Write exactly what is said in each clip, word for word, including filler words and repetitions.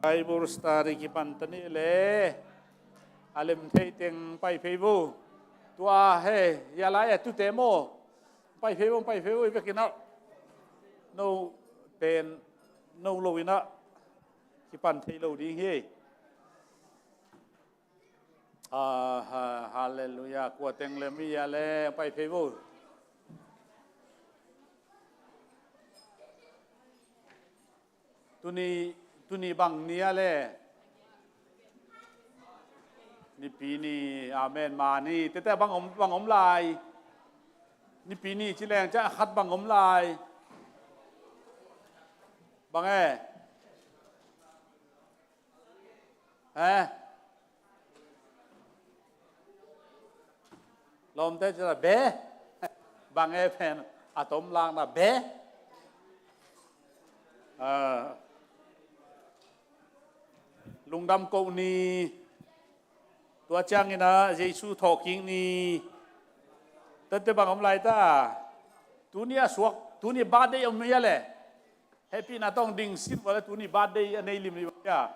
Bible study kipan ta ni le. A lem thei teng pai phei vo. Tua he, ya lai a tute maw. Pai phei vo, pai phei vo, i vekin ah. No pen, no lo in ah. Kipan thei lo ding hi. Ah, ha-, hallelujah. Kua teng le mi ya le, pai phei vo. Tuni, tuni bang ni a le. Nipi ni, amen, mani. Tete bang om, bang om lai. Nipi ni ci leng ca khat bang om lai. Bang e. Eh? Lawmte ci la be. Bang e pen a tom lak na be. Ah. Lungdam ko ni. Tua ciangin ah Jesu thawhkik ni. Tete bang om lai ta. Tuni a suak, tuni birthday om hi a le. Happy na tong ding sin wala tuni birthday a nei lim ni ba.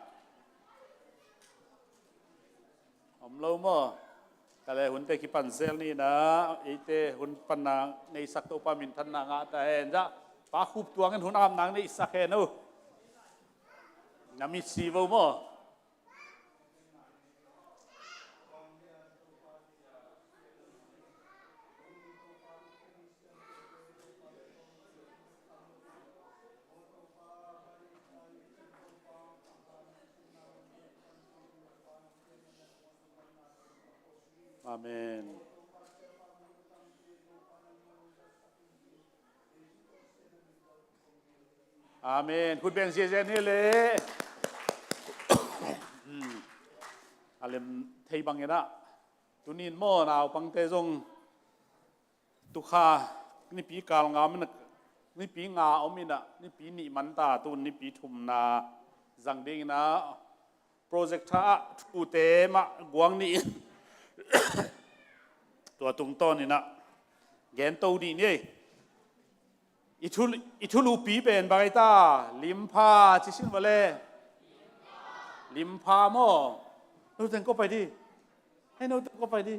Om lo maw. Ka le hunte kipan zel ni na, eite hun panna neisak Topa minthanna ngah ta hen. Za, Pa Khup Tuang in hun apna neihsak hen uh. Na mit si vo maw. Amen. Amen. Khut beng ziazia ni le. Hmm. A lem thei bangin ah. Tunin maw naupangte zong tukha nipi kal nga om in ah, nipi nga om in ah, nipi nih man ta, tun nipi thumna zang dingin ah, projector ah thute mah guang nih in tua tungtawn in ah gen to dih ni ei. I thu, i thulupi pen bang ei ta, limpha ci sin vale. Limpha maw. No teng ko pai di. Hei no teng ko pai di.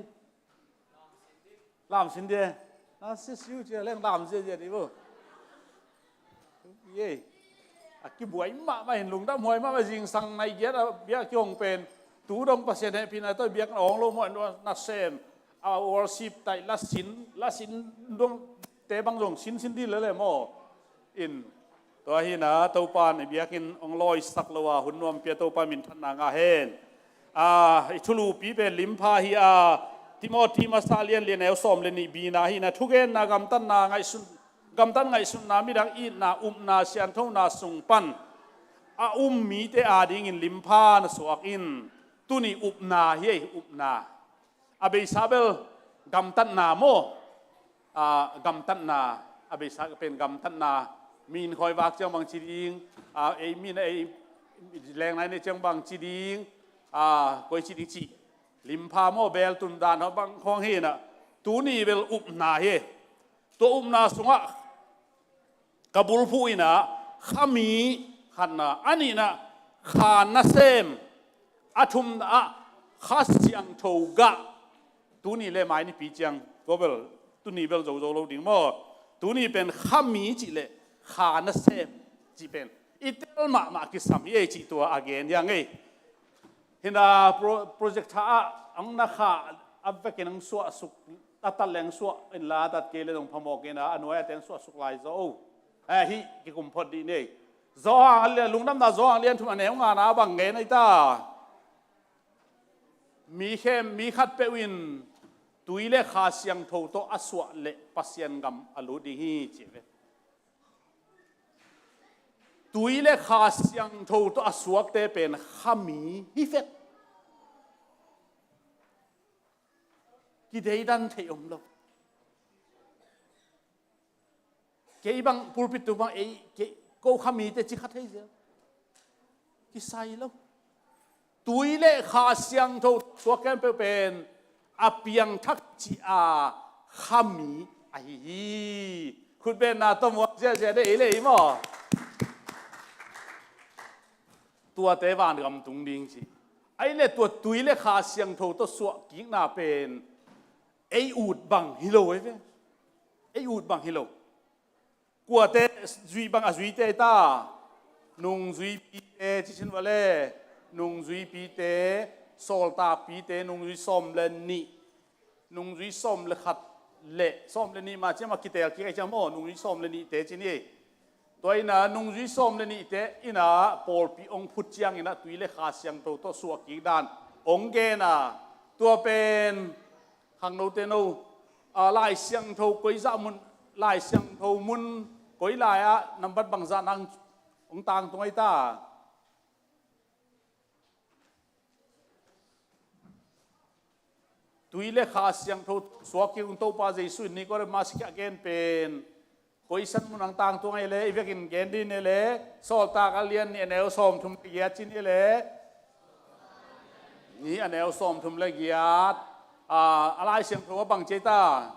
Lam sin di. Na si siu cia leng lam zia zia di bo. Ye. A kibuai mahmah hin lungdam huai mahmah zingsang nai giat a biak kihong pen. Tu dong Pasian hehpihna tawh biak na awng lo maw na sem. A worship taih la sin, la sin dong te bang zong sin sin di lele maw. In. Tua hi na Topa in i biakinn hong lawisak lo a hun nuam pia Topa minthanna ngah hen. A, i thulupi pen limpha hi a, Timoti masa lian lian neu sawm le nih bina hi na thugenna gamtatna ngaihsun, gamtat ngaihsutna midang itna upna sianthona sung pan a um mite adingin limpha na suak in. Tuni upna hi ei upna. A beisa bel gamtatna maw. A, gamtatna, a beisa pen gamtatna, min khawi vak ciang bang ci ding, a, ei min ei lengnai nei ciang bang ci ding, a, koi ci ding ci. Limpha maw bel tun dan bang khawng hi na. Tuni bel upna hi. Tua upna sungah ka bulphuh in ah khami khatna, a nihna kha nasem, a thumna ah Kha Siangtho gah. Tuni le mai nipi ciang tua bel tuni bel zozo lo ding maw. Tuni pen khami cih le kha nasem cih pen i tel mahmah kisam hi ei cih tua a gen hiang ei. Hina pro-, project tha ah ang na kha a vekin ang suah suk a tat leng suah in la tat kei le dong phamawh kei na a nuai a teng suah suk lai zaw. Eh, hi kikum phot dih nei. Zawhang a lia lungdamna zawhang lian thum a neu ngana bang ngen ai ta. Mi khem mi khat peuh in tui le Kha Siangtho tawh a suah le Pasian gam a lut ding hi ci ve. Tui le Kha Siangtho tawh a suakte pen khami hi vet. Kideidan thei om lo. Kei bang pulpit tu bang ei kei ko khamite ci khat hei zia. Kisai lo. Tui le Kha Siangtho suak khempeuh pen a piangthak ci a khami ahi hi. Khutbenna tawh muak ziahziah de ei le ei maw. Tuate vangam tung ding ci. Ahih leh tua tui le Kha Siangtho tawh suahkikna pen ei ut bang hi lo ei ve. Ei ut bang hi lo. Kuate zui bang a zuite ta? Nungzuipite ci sin vale. Nungzuipite, sawltakpite, nungzui sawm le nih, nungzui sawm le khat le sawm le nih mah ciam a kitel kik ai ciam aw, nungzui sawm le nihte ci ni. Tua ina nungzui sawm le nihte ina pawlpi ong phut ciang ina tui le Kha Siangtho tawh suahkik dan ong gen a, tua pen khangnote no, a, Lai Siangtho koi zah mun, Lai Siangtho mun koi lai ah nambat bangzah nang ong tangtung ai ta? Tui le Kha Siangtho suahkik ung Topa Jesuh in Nicodemus kiang a gen pen koi san mun ang tangtung ai le, i vekin gen din e le, Sawltak a lian nih a neu sawmthum le giat ci ni e le, nih a neu sawmthum le giat, a, a Lai Siangtho a bang ci ai ta?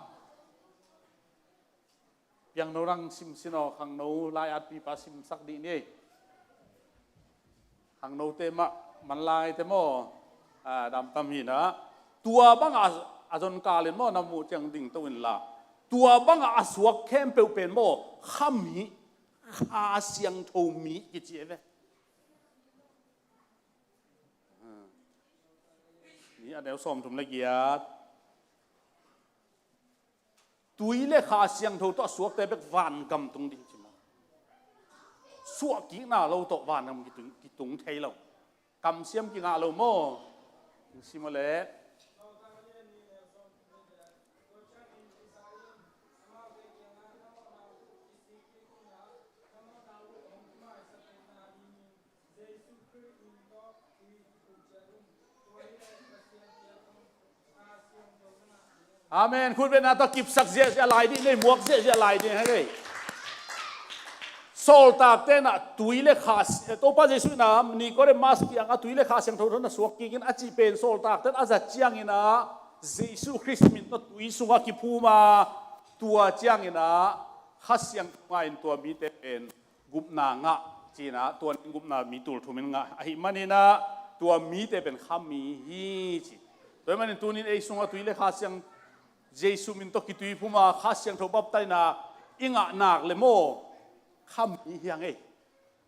Piangno rang sim sin aw, khangno lai-at pipa simsak dih ni. Khangnote mah manlai te maw, a, damtam hi na. Tua bang a, a zon kalin maw, na muh ciang ding to in la. Tua bang a, a suak khempeuh pen maw, khami, Kha Siangtho mi kici e ve. Ni a neu sawmthum le giat. Tui le Kha Siangtho tawh a suakte bek vangam tung ding ci maw? Suahkikna lo tawh vangam kitung, kitung thei lo. Kamsiam kingah lo maw? Sim aw le. Amen. Khutbetna tawh kipsak ziahziah lai dih, nei muak ziahziah lai dih hang ei. Sawltakte na tui le Kha, Topa Jesuh na Nicodemus kiang a tui le Kha Siangtho tawh na suak kikin a cih pen sawltakte a zat ciangin a Jesuh Khrist min tawh tui sungah kiphum a, tua ciangin a Kha Siangtho ngah in tua mite pen gupna ngah, ci-in ah, tua in gupna mi tul thum in ngah ahih manin ah, tua mite pen khami hi ci. Tua ahih manin tuni-in ei sungah tui le Kha Siang, Jesuh min tawh kitui phum a, Kha Siangtho baptisena i ngah nak le maw, khami hi hang ei.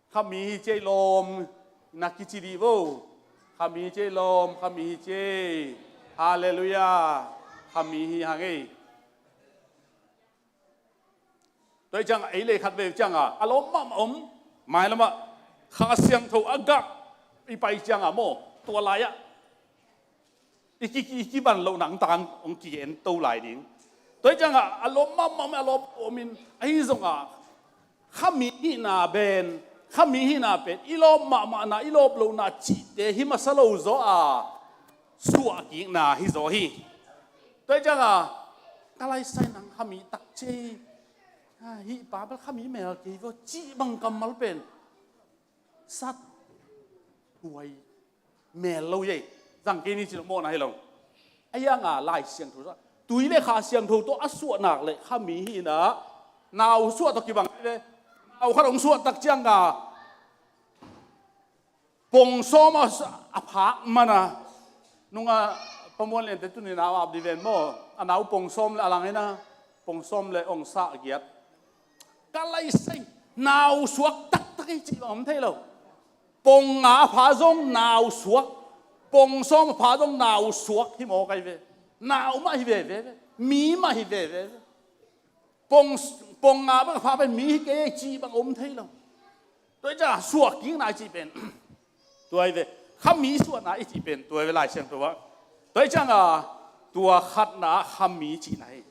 Khami hi ci ei lawm, na kici dih vo. Khami hi ci ei lawm, khami hi ci ei. Halleluiah. Khami hi hang ei. Tua hi ciangah ei lei khat veve ciangah a lawm mahmah om, mailamah Kha Siangtho a gah i pai ciangah maw, tua lai-ah i ki, i kiban loh nangtang hong kigen to lai ding. Tua hi ciangah a lawm mahmah om, a lawm om in, ahi zongah khami hihna pen, khami hihna pen i lawp mahmahna, i lawp lohna cihte hi masa lo zaw a, suahkikna hi zaw hi. Tua hi ciangah ka laisai nang khami tak ci ei. Hih pa bel khami mel kei vaw cih bang kammal pen sat huai mel lo ei. Zang kei ni ci lo mawhna hi lo. A hiangah Lai Siangtho tui le Kha Siangtho tawh a suah nak le khami hi-in ah, nau suah tawh kibang hi ve. Nau khat hong suah tak ciangah pong sawm a, a phak mana, nunga pamuan liante tuni nau ap di ven maw, a nau pong sawm le a lang ina, pong sawm le ong sah giat. Ka laisai nau suak taktak ei cih bang om thei lo. Pong nga a pha zong nau suak, pong sawm a pha zong nau suak hi maw kai ve. Nau mah hi veve ve, mi mah hi veve ve. Pong, pong nga bang a pha pen mi hi kei ei cih bang om thei lo. Tua hi ciangah suahkikna i cih pen tua hi ve. Khami suahna i cih pen tua hi ve Lai Siangtho ah. Tua hi ciangah tua khatna ah khami cihna hi.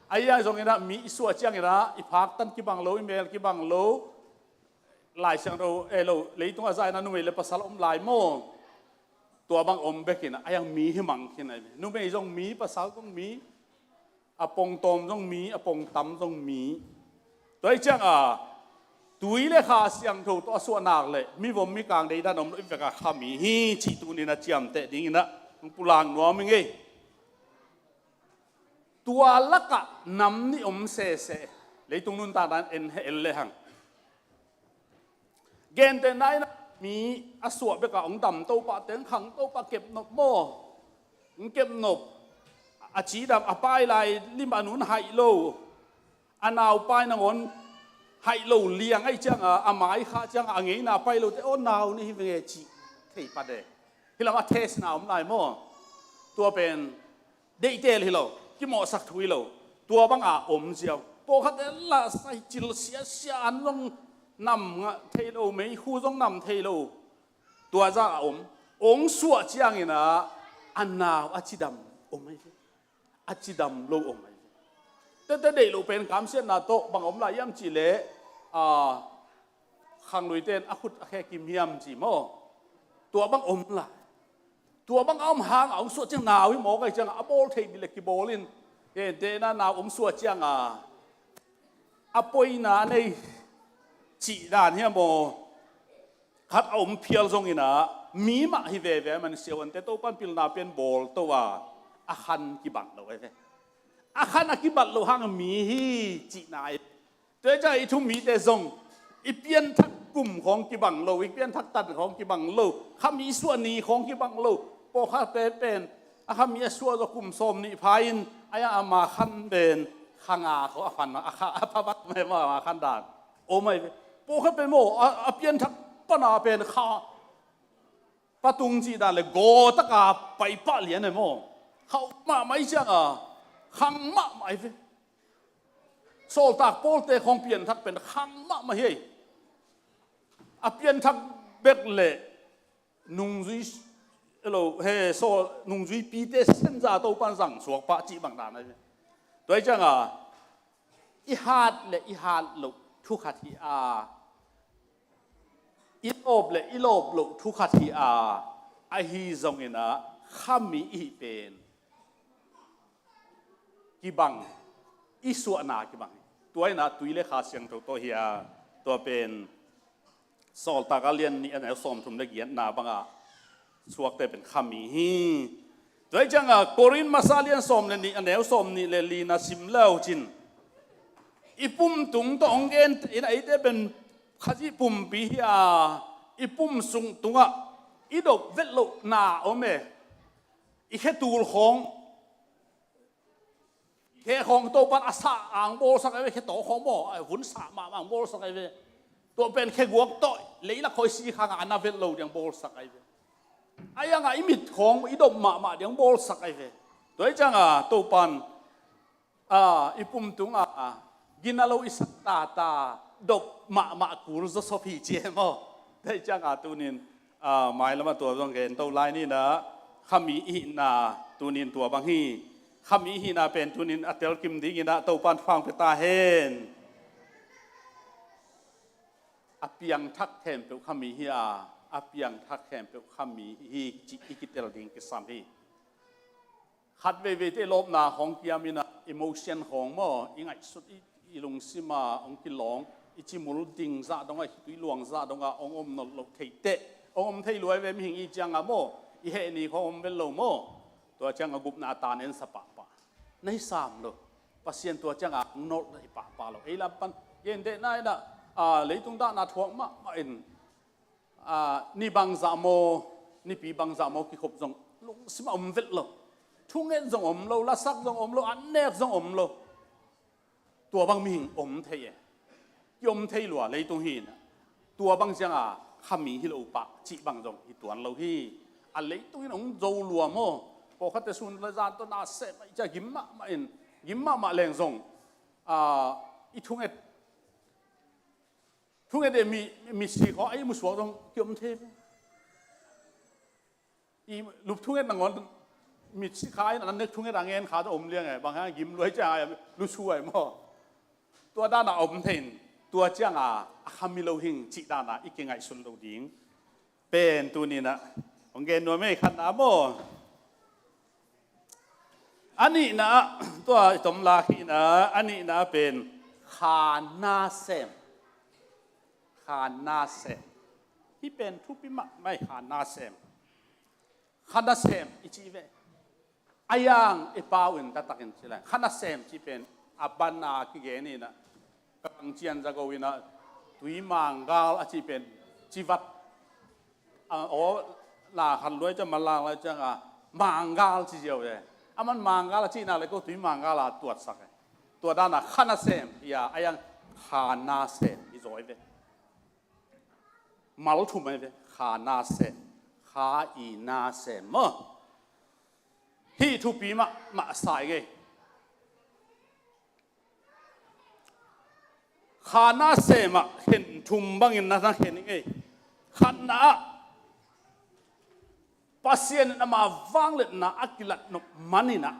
Ahi zongin ah mi i suah ciangin ah i phaktan kibang lo, i mel kibang lo. Lai Siangtho, eh, lo, leitungah zah in ah numei le pasal om lai maw. Tua bang om bekin ah, a hiang mi hi mang khin ahi ve. Numei zong mi, pasal zong mi. A pongtawm zong mi, a pongtam zong mi. Tua hi ciangah tui le Kha Siangtho tawh a suah nak le mivom mikang deidan om lo i vekah khami hi cih tuni-in a ciamteh dingin ah hong pulak nuam ing ei. Tua lakah nam nih om sese. Leitung nuntakna in en heh el le hang. Gentehna in ah Mi a suah beka hong dam to pah teng khang to pah kepnop maw? Hong kepnop. A cidam a pai lai lim a nun haih lo. A nau pai nangawn haih lo liang ahih cianga a mai kha cianga a ngeina pai lote aw nau ni hi venge cih thei pah de. Hi lam a test na om lai maw? Tua pen deihtel hi lo, kimawhsak thu hi lo. Tua banga om ziau. Pawlkhatte lah sai cil siasia an zong nam ngah thei lo, meikhu zong nam thei lo. Tua zah a om. Ong suah ciangin ah a nau a cidam om ahi ve. A cidam lo om ahi ve. Tete deih lo pen kamsiatna tawh bang om lai hiam cihleh, a, khangluite in a khut a khe kim hiam ci maw? Tua bang om lai. Tua bang a om hang a ong suah ciang nau hi mawk ahi cianga a bawl thei dih le kibawl in. Tete na nau ong suah cianga a poina nei cih dan hiam maw? Khat a om phial zongin ah mi mah hi veve a man siahuante Topan pilna pen bawl to a, a khan kibang lo ahi ve. A khan a kibat lo hang mi hi cihna ahi. Tua hi ciang i thu mite zong i pianthak kum khawng kibang lo, i pianthak tan khawng kibang lo, khami suah ni khawng kibang lo. Pawlkhatte pen a khami a suah zaw kum sawm nih pha in a yang ama khan pen kha nga khawng a phan a kha a pha bak mai maw ama khan dan. Om ahi ve. Pawlkhat pen maw a, a pianthak pana pen kha patung cih dan le gaw taka pai pah lian ahi maw? Khauh mahmah ahi cianga khang mahmah ahi ve. Sawltak Pawlte khawng pianthak pen khang mahmah hi. A pianthak bek le nungzui lo he sawl nungzuipite senza Topan zang suak pah cih bang dan ahi ve. Tua hi cianga i hat le i hat loh thu khat hi a, i lawp le i lawp loh thu khat hi a, ahi zongin ah khami i hih pen kibang, i suahna kibang hi. Tua in ah tui le Kha Siangtho tawh hi a, tua pen Sawltak a lian nih a neu sawmthum le giatna banga suakte pen khami hi. Tua hi cianga Korin masa lian sawm le nih a neu sawm nih le lina sim le uh cin i pum tung tawh hong gente in a eite pen Khazih pumpi hi a, i pum sung tungah i dop vet lohna om e. I khetul khawng, khe khawng Topan a sa ang bawlsak ahi ve, khe taw khawng maw a vun sa mahmah ang bawlsak ahi ve. Tua pen khe guak tawh leilak khawng i si khangah a na vet lo diang bawlsak ahi ve. A yangah i mit khawng i dop mahmah diang bawlsak ahi ve. Tua hi cianga Topan a, i pum tungah gina lo i sak tata dop mahmah kul zawsop hi ci e maw? Tua hi cianga tunin a, mailamah tua zong gen to lai ninah khami i hihna tunin tua bang hi. Khami i hihna pen tunin a telkim dinginah Topan fangpia ta hen. A piangthak khempeuh khami hi a, a piangthak khempeuh khami hi cih i kitel ding kisam hi. Khat veiveite lawpna khawng kiaminah emotion khawng maw i ngaihsut i, i lungsima hong kilawng i cimul ding zah dongah i khitui luang zah dongah hong om nolh loh theiteh hong om thei luai ve mihing i cianga maw i heh ni khawng om vel lo maw? Tua cianga gupna a ta nen sa pahpah na hi sam lo. Pasian tua cianga hong nolh na hi pahpah lo. Ei lam pan gentehna inah a, leitung dahna thuak mahmah in a, ni bangzah maw, nipi bangzah maw kikhop zong lungsimah om vet lo. Thunget zong om lo, lasak zong om lo, annek zong om lo. Tua bang mihing om thei e. Kiom thei lua leitung hi inah tua bang cianga khami hi lo pah cih bang zong hi tuan lo hi. A leitung in hong zo lua maw? Pawlkhatte sun le zan tawh na seh mah i cia gim mahmah in gim mahmah leng zong a, i thunget thunget e mi, mi si khaw a i musuak zong kiom thei ve. I lup thunget nangawn mit si kha in an nek thunget a ngen kha tawh om liang e bang hang gim luai cianga lusu ai maw? Tua dana om thei in tua cianga a khami lo hing cih dana i kingaihsun lo ding. Pen tuninah hong gen nuam ei khatna maw? A nihna ah tua i tom lak hihna a nihna pen khanna sem. Khanna sem. Hih pen thupi mahmah i khanna sem. Khanna sem i cih ve. A yang i pau in taktakin ci lai khanna sem cih pen a banna kigen inah kangcian zago inah tui manggal a cih pen civat A, aw, la khat luai ciang, malang lai ciang a, manggal ci ziau e. A man manggal a cihna le ko tui manggal a tuatsak e. Tua dan a kha nasem hi a, a yang kha nasem hi zaw e ve. Mal thum e ve, kha nasem, kha i nasem maw. Hih thupi mahmah sa i ngei. Kha nasem ah khen thum bangin na na khen i ngei. Khatna ah Pasian in ama vangliatna a kilat nop manin ah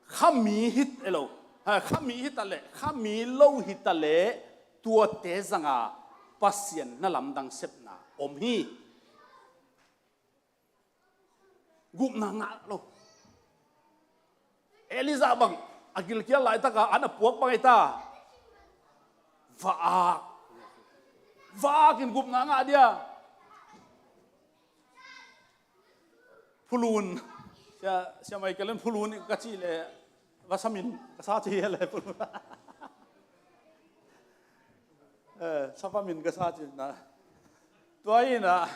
khami hi lo, ha, khami hi ta leh, khami lo hi ta leh, tuate zanga Pasian na lamdang sepna om hi. Gupna ngah lo. Elijah bang a gilkial laitaka an a puak bang ei ta. Vaak. Vaak in gupna ngah dia. Phulun. Sia, sia mai kelen phulun ka ci le. Vasamin ka sa ci le phulun. Eh, sapamin ka sa ci na. Tua ina.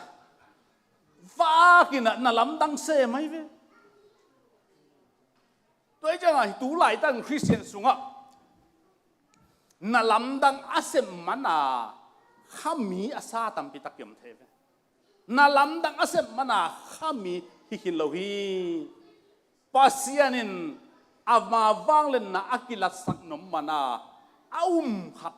Vaak ina na lamdang se mai ve. Tua hi ciangah tu laitak Khristian sungah na lamdang a sem mana khami a sa tampi tak kiam thei ve. Na lamdang a sem mana khami hi khin lo hi. Pasian in ama vangliatna a kilatsak nop mana a um khat,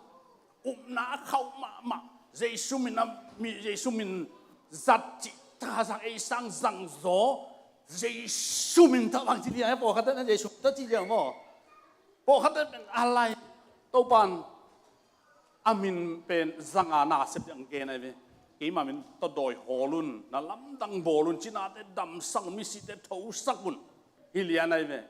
upna a khauh mahmah, Jesu min a mi, Jesu min zat cih taka zang ei sang zang zaw, Jesu min tawh bang ci dia, pawlkhat na Jesu tawh ci dia maw? Pawlkhat pen a lai Topan a min pen zanga na sep ding gen ai ve. Keima min tawh dawi hawl un, na lamdang bawl un, cinate damsak un, misite thosak un. Hi lian ai ve.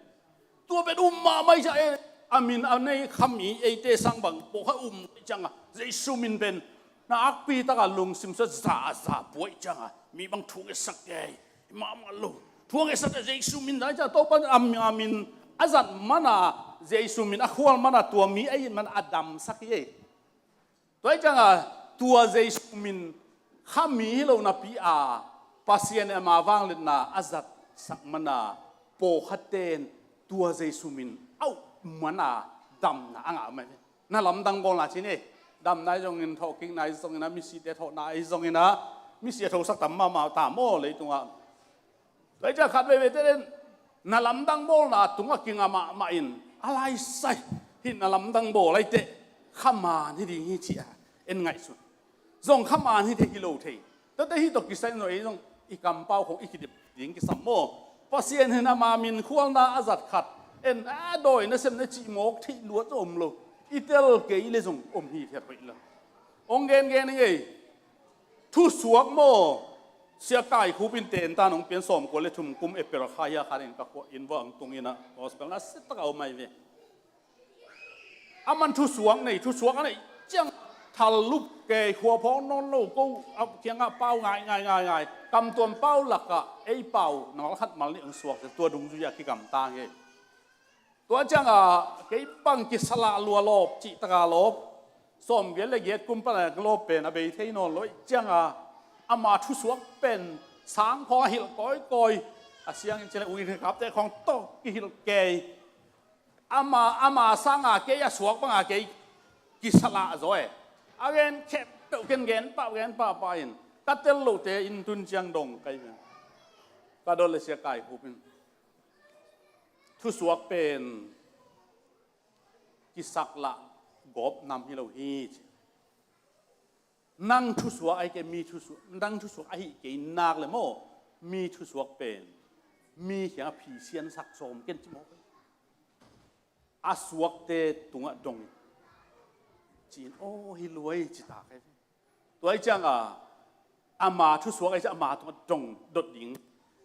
Tua pen um mahmah i ciah e, a min a nei khami eite sang bang pawlkhat um i cianga Jesu min pen na akpi taka lungsim sa za za puai cianga mi bang thu ngetsak kei. Mahmah lo. Thu ngetsak kei Jesu min dai ciang Topa a min a zat mana Jesu min a khual mana tua mi a it mana a damsak hi ei. Tua hi cianga tua Jesu min khami hi lo napi a Pasian in ama vangliatna a zatsak mana pawlkhatte in tua Jesu min a up mana damna a ngah mai. Na lamdang bawlna cin e. Damna i zongin, thawhkikna i zongin, a misite thawhna i zongin, a misi a thosak tam mahmah ta maw leitungah. Tua hi ciah khat veivei te den na lamdang bawlna tungah kinga mahmah in a laisai hih na lamdang bawl ai teh khaman hi ding hi ci-a en ngaihsun. Zong khaman hi thei hi lo thei. Tate hih tawh kisai no ei zong i kampau khong i kidip ding kisam maw? Pasian hin ama min khualna a zat khat en a dawi nasem na cih mawk theih luat zong om lo. I tel kei le zong om hi phiat hoih lo. Ong gen gen ing ei. Thusuak maw? Sia Kai Khup in tentan ong pian sawmkua le thum kum April kha hia khan in ka khua in vang tung inah gospel na sitak a om ai ve. A man thusuak nei, thusuak a nei ciang thal lup kei khua phawng nawn lo ko a kiangah pau ngai ngai ngai ngai. Kamtuam pau lakah ei pau ngal khat mal nih ong suak tua dungzui a kigamta ngei. Tua cianga kei bang kisalah lua lawp cih taka lawp. Sawmgiat le giat kum pana lawp pen a bei thei nawn lo ih cianga ama thusuak pen sang khawng a hilh kawikawi. A siangin cile uin kapte khawng tawh kihilh kei. Ama, ama sanga kei a suak banga kei kisalah zaw e. A gen khempeuh ken gen pah gen pahpah in ka tel lote inn tun ciang dong kai ve. Ka dot le Sia Kai Khup in thusuak pen kisaklah gawp nam hi lo hi ci. Nang thusuak ahi kei mi thusuak, nang thusuak ahi kei nak le maw mi thusuak pen mi kiangah phisiansak sawm ken ci maw? A suakte tungah dong in ci-in aw hi luai ci ta kai ve. Tua hi cianga ama thusuak ahi ciah ama tungah dong dot ding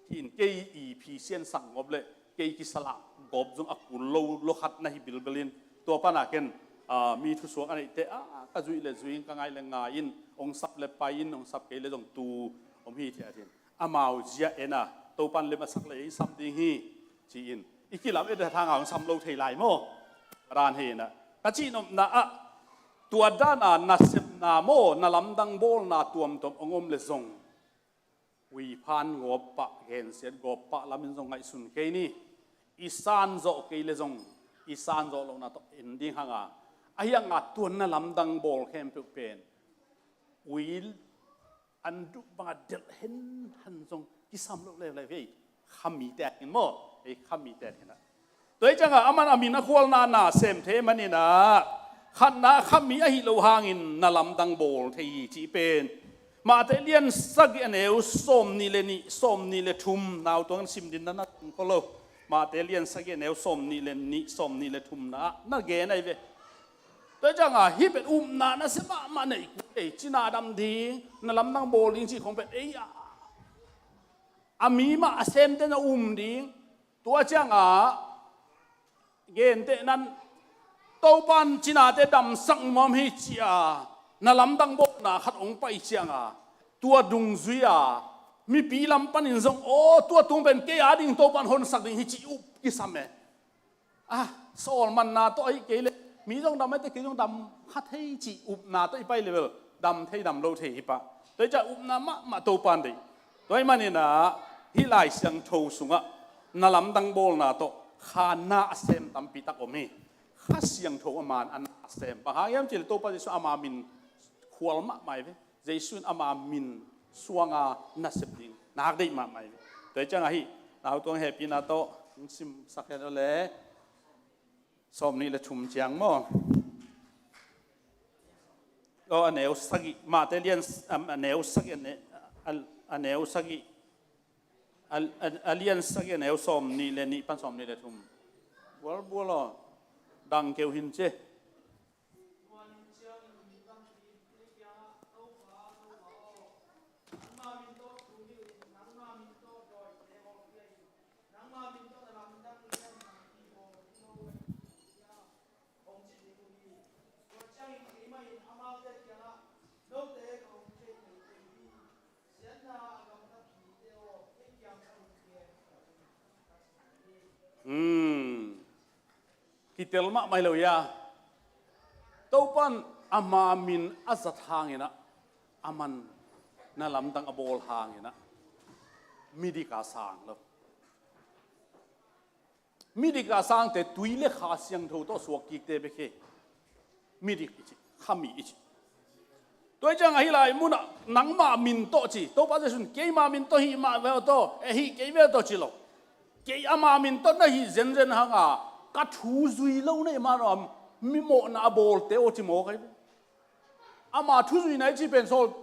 hi in kei i phisiansak ngop le kei kisalah gawp zong a kul lo lo khat na hi bilbelin tua pana ken mi thusuak a neihte a ka zuih le zui in ka ngai le ngai in ong sap le pai in ong sap kei le zong tu om hi thei a thin amau zia ena Topan lem a sak le ei sap ding hi ci-in i kilam et thanga ong sam lo thei lai maw? Ran hi inah ka cihnopna ah tua dana nasepna maw na lamdang bawlna tuamtuam ong om le zong Ui phan gawp pah, gensiat gawp pah lamin zong ngaihsun kei ni. I san zawh kei le zong i san zawh lohna tawh en ding hanga, ahi hanga tuan na lamdang bawl khempeuh pen ui an duh banga delh henhan zong kisam loh leuleu hi. Khamite a hin maw? Ei khamite a hin a. Tua hi cianga aman a min a khualna na sem thei maninah, khatna khami ahi lo hangin na lamdang bawl thei hi cih pen Mate lian sagih a neu sawm nih le nih, sawm nih le thum, nautuang sim din na na tung kho lo. Mate lian sagih a neu sawm nih le nih, sawm nih le thumna ah na gen ahi ve. Tua hi cianga hih pen upna nasia mahmah nei kul ei. Cina dam ding, na lamdang bawl ding cih khong pen ei a, a mi mah a semte na um ding. Tua cianga genteh nan Topan cinate damsak nuam hi ci-a na lamdang bawlna khat hong pai cianga tua dungzui a mipi lam panin zong aw tua tung pen kei a ding Topan honsak ding hi ci up kisam e. A, sawlmanna tawh ahi kei le mi zong dam ahi te kei zong dam kha thei cih upna tawh i pai le bel dam thei dam lo thei hi pah. Tua hi ciah upna mahmah Topan deih. Tua hi maninah hih Lai Siangtho sungah na lamdang bawlna tawh khanna a sem tampi tak om hi. Kha Siangtho a man a na a sem bang hang hiam cih le Topa Jesuh ama min khual mahmah hi ve. Jesuh in ama min suanga nasep ding nak deih mahmah hi ve. Tua hi ciangah hih nautuang hehpihna tawh hong simsak hen aw le. Sawm nih le thum ciang maw? Aw, a neu sagih, Mate lian s-, a, a neu sagih, a ne-, a, a neu sagih, a, a, a lian sagih, a neu sawm nih le nih pan sawm nih le thum. Bual, bual aw, dang keu hin cia. Hmm. Kitel mahmah hi lo hia? Topan ama min a zat hanginah, aman na lamdang a bawl hanginah midik a sang lo. Midik a sangte tui le Kha Siangtho tawh suak kikte bek hi. Midik i ci, khami i ci. Tua hi ciangah hih lai munah nangma min tawh ci, Topa Jesuh in keima min tawh hih mah ve aw tawh, eh, hih kei ve aw tawh ci lo. Kei ama min tawh na hih zenzen hanga ka thu zui lo na hih mah aw, mi mawhna a bawlte aw ci mawk ahi ve. Ama thu zuina i ci pen Saul,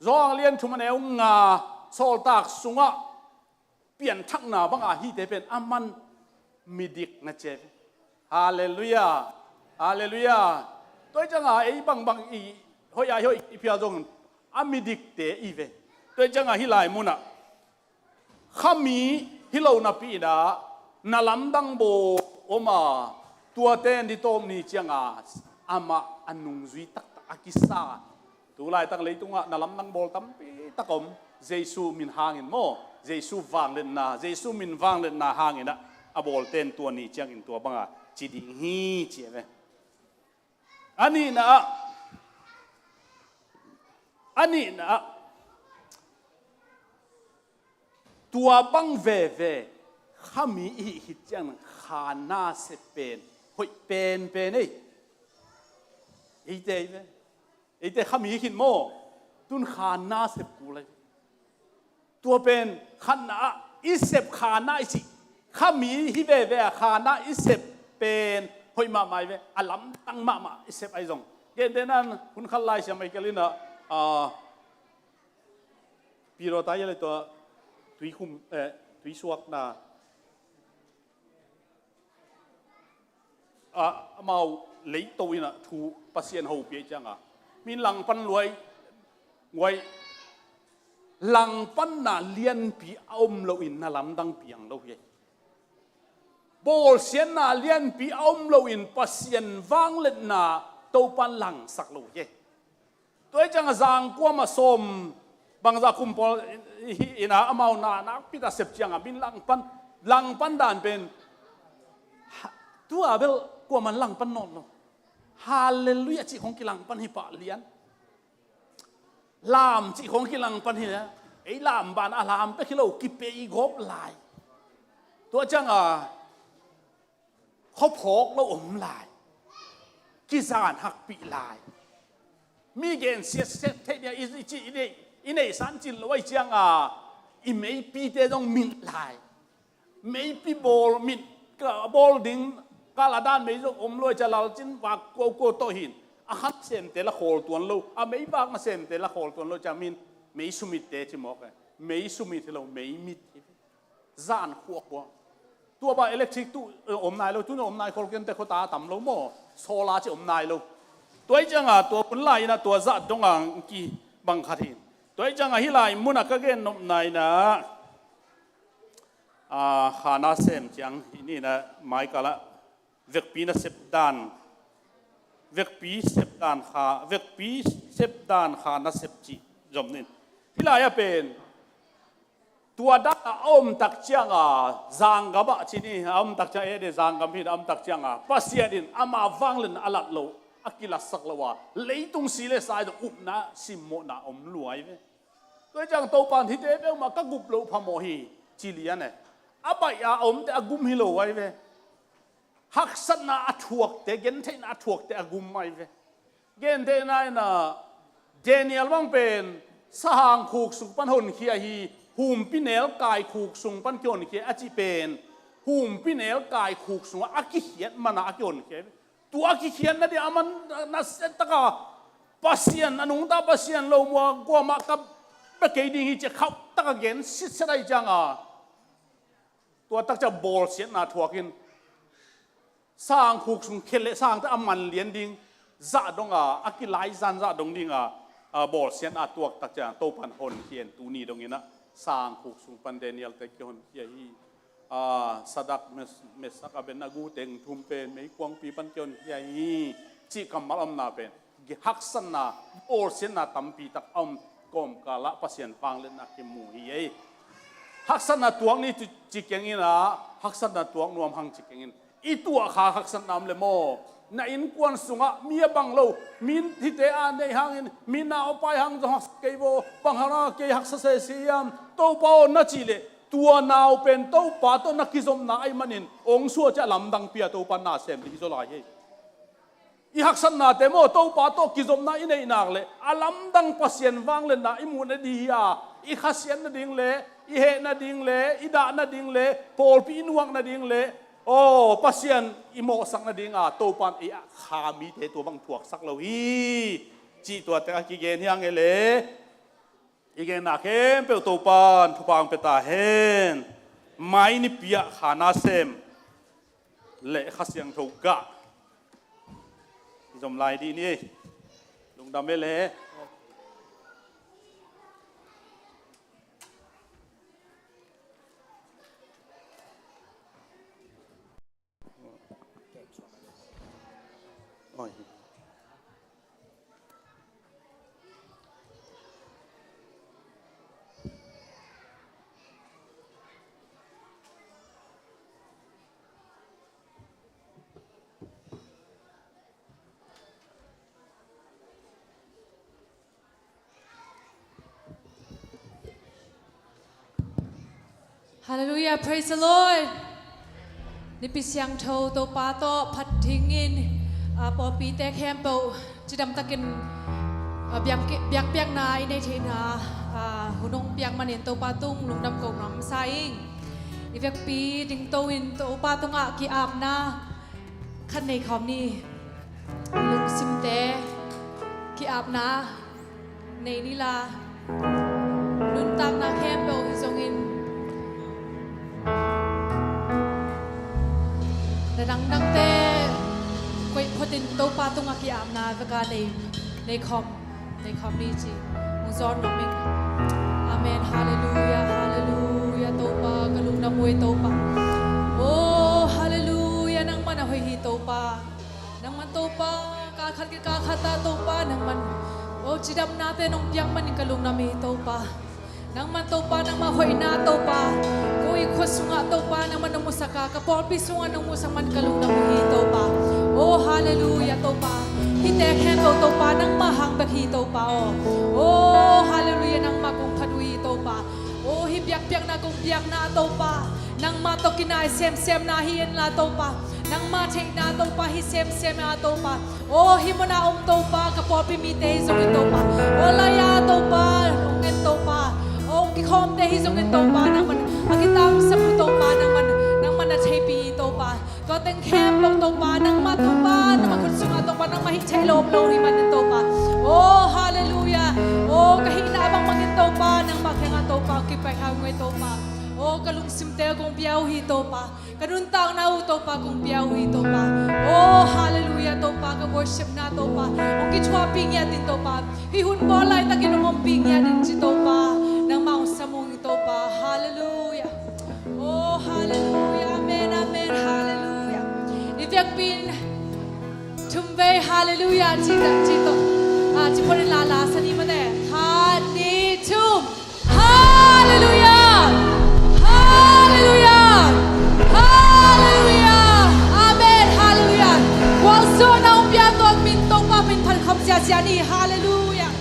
Johan lian thum a neu nga, Sawltak sungah pianthakna banga hihte pen aman midik na ci hi ve. Halleluiah. Halleluiah. Tua hi cianga ei bangbang i hoih ai hoih i phial zong a midikte i ve. Tua hi cianga hih lai munah khami hi lo napi inah na lamdang bawl om a, tuate an di tawm ni cianga amah a nungzui taktak a kisa. Tu laitak leitungah na lamdang bawl tampi tak om. Jesuh min hangin maw? Jesuh vangliatna, Jesuh min vangliatna hanginah a bawlten tua ni ciangin tua banga ci ding hi ci a ve. A nihna ah, a nihna ah tua bang veve khami i hih khit ciang khanna sep pen hoih penpen ei. Eite ei ve. Eite khami hi khin maw? Tun khanna sep kul ahi. Tua pen khatna ah i sep khanna i cih khami hi veve a khanna i sep pen hoih mahmah hi ve. A lamdang mahmah i sep ahi zong. Gente nan hun khat Lai Siam Michael inah, ah, Pirota ia le tua tuikhum, eh, tuisuakna a, amau leito inah thu Pasian hopih cianga min langpan luai, luai, langpanna lianpi a om loin na lamdang piang lo hi. Bawlsiatna lianpi a om loin Pasian vangliatna Topan langsak lo hi. Tua hi cianga zang kuama sawm bangzah kum pawl hi inah amau na nakpi tak sep cianga min langpan, langpan dan pen tua bel kuaman langpan nawn lo. Halleluiah cih khong kilangpan hi pah lian. Lam cih khong kilangpan hi lian. Ei lam ban a lam pek hi lo, kipeigawp lai. Tua cianga khuaphawk lo om lai. Kizan hakpih lai. Mi gen siatsiat theih nia i, i, i, i neih san cin lo ai cianga i meipite zong min lai. Meipi bawl mit ka bawl ding kal a dan mei zong om lo ai cia lalcin vak kuaukua tawh hin. A khat semte la khawl tuan lo, a mei vak na semte la khawl tuan lo cia min mei sumitte ci mawk e. Mei sumit hi lo, mei mit hi. Zan khuakua. Tua ba electric tu, eh, om nai lo, tuna om nai khol kente khuata a tam lo maw. Solar ci om nai lo. Tua i cianga tua hun lai ina tua zah donga ki bang khat hin. Tua i cianga hi lai muna ka gen nop nai na. A, khana sem ciang hi ni na mai kala vekpi na sep dan, vekpi sep dan kha, vekpi sep dan kha na sep ci zom nin. Hi lai a pen tua dan a om tak cianga zanggam a ci ni, a om tak ciang e de zanggam hi na om tak cianga Pasian in ama vanglen a lat lo, a kilatsak lo a leitung si le sai dong upna simmawhna om luai ve. Tua ciang Topan hite peuhmah ka gup loh phamawh hi ci lian e. A baih a omte a gum hi lo ai ve. Haksatna a thuakte, gentheihna a thuakte a gum ai ve. Gentehna ina Daniel bang pen sahang khuk sung pan honkhia hi. Humpi nelkai khuk sung pan kihonkhia a cih pen humpi nelkai khuk sungah a kikhiat mana a kihonkhia ai ve. Tua a kikhiat nading a man nasia taka Pasian a nungta Pasian lo mua kuamah ka bia kei ding hi cia khauh taka gen sitset ai cianga tua tak cia bawlsiatna thuakin sang khuk sung khe le sangte a man lian ding zah donga a kilaizan zah dong dinga a bawlsiatna tuak tak cia Topan honkhia in tuni dongina sang khuk sung pan Daniel te kihonkhia hi. A, Sadak, Mes-, Mesak, Abednego teng thum pen meikuangpi pan kihonkhia hi cih kammal omna pen haksatna, bawlsiatna tampi tak a om kawmkalah Pasian vangliatna kimu hi ei. Haksatna tuak ni ci kengin a haksatna tuak nuam hang ci kengin i tuah kha haksatna om le maw? Na innkuan sungah mi a bang lo, min hite a nei hangin, min a opai hang zong haksa kei vaw, bang hang a kei haksa sese hiam? Topa aw na cih leh tua nau pen Topa tawh na kizopna ahi manin ong suah ciah lamdang pia Topa na sem ding hi zaw lai hi. I haksatnate maw Topa tawh kizopna i neih nak leh a lamdang Pasian vangliatna i muh nading hi a, i khasiat nading le i heh nading le i dah nading le pawlpi i nuak nading le aw Pasian i mawhsak nadinga Topan ei a kha mite tua bang thuaksak lo hi. Cih tuate a kigen hiang e le i genna khempeuh Topan thupha ang pia ta hen. Mai nipi ah khana sem le Kha Siangtho gah i zom lai dih ni ei. Lungdam e le. Halleluiah, praise the Lord. Nipi siangtho Topa tawh phat dingin a pawlpite khempeuh cidamtakin a biakpiakna i nei theihna a hunong piak manin Topa tung lungdam ko nuam sa ing. I vekpi dingto in Topa tungah ki-apna khat nei khawm ni. Lungsimte ki-apna nei nila nuntakna khempeuh hi zongin na dangdangte koih photin Topa tungah ki-apna veka nei, nei khawm, nei khawm ni ci. Hong zawn nuam ing. Amen. Halleluiah, halleluiah. Topa ka lungdam uh ei Topa. Oh halleluiah, nangman a hoih hi Topa. Nangman Topa, kal khat ki kal khat ah Topa nangman, oh cidamnate nong piak manin ka lungdam hi Topa. Nangman Topa, nangman hoihna Topa, ko i khua sungah Topa nangman nong musak a, ka pawlpi sungah nong musak man ka lungdam uh hi Topa. Oh halleluiah Topa. Hihte khempeuh Topa nangmah hang bek hi Topa aw. Oh halleluiah, nangmah kong phat uh hi Topa. Topa. O, hih biakpiakna kong piakna Topa, nangmah tawh kinai semsem na hi inla Topa, nangmah theihna Topa hi semsem a Topa. O, hih muna om Topa, ka pawlpi mite hi zongin Topa, o, lai-a Topa hong en Topa, o, hong kikhawmte hi zongin Topa, nangman a kitamsa mu Topa, nangman, nangman a theihpih hi Topa. Tua teng khempeuh Topa, nangmah Topa, nangmah khut sungah Topa, nangmah hih theih lo om lo hi manin Topa. O, halleluiah. O, ka hihna bangbangin Topa, nangmah kiangah Topa, kipaih hang uh hi Topa. O, ka lungsimte kong pia uh hi Topa. Ka nuntakna uh Topa, kong pia uh hi Topa. O, halleluiah Topa, ka worshipna Topa, hong kithuahpih ngiatin Topa. Hih hun bawl laitakin hong ompih ngiatin ci Topa, nangmah hong sam uh hi Topa. Halleluiah. O, halleluiah. Amen, amen, halleluiah. I biakpi in thum vei halleluiah ci, ci tawh, a, ci phot in la, la sa ni mate. Khat, nih, thum. Halleluiah. Halleluiah. Halleluiah. Amen, halleluiah. Gualzawhna hong pia tuan min Topa min phat khawm ziazia ni. Halleluiah.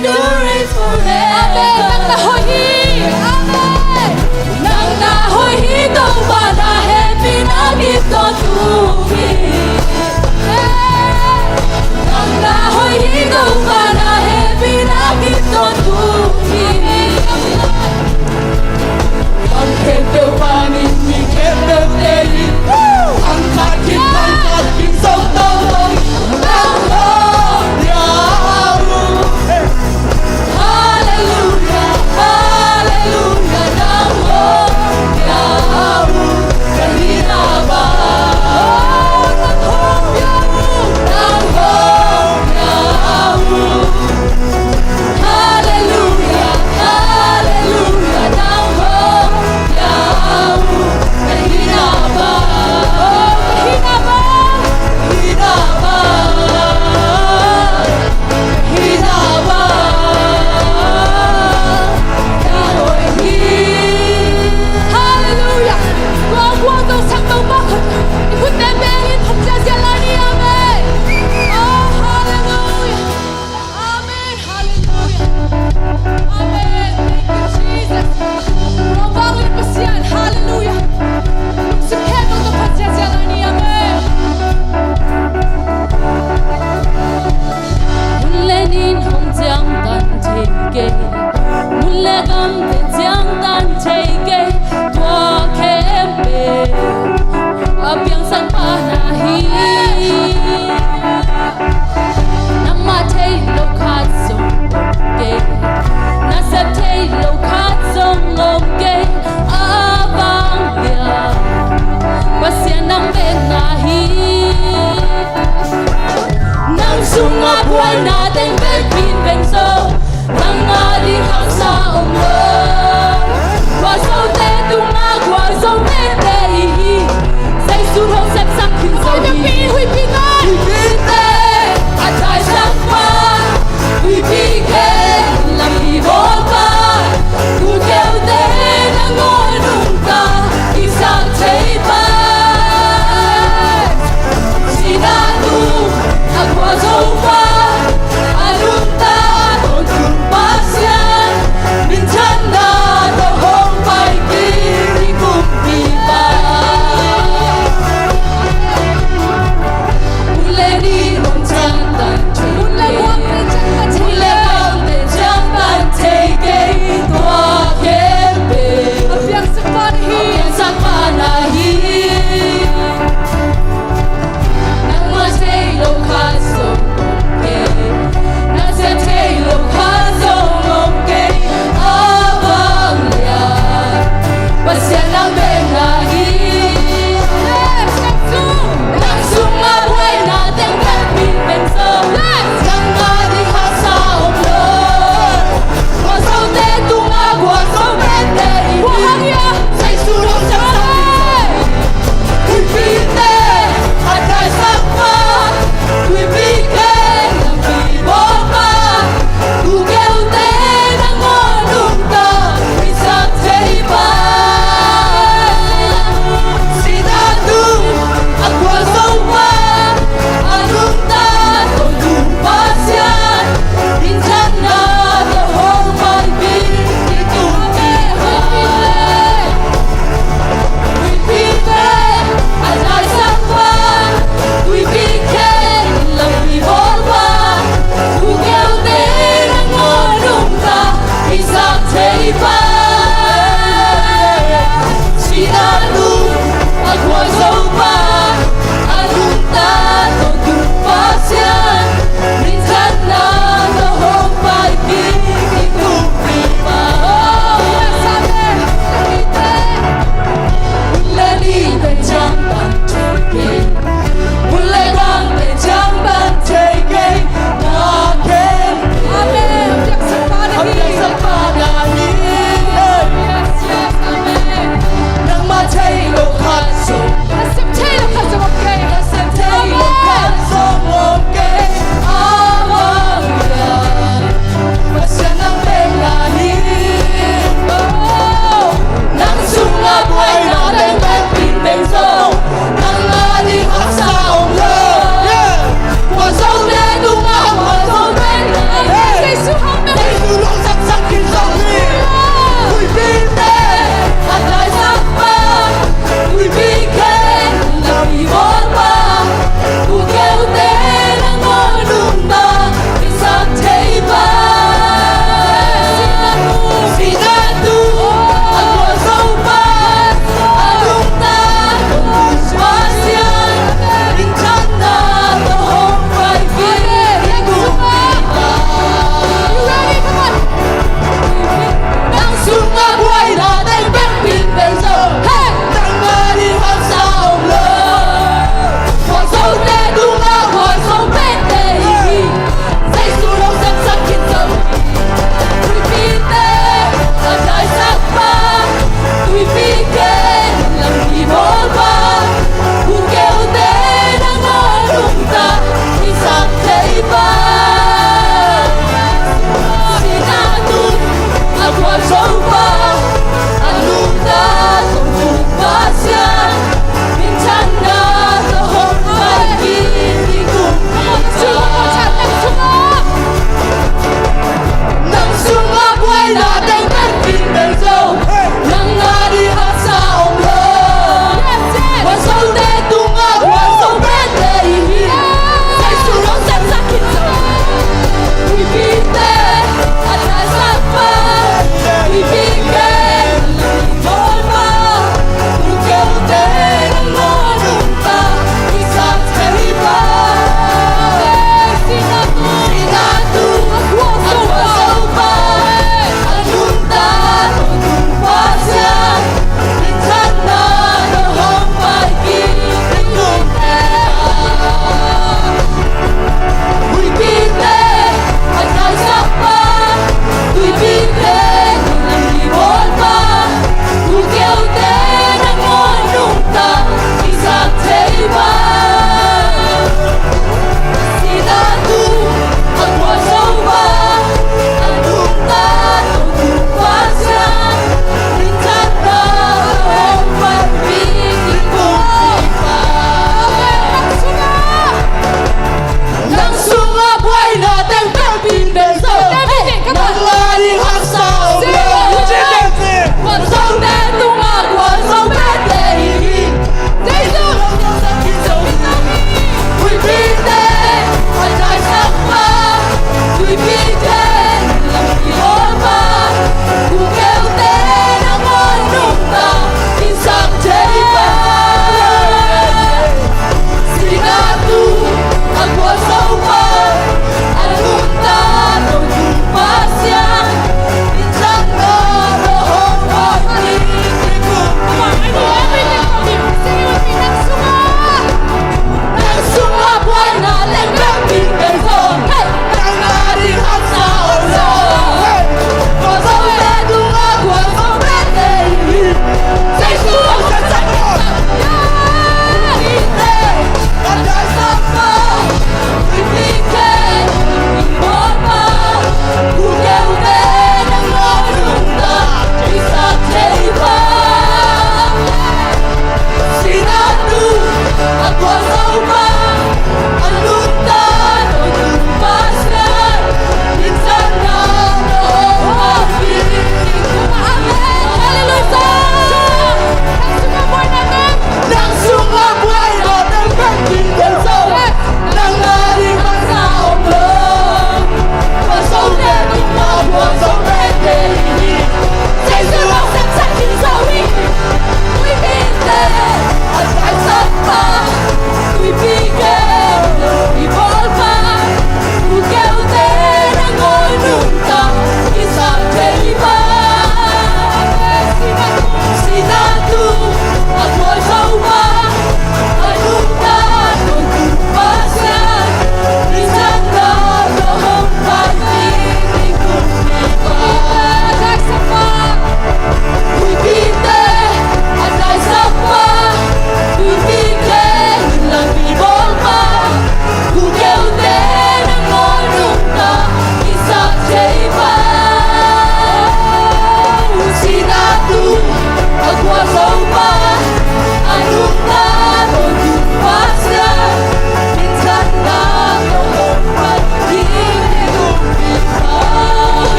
Amen. Nang na hoih hi. Amen. Nang na hoih hi, Topa na hehpihna kip tawntung hi. Nang na hoih hi, Topa na hehpihna kip tawntung hi. Gam khempeuh panin, mi khempeuh tein, thangtat khin, thangtat khin, sawm tawh tawh in, nang hong pia uh. Halleluiah, halleluiah, nang hong pia uh. Ka hihna bang, nang hong pia uh, nang hong pia uh. Halleluiah, halleluiah, nang hong pia uh. Ka hihna bang, oh, ka hihna bang, ka hihna bang, ka hihna bang. Halleluiah. Kua kua zong sak Topa khut, i khut tembeng in phat ziahziah lai ni. Amen. Oh, halleluiah. Amen. Halleluiah. Amen. Thank you, Jesus. Tua vang in Pasian. Halleluiah. Lungsim khempeuh tawh phat ziahziah lai ni. Amen. Hun le ni in hong ciangtan thei kei, mun le gam pen ciangtan thei kei, tua khempeuh a piangsak pa na hi. Nangmah thei lo khat zong om kei, na sep thei lo khat zong om kei, a vanglian Pasian nang bek na hi. Nang sungah buaina teng bek in bek zo, nang a ding haksa om lo. Gualzote tungah gualzo tete i hi. Jesu hong sepsak khin zo hi. Huipi, huipi, huipi. Huipite a taisak pa, huipi kheng lam i bawl pa, tu keute na ngawn nungta i sak thei pa. Sihna tung a gualzo pa, a nungta tawntung Pasian, min thang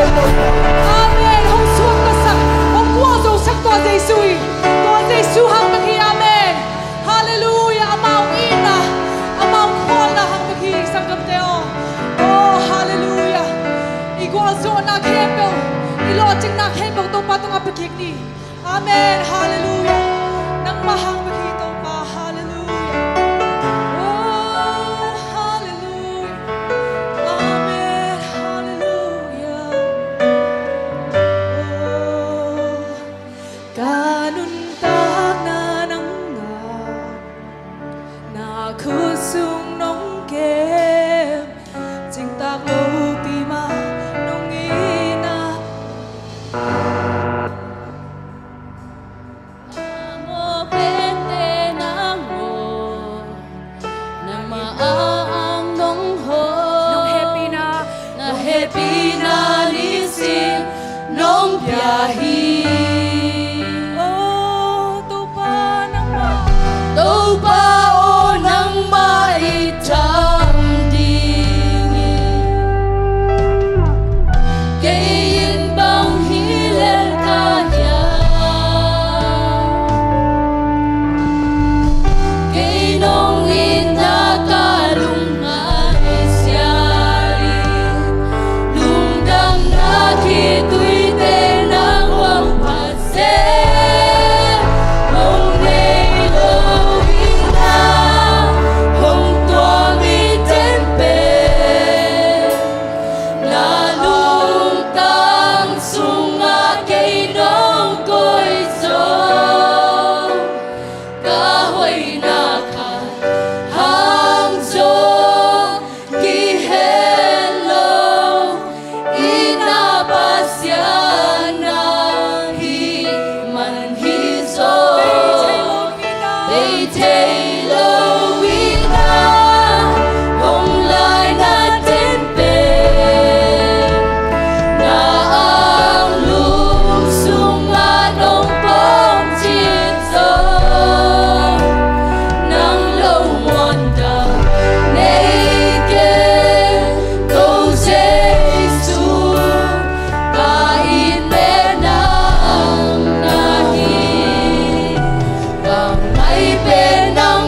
Amen. Hong suaktasak, hong gualzosak tua Jesu hi. Tua Jesu hang bek hi. Amen. Halleluia. Amau itna, amau khualna hang bek hi, sanggamte aw. Oh, halleluia. I gualzawhna khempeuh, i lawhcinna khempeuh Topa tungah pia kik ni. Amen. Halleluia. Nangmah hang bek hi Topa. Halleluia. Oh, halleluia. Amen. Halleluia. Oh, ka nuntakna nangmah, na khut sung nong kem, cingtak lopi mah nong itna. Mawh pente nangawn, nangmah a ang nong hawl, nong hehpihna, na hehpihna nisim nong pia hi. Oh, Topa nangmah, Topa aw nangmah i thang ding hi. Kei in bang hi lel ka hiam? Kei nong it thei lo hi hang, hong lai na ten pen na anglum sungah nong pom cit zong, nang lo muan dang nei kei, ko Jesu, ka it pen nang na hi. Ka ngai pen nang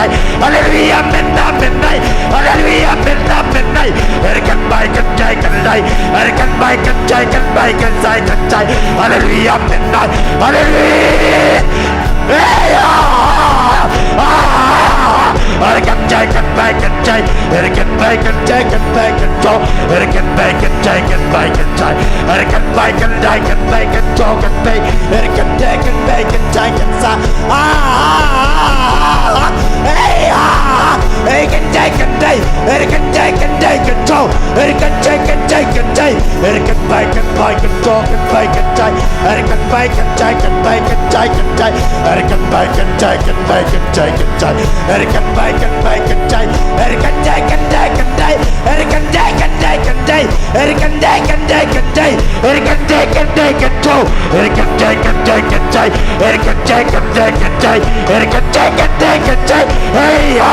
cai. Halleluia, amen, amen, ai. Halleluia, amen, amen, ai. Ere kan bai kan cai kan dai. Ere kan bai kan cai kan bai kan cai kan cai. Halleluia, amen, ai. Halleluia. Hey, ah, ah, ah. Ere kan cai kan bai kan cai. Ere kan bai kan cai kan bai kan cai. Ere kan bai kan cai kan bai kan cai. Ere kan bai kan dai kan bai kan cai kan bai. Ere kan dai kan bai kan cai kan sa. Ah, ah, ah, ah, ah. Hey, ah, ah. Ere kan dai kan dai. Ere kan dai kan dai kan cai. Ere kan cai kan cai kan cai. Ere kan bai kan bai kan cai kan bai kan cai. Ere kan bai kan cai kan bai kan cai kan cai. Ere kan bai kan cai kan bai kan cai kan cai. Ere kan bai kan bai kan cai. Ere kan dai kan dai kan dai. Ere kan dai kan dai kan dai. Ere kan dai kan dai kan dai. Ere kan dai kan dai kan cai. Ere kan dai kan dai kan cai. Ere kan dai kan dai kan cai. Ere kan dai kan dai kan cai. Hey, ah,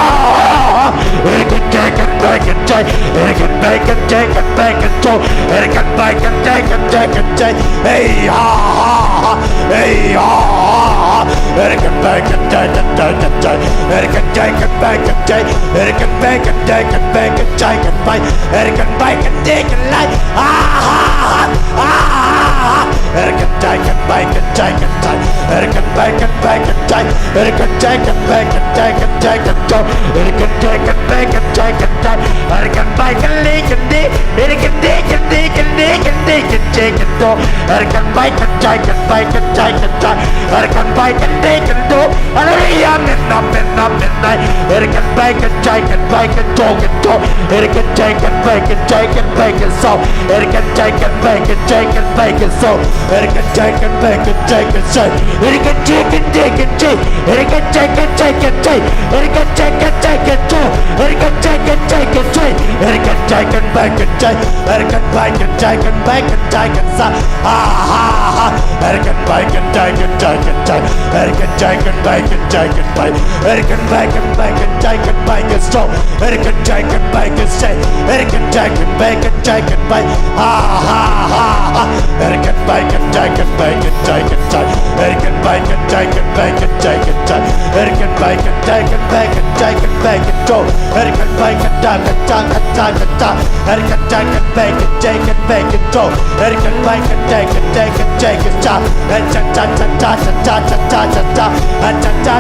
ah, ah. Ere kan dai kan bai kan cai. Ere kan bai kan dai kan bai kan cai. Ere kan bai kan dai kan dai kan cai. Hey, ah, ah, ah. Hey, ah, ah, ah. Ere kan bai kan dai kan dai kan cai. Ere kan dai kan bai kan cai. Ere kan bai kan dai kan bai kan cai kan bai. Ere kan bai kan dai kan lai. Ah, ah, ah, ah, ah, ah. Ere kan dai kan bai kan cai kan cai. Ere kan bai kan bai kan cai. Ere kan cai kan bai kan cai kan cai kan cai. Ere kan cai kan bai kan cai kan cai. Ere kan bai kan li kan di. Ere kan di kan di kan di kan di kan cai kan cai. Ere kan bai kan cai kan bai kan cai kan cai. Ere kan bai kan di kan do. Halleluia, amen, amen, amen, ai. Ere kan bai kan cai kan bai kan cai kan cai. Ere kan cai kan bai kan cai kan bai kan sau. Ere kan cai kan bai kan cai kan bai kan sau. Ere kan cai kan bai kan cai kan cai. Ere kan cai kan dai kan cai. Ere kan cai kan cai kan cai. Ere kan cai kan cai kan cai. Ere kan cai kan cai kan cai. Ere kan cai kan Bacon, Jacobin, bacon, Jacobin, bacon, Jacobin, sa. Ha ha ha. Erkin bacon, Jacobin, Jacobin, Jacobin, Erkin Jacobin, bacon, Jacobin, bacon, Erkin bacon, bacon, Jacobin, bacon, so. Erkin Jacobin, bacon, say. Erkin Jacobin, bacon, Jacobin, bacon. Ha ha ha ha. Erkin bacon, Jacobin, bacon, Jacobin, Jacobin, Erkin bacon, Jacobin, bacon, Jacobin, Jacobin, Erkin bacon, Jacobin, bacon, Jacobin, bacon, so. Erkin bacon, Jacobin, Jacobin, Jacobin, Jacobin, Erkin Jacobin, bacon, Jacobin, bacon, so. Erkin bacon, Jacobin, Jacobin, Jacobin, sa. Erkin Jacobin, Jacobin, Jacobin, Jacobin, Jacobin, Erkin Jacobin, Jacobin,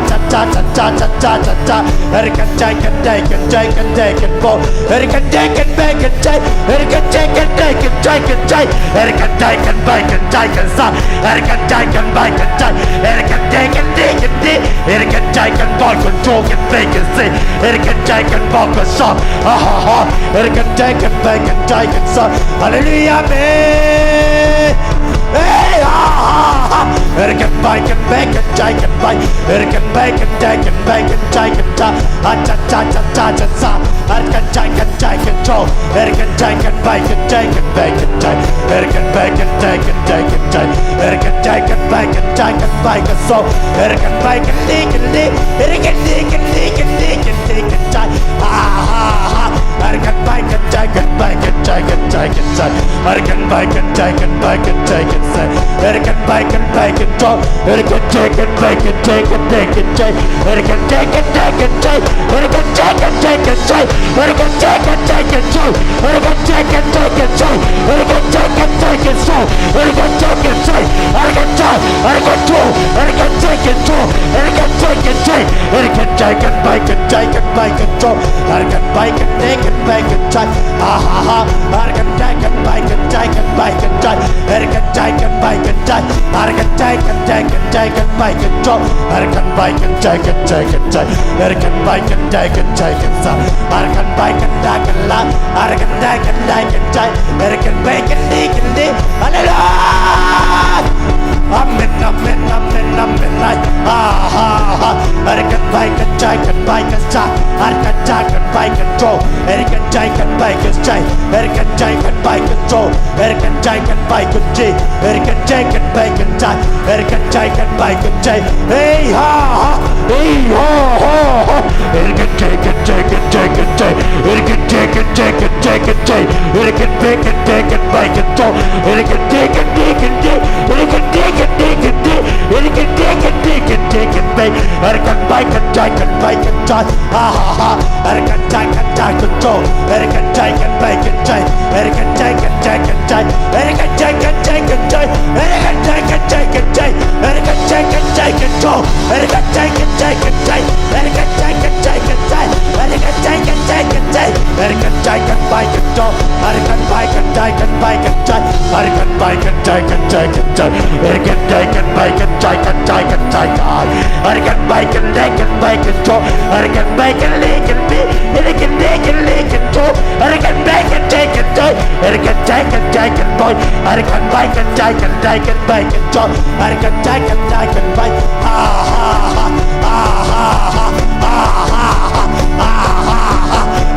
Jacobin, Jacobin, Jacobin, Jacobin, Erkin Jacobin, Jacobin, Jacobin, Jacobin, bo. Erkin Jacobin, bacon, Jacobin, Erkin Jacobin, bacon, Jacobin, Jacobin, Erkin Jacobin, bacon, Jacobin, sa. Erkin Jacobin, bacon, Jacobin, Erkin Jacobin, bacon, Jacobin, Erkin Jacobin, bacon, Jacobin, bacon, si. Erkin Jacobin, bacon, sa. Ha ha ha. Erkin Jacobin, bacon, Jacobin, sa. Hallelujah, amen. Hey, ha ha ha. Erkin bacon, bacon, Jacobin, bacon, Erkin bacon, Jacobin, bacon, Jacobin, sa. Erkin Jacobin, bacon, Jacobin, bacon, Jacobin, bacon, Jacobin, Erkin bacon, Jacobin, bacon, Jacobin, Jacobin, Erkin Jacobin, bacon, Jacobin, bacon, so. Erkin bacon, bacon, bacon, Erkin bacon, bacon, bacon, Jacobin, ha ha ha. Erkin bacon, Jacobin, bacon, Jacobin, Jacobin, Jacobin, Erkin bacon, Jacobin, bacon, Jacobin, sa. Erkin bacon, bacon, so. Erkin Jacobin, bacon, Jacobin, bacon, Jacobin, Erkin Jacobin, Jacobin, Jacobin, Erkin Jacobin, Jacobin, Jacobin, Erkin Jacobin, Jacobin, Jacobin, Erkin Jacobin, Jacobin, Jacobin, Erkin Jacobin, Jacobin, Jacobin, Erkin Jacobin, Jacobin, Erkin Jacobin, Jacobin, Erkin Jacobin, Jacobin, Erkin Jacobin, bacon, Jacobin, bacon, so. Erkin bacon, bacon, bacon, Jacobin, ha ha ha. Erkin Jacobin, bacon, Jacobin, bacon, Jacobin, Erkin Jacobin, bacon, Jacobin, Erkin Jacobin, Jacobin, bacon, so. Erkin bacon, Jacobin, Jacobin, Jacobin, Erkin bacon, Jacobin, Jacobin, sa. Erkin bacon, Jacobin, la. Erkin Jacobin, Jacobin, Jacobin, Erkin bacon, Jacobin, Jacobin. Hallelujah. Amen, amen, amen, amen. Ai, ha ha ha. Erkin bacon, Jacobin, bacon, sa. Erkin Jacobin, bacon, so. Erkin Jacobin, bacon, Jacobin, Erkin Jacobin, bacon, so. Erkin Jacobin, bacon, J. Erkin Jacobin, bacon, J. Erkin Jacobin, bacon, J. Hey, ha ha. Hey, ha ha ha. Erkin Jacobin, Jacobin, Jacobin, J. Erkin Jacobin, Jacobin, Jacobin, J. Erkin bacon, Jacobin, bacon, so. Erkin Jacobin, bacon, J. Erkin Jacobin, bacon, J. Erkin Jacobin, bacon, Jacobin, bacon. Erkin bacon, Jacobin, bacon, J. Ha ha ha. Erkin Jacobin, Jacobin, so. Erkin Jacobin, bacon, J. Erkin Jacobin, Jacobin, J. Erkin Jacobin, Jacobin, J. Erkin Jacobin, Jacobin, J. Erkin Jacobin, Jacobin, so. Erkin Jacobin, Jacobin, J. Erkin Jacobin, Jacobin, J. Erkin Jacobin, Jacobin, J. Erkin Jacobin, bacon, so. Erkin bacon, Jacobin, bacon, J. Erkin bacon, Jacobin, Jacobin, J. Erkin Jacobin, bacon, Jacobin, Jacobin, J. Erkin bacon, Jacobin, bacon, so. Erkin bacon, bacon, J. Erkin bacon, bacon, Jacobin, bacon, J. Erkin Jacobin, Jacobin, boy. Erkin bacon, Jacobin, Jacobin, bacon, J. Erkin Jacobin, Jacobin, bacon. Ha ha ha. Ha ha ha. Ha ha ha. Ha ha ha.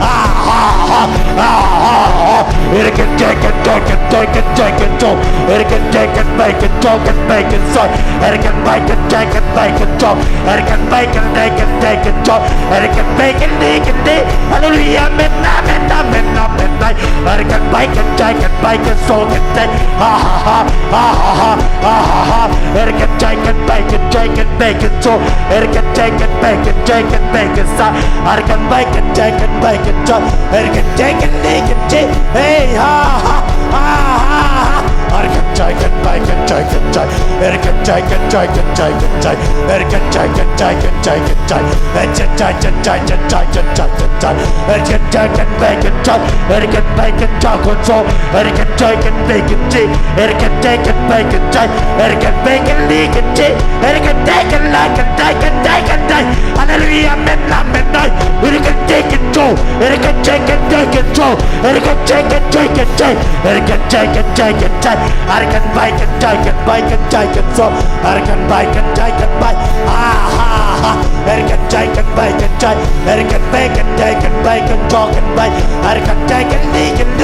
Ha ha ha. Ha ha ha. Erkin Jacobin, Jacobin, Jacobin, Jacobin, so. Erkin Jacobin, bacon, Jacobin, bacon, so. Erkin bacon, Jacobin, bacon, so. Erkin bacon, Jacobin, Jacobin, so. Erkin bacon, bacon, J. Hallelujah, amen, amen, amen, amen, amen. Erkin bacon, Jacobin, bacon, so, Jacobin, J. Ha ha ha. Ha ha ha. Ha ha ha. Erkin Jacobin, bacon, Jacobin, bacon, so. Erkin Jacobin, bacon, Jacobin, bacon, sa. Erkin bacon, Jacobin, bacon, so. Erkin Jacobin, bacon, J. Hey, ha ha. Ha ha ha. Erkin Jacobin, bacon, Jacobin, J. Erkin Jacobin, Jacobin, Jacobin, J. Erkin Jacobin, Jacobin, Jacobin, J. Erkin Jacobin, Jacobin, Jacobin, J. Erkin Jacobin, bacon, J. Erkin bacon, Jacobin, so. Erkin Jacobin, bacon, J. Erkin Jacobin, bacon, J. Erkin bacon, bacon, J. Erkin Jacobin, bacon, Jacobin, Jacobin, J. Hallelujah, amen, amen, J. Erkin Jacobin, so. Erkin Jacobin, Jacobin, so. Erkin Jacobin, Jacobin, J. Erkin Jacobin, Jacobin, J. Erkin bacon, Jacobin, bacon, Jacobin, so. Erkin bacon, Jacobin, bacon. Ha ha ha. Erkin Jacobin, bacon, J. Erkin bacon, Jacobin, bacon, Jacobin, bacon. Erkin Jacobin, bacon, J.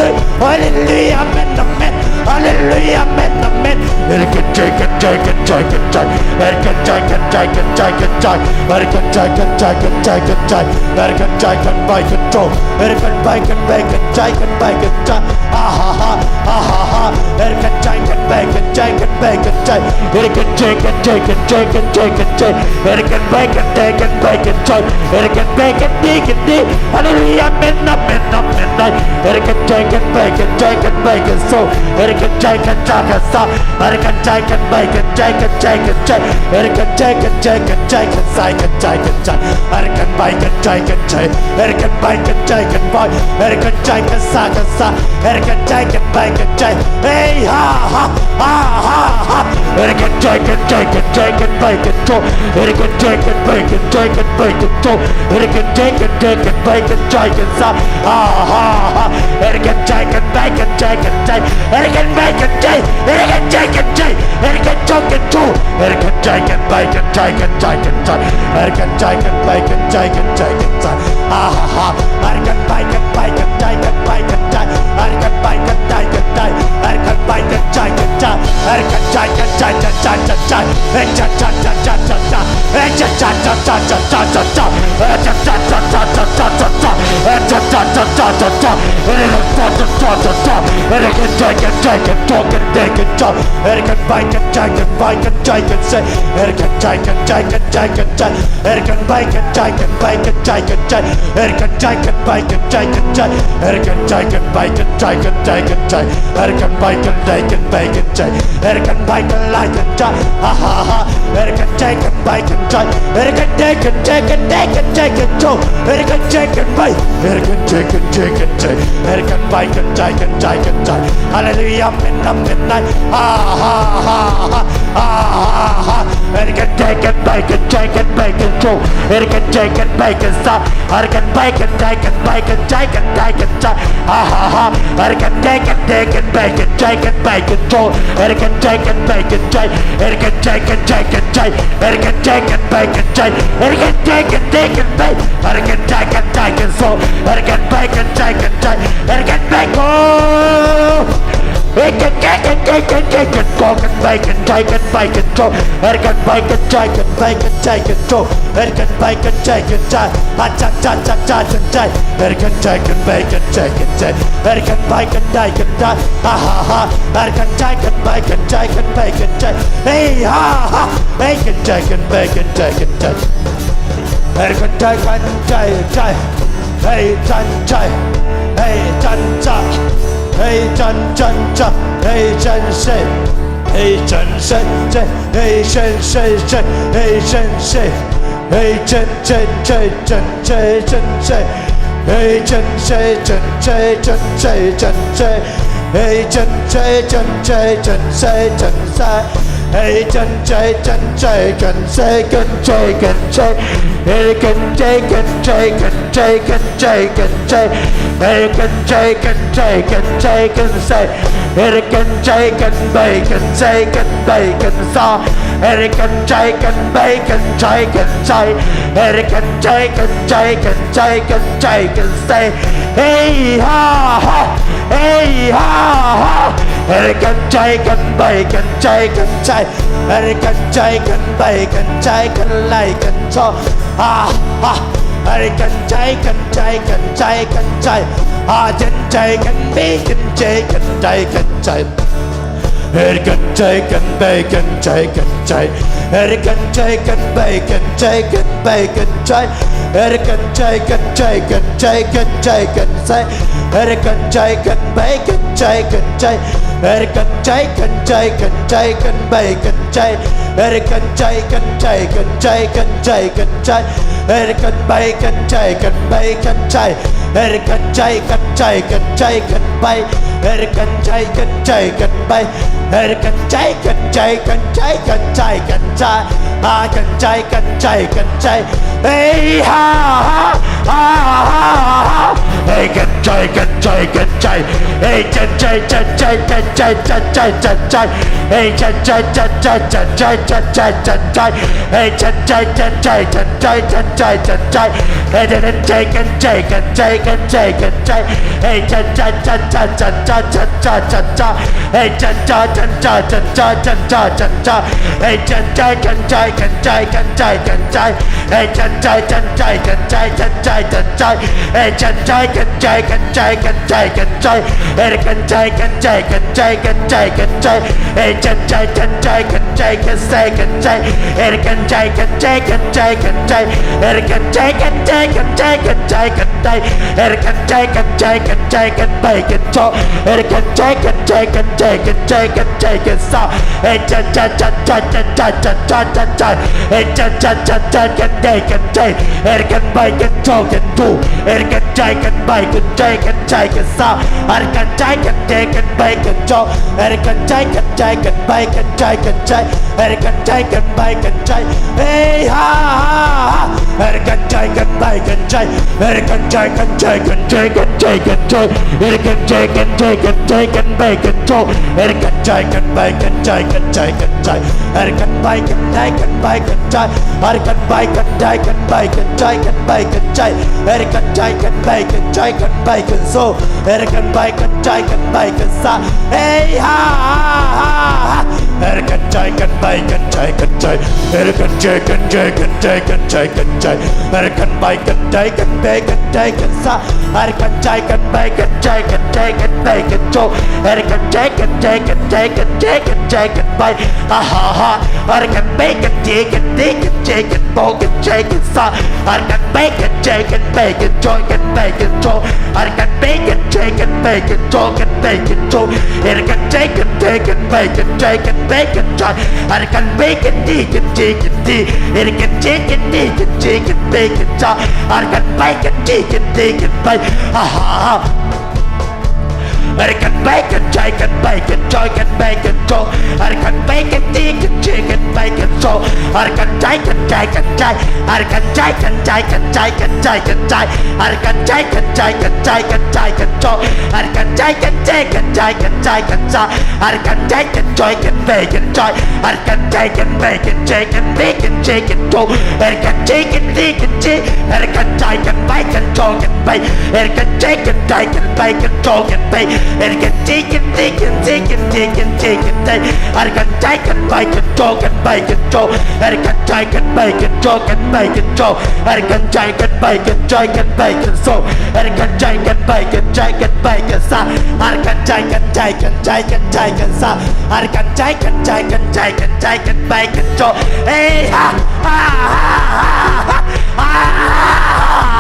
Eric can Jai can Jai, Eric can Jai can Jai can Jai can Jai, Eric can Jai can Jai can Jai can Jai, Eric can Jai can Bai can Jai, Eric can Bai can Bai can Jai can Bai can Jai, ha ha ha ha ha ha, Eric can Jai can Bai can Jai can Bai can Jai, Eric can Jai can Jai can Jai can Jai can Jai, Eric can Bai can Jai can Bai can Jai, Eric can Bai can Di can Di, hallelujah, amen, amen, amen, Eric can Jai can Bai can Jai can Bai can So, Eric can Jai can Jai can Sa, Eric can Jai can Bai can Jai can Jai can Jai, Eric can Jai can Jai can Jai can Sai can Jai can Jai, Eric can Bai can Jai can Jai, Eric can Bai can Jai can Bai, Eric can Jai can Sa can Sa, Eric can Jai can Bai can Jai, hey ha ha ha ha ha, Eric can Jai can Jai can Jai can Bai can Jo, Eric can Jai can Bai can Jai can Bai can Jo, Eric can Jai can Jai can Bai can Jai can Sa, ha ha ha, Eric can Jai can Bai can Jai can Jai, Eric can Bai can Jai, Eric can Jai can Jai, Eric can Jai can Jai, Eric can Jai can Bai can Jai can Jai can Jai, Eric can Jai can Bai can Jai can Jai can Jai, ha ha ha, Eric can Bai can Bai can Jai can Bai can Jai, Eric can Bai can Jai can Jai, Eric can Bai can Jai can Jai, Eric can Jai can Jai can Jai can Jai, Eric can Jai can Jai can Jai, Eric can Jai can Jai can Jai can Jai, Eric can Jai can Jai can Jai can Jai, Eric can Jai can Jai can Jai can Jai, Eric can Bai can Jai can Bai can Jai can Sai, Eric can Jai can Jai can Jai can Jai, Eric can Bai can Jai can Bai can Jai can Jai, Eric can Jai can Bai can Jai can Jai, Eric can Jai can Bai can Jai can Jai can Jai, Eric can Bai can Jai can Bai can Jai, Eric can Bai can Lai can Jai, ha ha ha, Eric can Jai can Bai can Jai, Eric can Jai can Jai can Jai can Jai can Jo, Eric can Jai can Bai, Eric can Jai can Jai can Jai, Eric can Bai can Jai can Jai can Jai, hallelujah, amen, amen, ha ha ha ha ha ha ha, Eric can Jai can Bai can Jai can Bai can Jo, Eric can Jai can Bai can Sa, Eric can Bai can Jai can Bai can Jai can Jai can Jai, ha ha ha, Eric can Jai can Jai can Bai can Jai can Bai can Jo, Eric can Jai can Bai can Jai, Eric can Jai can Jai can Jai, Eric can Jai can Bai can Jai, Eric can Jai can Jai can Bai, Eric can Jai can Jai can So, Eric can Bai can Jai can Jai, Eric can Bai go. Hey, can, can, can, can, can, can, can, go, can, bai, can, jai, can, bai, can, jo. Hey, can, bai, can, jai, can, bai, can, jai, can, jo. Hey, can, bai, can, jai, can, jai. Ha, cha, cha, cha, cha, cha, jai. Hey, can, jai, can, bai, can, jai, can, jai. Hey, can, bai, can, jai, can, jai. Ha, ha, ha. Hey, can, jai, can, bai, can, jai, can, bai, can, jai. Hey, ha, ha. Hey, can, jai, can, bai, can, jai, can, jai. Hey, can, jai, can, jai, jai. Hey, can, jai. Hey, can, ja. Hey, can, can, ja. Hey, can, se. Hey, can, se, se. Hey, can, se, se. Hey, can, se. Hey, can, se, se, can, se, can, se. Hey, can, se, can, se, can, se, can, se. Hey, can, se, can, se, can, se, can, se. Hey, can, se, can, se, can, se, can, se, can, se. Hey, can, se, can, se, can, se, can, se, can, se. Hey, can, se, can, se, can, se, can, se. Hey, can, se, can, bai, can, se, can, bai, can, sa. Hey, can, se, can, bai, can, se, can, sa. Hey, can, se, can, se, can, se, can, se, can, se. Hey, ha, ha. Hey, ha, ha. Hey, can, se, can, bai, can, se, can, sa. Hey, can, se, can, bai, can, se, can, lai, can, so. Ha, ha. Hey, can, se, can, se, can, se, can, sa. Ha, can, se, can, bai, can, se, can, bai, can, sa. Hey, can, se, can, bai, can, se, can, sa. Hey, can, se, can, bai, can, se, can, bai, can, sa. Hey, can, se, can, se, can, se, can, sa. Hey, can, se, can, bai, can, se, can, sa. Hey, can, se, can, se, can, se, can, bai, can, sa. Hey, can, se, can, se, can, se, can, sa, can, sa. Hey, can, bai, can, se, can, bai, can, sa. Hey, can, se, can, se, can, se, can, bai. Hey, can, se, can, se, can, bai. Hey, can, se, can, se, can, se, can, sa, can, sa. Ha, can, se, can, se, can, se. Hey, ha, ha, ha, ha, ha. Hey, can jai, can jai, can jai. Hey, can jai, can jai, can jai, can jai, can jai. Hey, can jai, can jai, can jai, can jai, can jai. Hey, can jai, can jai, can jai, can jai, can jai. Hey, can jai, can jai, can jai, can jai, can jai. Hey, can jai, can jai, can jai, can jai, can jai. Hey, can jai, can jai, can jai, can jai, can jai. Hey, can jai, can jai, can jai, can jai, can jai. Hey, can jai, can jai, can jai, can jai, can jai. Hey, can jai, can jai, can jai, can jai, can jai. Hey, can jai, can jai, can jai, can jai, can jai. Hey, can jai, can jai, can jai, can jai, can jai. Hey, can jai, can jai, can jai, can jai. Hey, can jai, can jai, can jai, can jai, can jai. Hey, can jai, can jai, can jai, can bai, can jaw. Hey, can jai, can jai, can jai, can jai, can jai, can sa. Hey, can jai, can jai, can jai, can jai, can jai. Hey, can jai, can jai, can jai, can jai. Hey, can bai, can jaw, can do. Hey, can jai, can bai, can jai, can jai, can sa. Hey, can jai, can jai, can bai, can jaw. Hey, can jai, can jai, can bai, can jai, can jai. Hey, can jai, can bai, can jai. Hey, ha, ha, ha. Hey, can jai, can bai, can jai. Hey, can jai, can jai, can jai, can jai, can jai. Hey, can jai, can jai, can jai, can bai, can jaw. Hey, can jai, can bai, can jai, can jai, can jai. Hey, can bai, can jai, can bai, can jai. Hey, can bai, can jai, can bai, can jai, can bai, can jai. Hey, can jai, can bai, can jai, can bai, can so. Hey, can bai, can jai, can bai, can sa. Hey, ha, ha, ha, ha. Hey, can jai, can bai, can jai, can jai. Hey, can jai, can jai, can jai, can jai, can jai. Hey, can bai, can jai, can bai, can jai, can sa. Hey, can jai, can bai, can jai, can jai, can bai, can jaw. Hey, can jai, can jai, can jai, can jai, can jai, can bai. Ha, ha, ha. Hey, can bai, can jai, can jai, can jai, can bawl, can jai, can sa. Hey, can bai, can jai, can bai, can jaw, can bai, can jaw. Hey, can bai, can jai, can bai, can jaw, can bai, can jaw. Hey, can jai, can jai, can bai, can jai, can bai, can jai. Hey, can bai, can di, can di, can di. Hey, can jai, can di, can jai, can bai, can jai. Hey, can bai, can di, can di, can bai. Ha, ha, ha. Hey, can bai, can jai, can bai, can jaw, can bai, can jaw. Hey, can bai, can di, can jai, can bai, can jaw. Hey, can jai, can jai, can jai. Hey, can jai, can jai, can jai, can jai, can jai. Hey, can jai, can jai, can jai, can jai, can jaw. Hey, can jai, can jai, can jai, can jai, can jai. Hey, can jai, can jaw, can bai, can jai. Hey, can jai, can bai, can jai, can bai, can jai, can jaw. Hey, can jai, can di, can jai. Hey, can jai, can bai, can jaw, can bai. Hey, can jai, can jai, can bai, can jaw, can bai. Hey, can di, can di, can di, can jai, can jai, can jai. Hey, can jai, can bai, can jaw, can bai, can jaw. Hey, can jai, can bai, can jaw, can bai, can jaw. Hey, can jai, can bai, can jai, can bai, can so. Hey, can jai, can bai, can jai, can bai, can sa. Hey, can jai, can jai, can jai, can jai, can sa. Hey, can jai, can jai, can jai, can jai, can bai, can jaw. Hey, ha, ha, ha, ha, ha,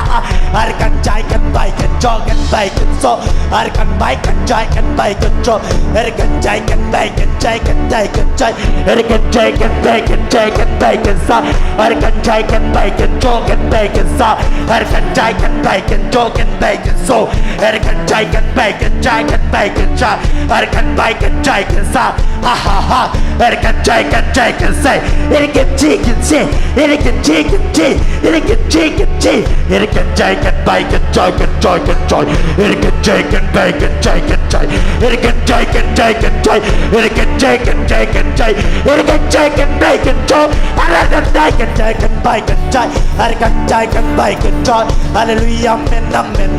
ha. Hey, can jai, can bai, can jaw, can bai, can so. Hey, can bai, can jai, can bai, can jaw. Hey, can jai, can bai, can jai, can jai, can jai. Hey, can jai, can bai, can jai, can bai, can sa. Hey, can jai, can bai, can jaw, can bai, can sa. Hey, can jai, can bai, can jaw, can bai, can so. Hey, can jai, can bai, can jai, can bai, can jai. Hey, can bai, can jai, can sa. Ha, ha, ha. Hey, can jai, can jai, can say. Hey, can jai, can say. Hey, can jai, can jai. Hey, can jai, can jai. Hey, can jai, can bai, can jai, can jai, can jai. Hey, can jai, can bai, can jai, can jai. Hey, can jai, can jai, can jai. Hey, can jai, can jai, can jai. Hey, can jai, can bai, can jaw. Hey, can jai, can jai, can bai, can jai. Hey, can jai, can bai, can jaw. Hallelujah, amen, amen.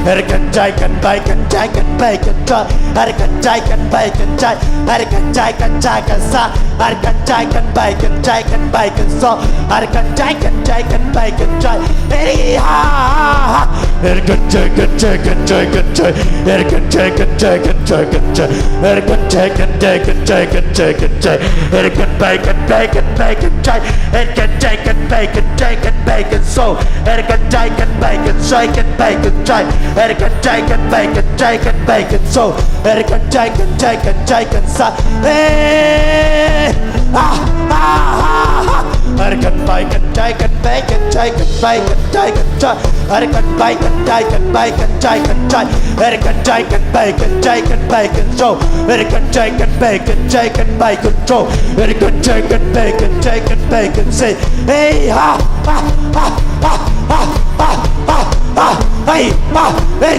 Hey, can jai, can bai, can jai, can bai, can jaw. Hey, can jai, can bai, can jai. Hey, can jai, can jai, can sa. Hey, can jai, can bai, can jai, can bai, can so. Hey, can jai, can jai, can bai, can jai. Hey, ha, ha, ha. Hey, can jai, can jai, can jai, can jai. Hey, can jai, can jai, can jai, can jai. Hey, can jai, can jai, can jai, can jai, can jai. Hey, can bai, can bai, can bai, can jai. Hey, can jai, can bai, can jai, can bai, can so. Hey, can jai, can bai, can jai, can bai, can jai. Hey, can jai, can bai, can jai, can bai, can so. Hey, can jai, can jai, can jai, can sa. Hey, ah, ah, ah, ah. Hey, can bai, can jai, can bai, can jai, can bai, can jai, can jai. Hey, can bai, can jai, can bai, can jai, can jai. Hey, can jai, can bai, can jai, can bai, can so. Hey, can jai, can bai, can jai, can bai, can so. Hey, can jai, can bai, can jai, can bai, can say. Hey, ha, ha, ha, ha. Hey, ha, hey,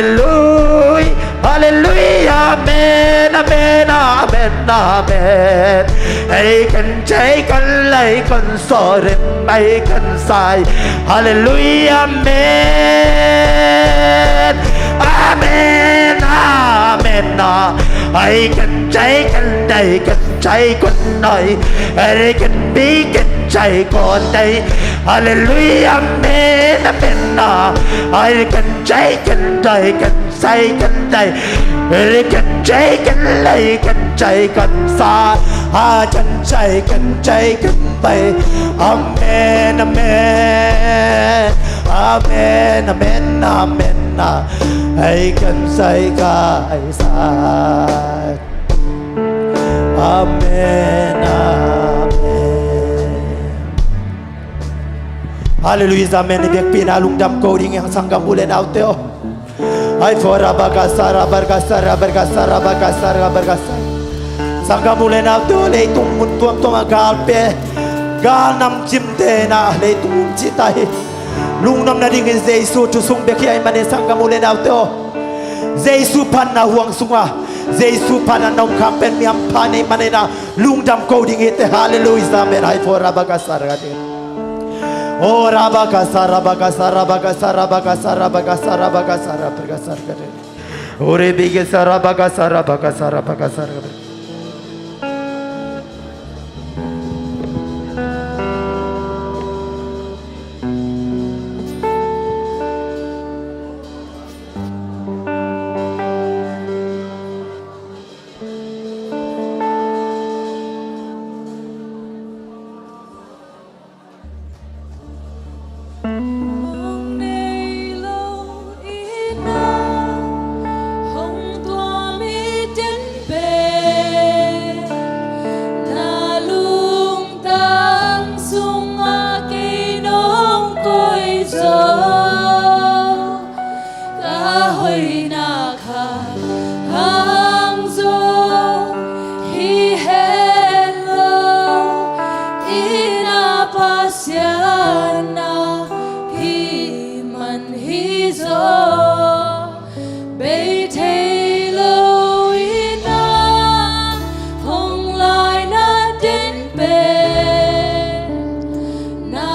Halleluia, halleluia, amen, amen, amen, amen. Ei kan cai kan lai kan sawrin ei kan sai. Halleluia, amen, amen, amen. Ei kan cai kan dai kan cai kan nai, ei kan bi kan cai kan dai. Halleluia, amen, amen. Ei kan cai kan dai kan sai kan dai, ei kan cai kan lai kan cai kan sa, a kan cai kan cai kan bai. Amen, amen, amen, amen, amen. Ei kan sai kai sa. Amen, amen. Halleluia, amen. I biakpi na lungdam ko ding hi hang, sanggam u le naute aw. Ai fo rabakasa rabakasa rabakasa rabakasa rabakasa. Sanggam u le naute aw, leitung mun tuamtuam a gal pe, gal namcimte na leitung mun cita hi. Lungdam nadingin Jesu thu sung bek hi ahih manin, sanggam u le naute aw, Jesu phatna huang sunga Jesu phatna na om khak pen mi hampha nei manin, lungdam ko ding hi te. Halleluia, amen. Ai fo rabakasa rabakasa. O rabakasa rabakasa rabakasa rabakasa rabakasa rabakasa rabakasa rabakasa. O rebekasa rabakasa rabakasa rabakasa rabakasa. Mong nei lo in ah hong tuam i den pen, na lungtang sungah kei nong koih zaw. Ka hoihna khat hang zong hi hen lo, i na Pasian na hih man hi zaw. Bei thei lo in ah hong lai na den pen, na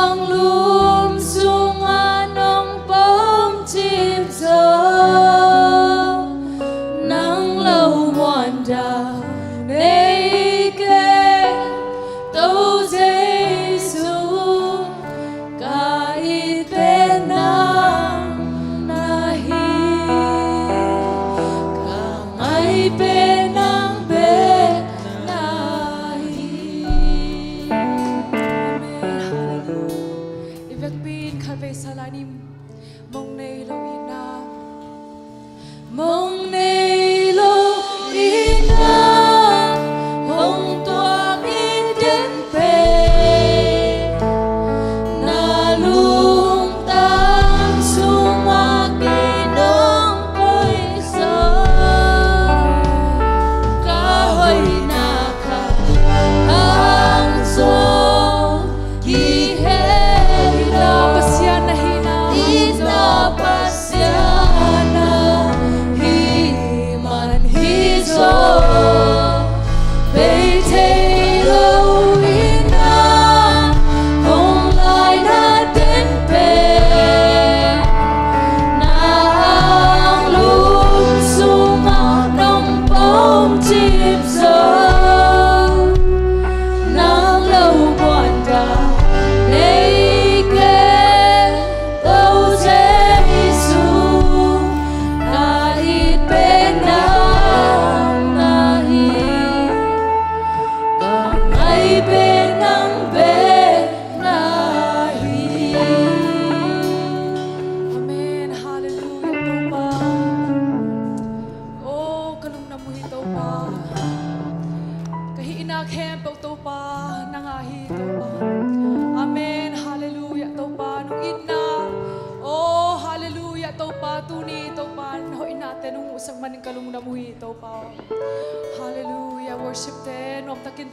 anglum sungah nong pom cip zaw. Nang lo muan dau nei kei, Topa Jesu. Ka it pen nang na hi, ka ngai pen nang bek na hi. Amen. Halleluia. I vekpi in khatvei sa lai ni. Mong nei lo in ah, mong nei lo in ah hong tuam i den pen, na lungtang sungah kei nong koih zaw. Ka hoihna khat hang zong hi hen lo, Pasian na hihna hang zong.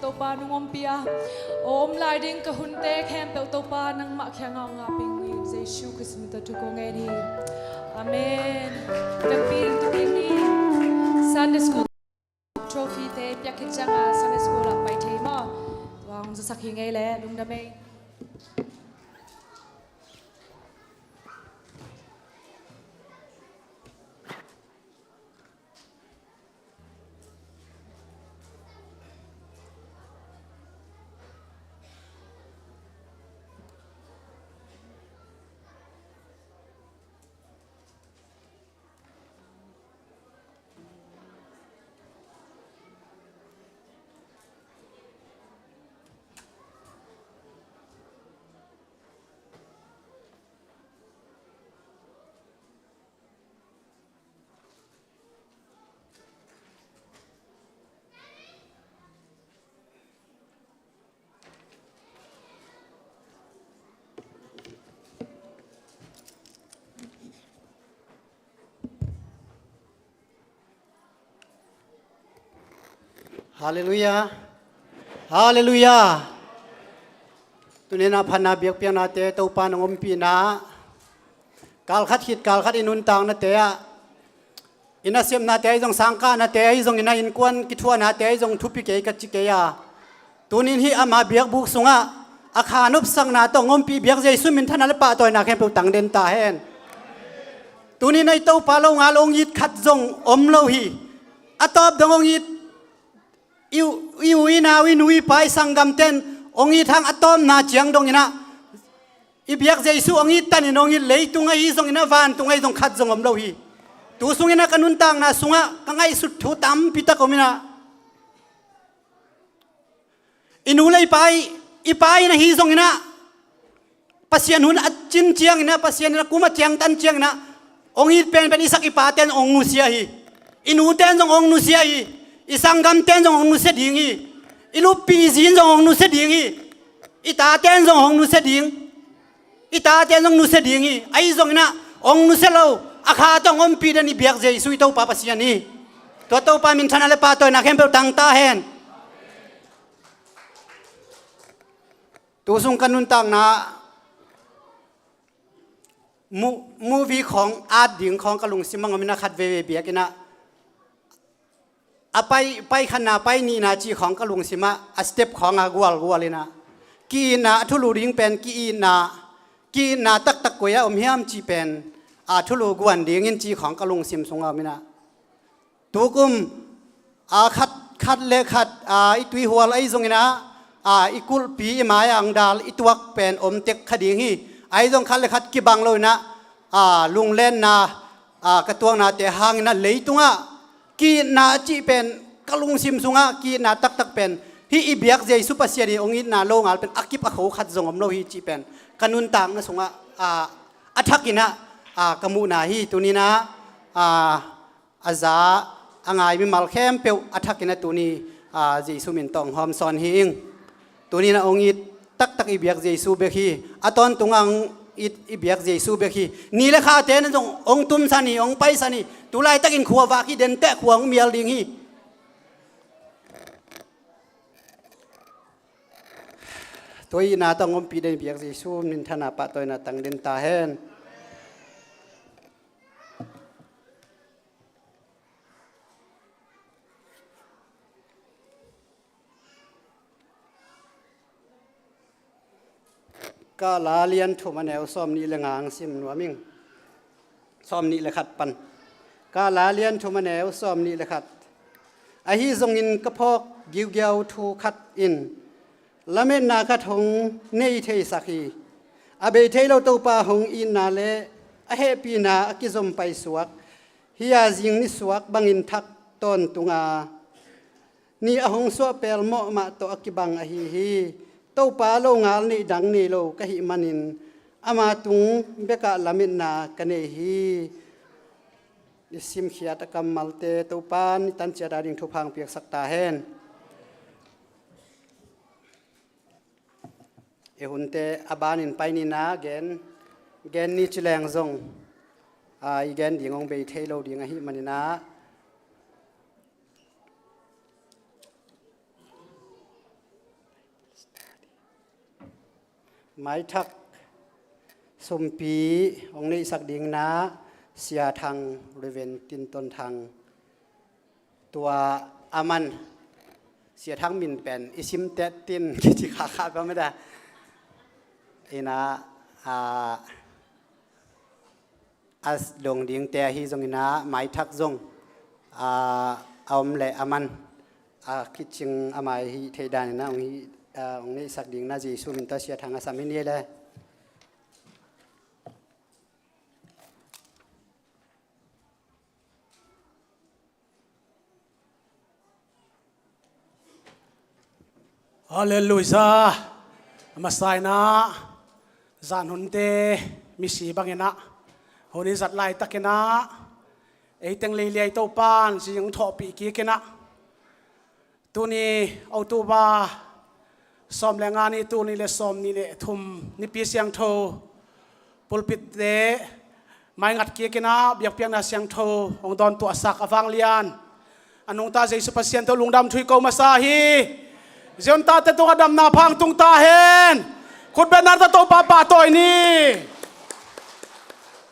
Topa nong ompih a, a om lai ding ka hunte khempeuh Topa nangmah kiangah ngah peng ing. Jesu Khrist min tawh thu kong ngen hi. Amen. Tampi in tukin ni Sunday School trophy te piak khit ciangin Sunday School ah pai thei maw? Tua hong zasak hi ing ei leh, lungdam ei. Halleluiah. Halleluiah. Tuni-in a phatna biakpiaknate Topa nong ompihna, kalkhat khit kalkhat i nuntaknate ah, i nasepnate ahi zong, sangkahnate ahi zong, i na innkuan kithuahnate ahi zong thupi kei ka ci kei a, tuni-in hih ama biakbuk sungah a kha nopsakna tawh hong ompih biak Jesu minthanna le pahtawina khempeuh tang den ta hen. Tuni-in ei Topa lo ngal hong it khat zong om lo hi. A tawp dong hong it, i u, i u i nau, i nu i pa, i sanggamten hong it hang a tawpna ciang donginah i biak Jesu hong it tanin hong it, leitung ahi zonginah vantung ahi zong khat zong om lo hi. Tu sunginah ka nuntakna sungah ka ngaihsut thu tampitak om inah, i nu le i pa, i pa in ahi zonginah Pasian hun a cin cianginah, Pasian in a kum a ciangtan cianginah hong it penpen i sak i paten hong nusia hi. I nuten zong hong nusia hi. I sanggamten zong hong nusia ding hi. I luppi i zin zong hong nusia ding hi. I taten zong hong nusia ding. I taten zong nusia ding hi. Ahi zonginah hong nusia lo, a kha tawh hong ompih den i biak Jesu i Topa Pasian hi. Tua Topa minthanna le pahtawina khempeuh tang ta hen. Tu sung ka nuntakna mu, movie khawng at ding khawng ka lungsim ah om inah, khat veivei biak inah a pai, pai khatna, pai nihna cih khawng ka lungsim ah a step khawng a gualgual inah, ki-itna, a thulu ding pen ki-itna, ki-itna taktak koi ah om hiam cih pen a thulu guan dingin cih khawng ka lungsim sungah om inah, tukum a khat, khat le khat a i tuihual ahi zonginah a i kulhpi i mai-ah hong dal i tuak pen om tek kha ding hi. Ahi zong khat le khat kibang lo inah a lunglenna a ka tuaknate hanginah leitungah ki-itna a cih pen ka lungsim sungah ki-itna taktak pen hih i biak Jesu Pasian in hong itna lo ngal pen a kip a kho khat zong om lo hi cih pen ka nuntakna sungah a, a thakinah a ka muhna hi. Tuninah a, a za a ngai mimal khempeuh a thakinah tuni a Jesu min tawh hong hawmsawn hi ing. Tuninah hong it taktak i biak Jesu bek hi. A tawntungah hong it i biak Jesu bek hi. Ni le khate na zong hong tumsan hi, hong paisan hi. Tulaitakin khua vak hi, denteh khua hong mial ding hi. Tua itna tawh hong ompih den i biak Jesu minthanna pahtawina tang den ta hen. Ka la lian thum a neu sawm nih le nga hong sim nuam ing. Sawm nih le khat pan. Ka la lian thum a neu sawm nih le khat. Ahi zongin ka phawk giugiau thu khat in lametna khat hong nei theisak hi. A bei thei lo Topa hong itna le a hehpihna a kizom paisuak hi-a, zing nisuak bangin thak tawntunga ni a hong suah pelmawh mah tawh a kibang ahi hi. Topa lo ngal neih dang nei lo ka hih manin ama tung bekah lametna ka nei hi. I simkhiat a kammalte Topa in i tanciat ading thupha hong piaksak ta hen. I hunte a banin pai nina gen, gen ni ci leng zong a, i gen ding hong bei thei lo ding ahih maninah, Maithak sumpi hong neihsak dingin ah Sia Thang, Reverend Tin Ton Thang, tua a man, Sia Thang min pen i sim tetin kici khakha pah mah ta. Ina, a, a dong dingte ahi zongin ah maithak zong, a, a om leh a man, a kicing a mai hi thei danin ah hong hi, a, hong neihsak dingin ah Jesu min tawh Sia Thang a sam hi ni le. Halleluiah. A masa in ah zan hunte misi bangin ah hun i zat laitakin ah ei teng leiliai Topa'n zing thawhpih kik in ah, tuni October sawm le nga ni, tul nih le sawm nih le thum Nipi Siangtho pulpit te maingat kik in ah biakpiakna siangtho hong dawntuahsak a vanglian, a nungta Jesu Pasian tawh lungdam thu i ko masa hi. Zion tate tungah damna pha hong tung ta hen. Khutbetna tawh Topa pahtawi ni.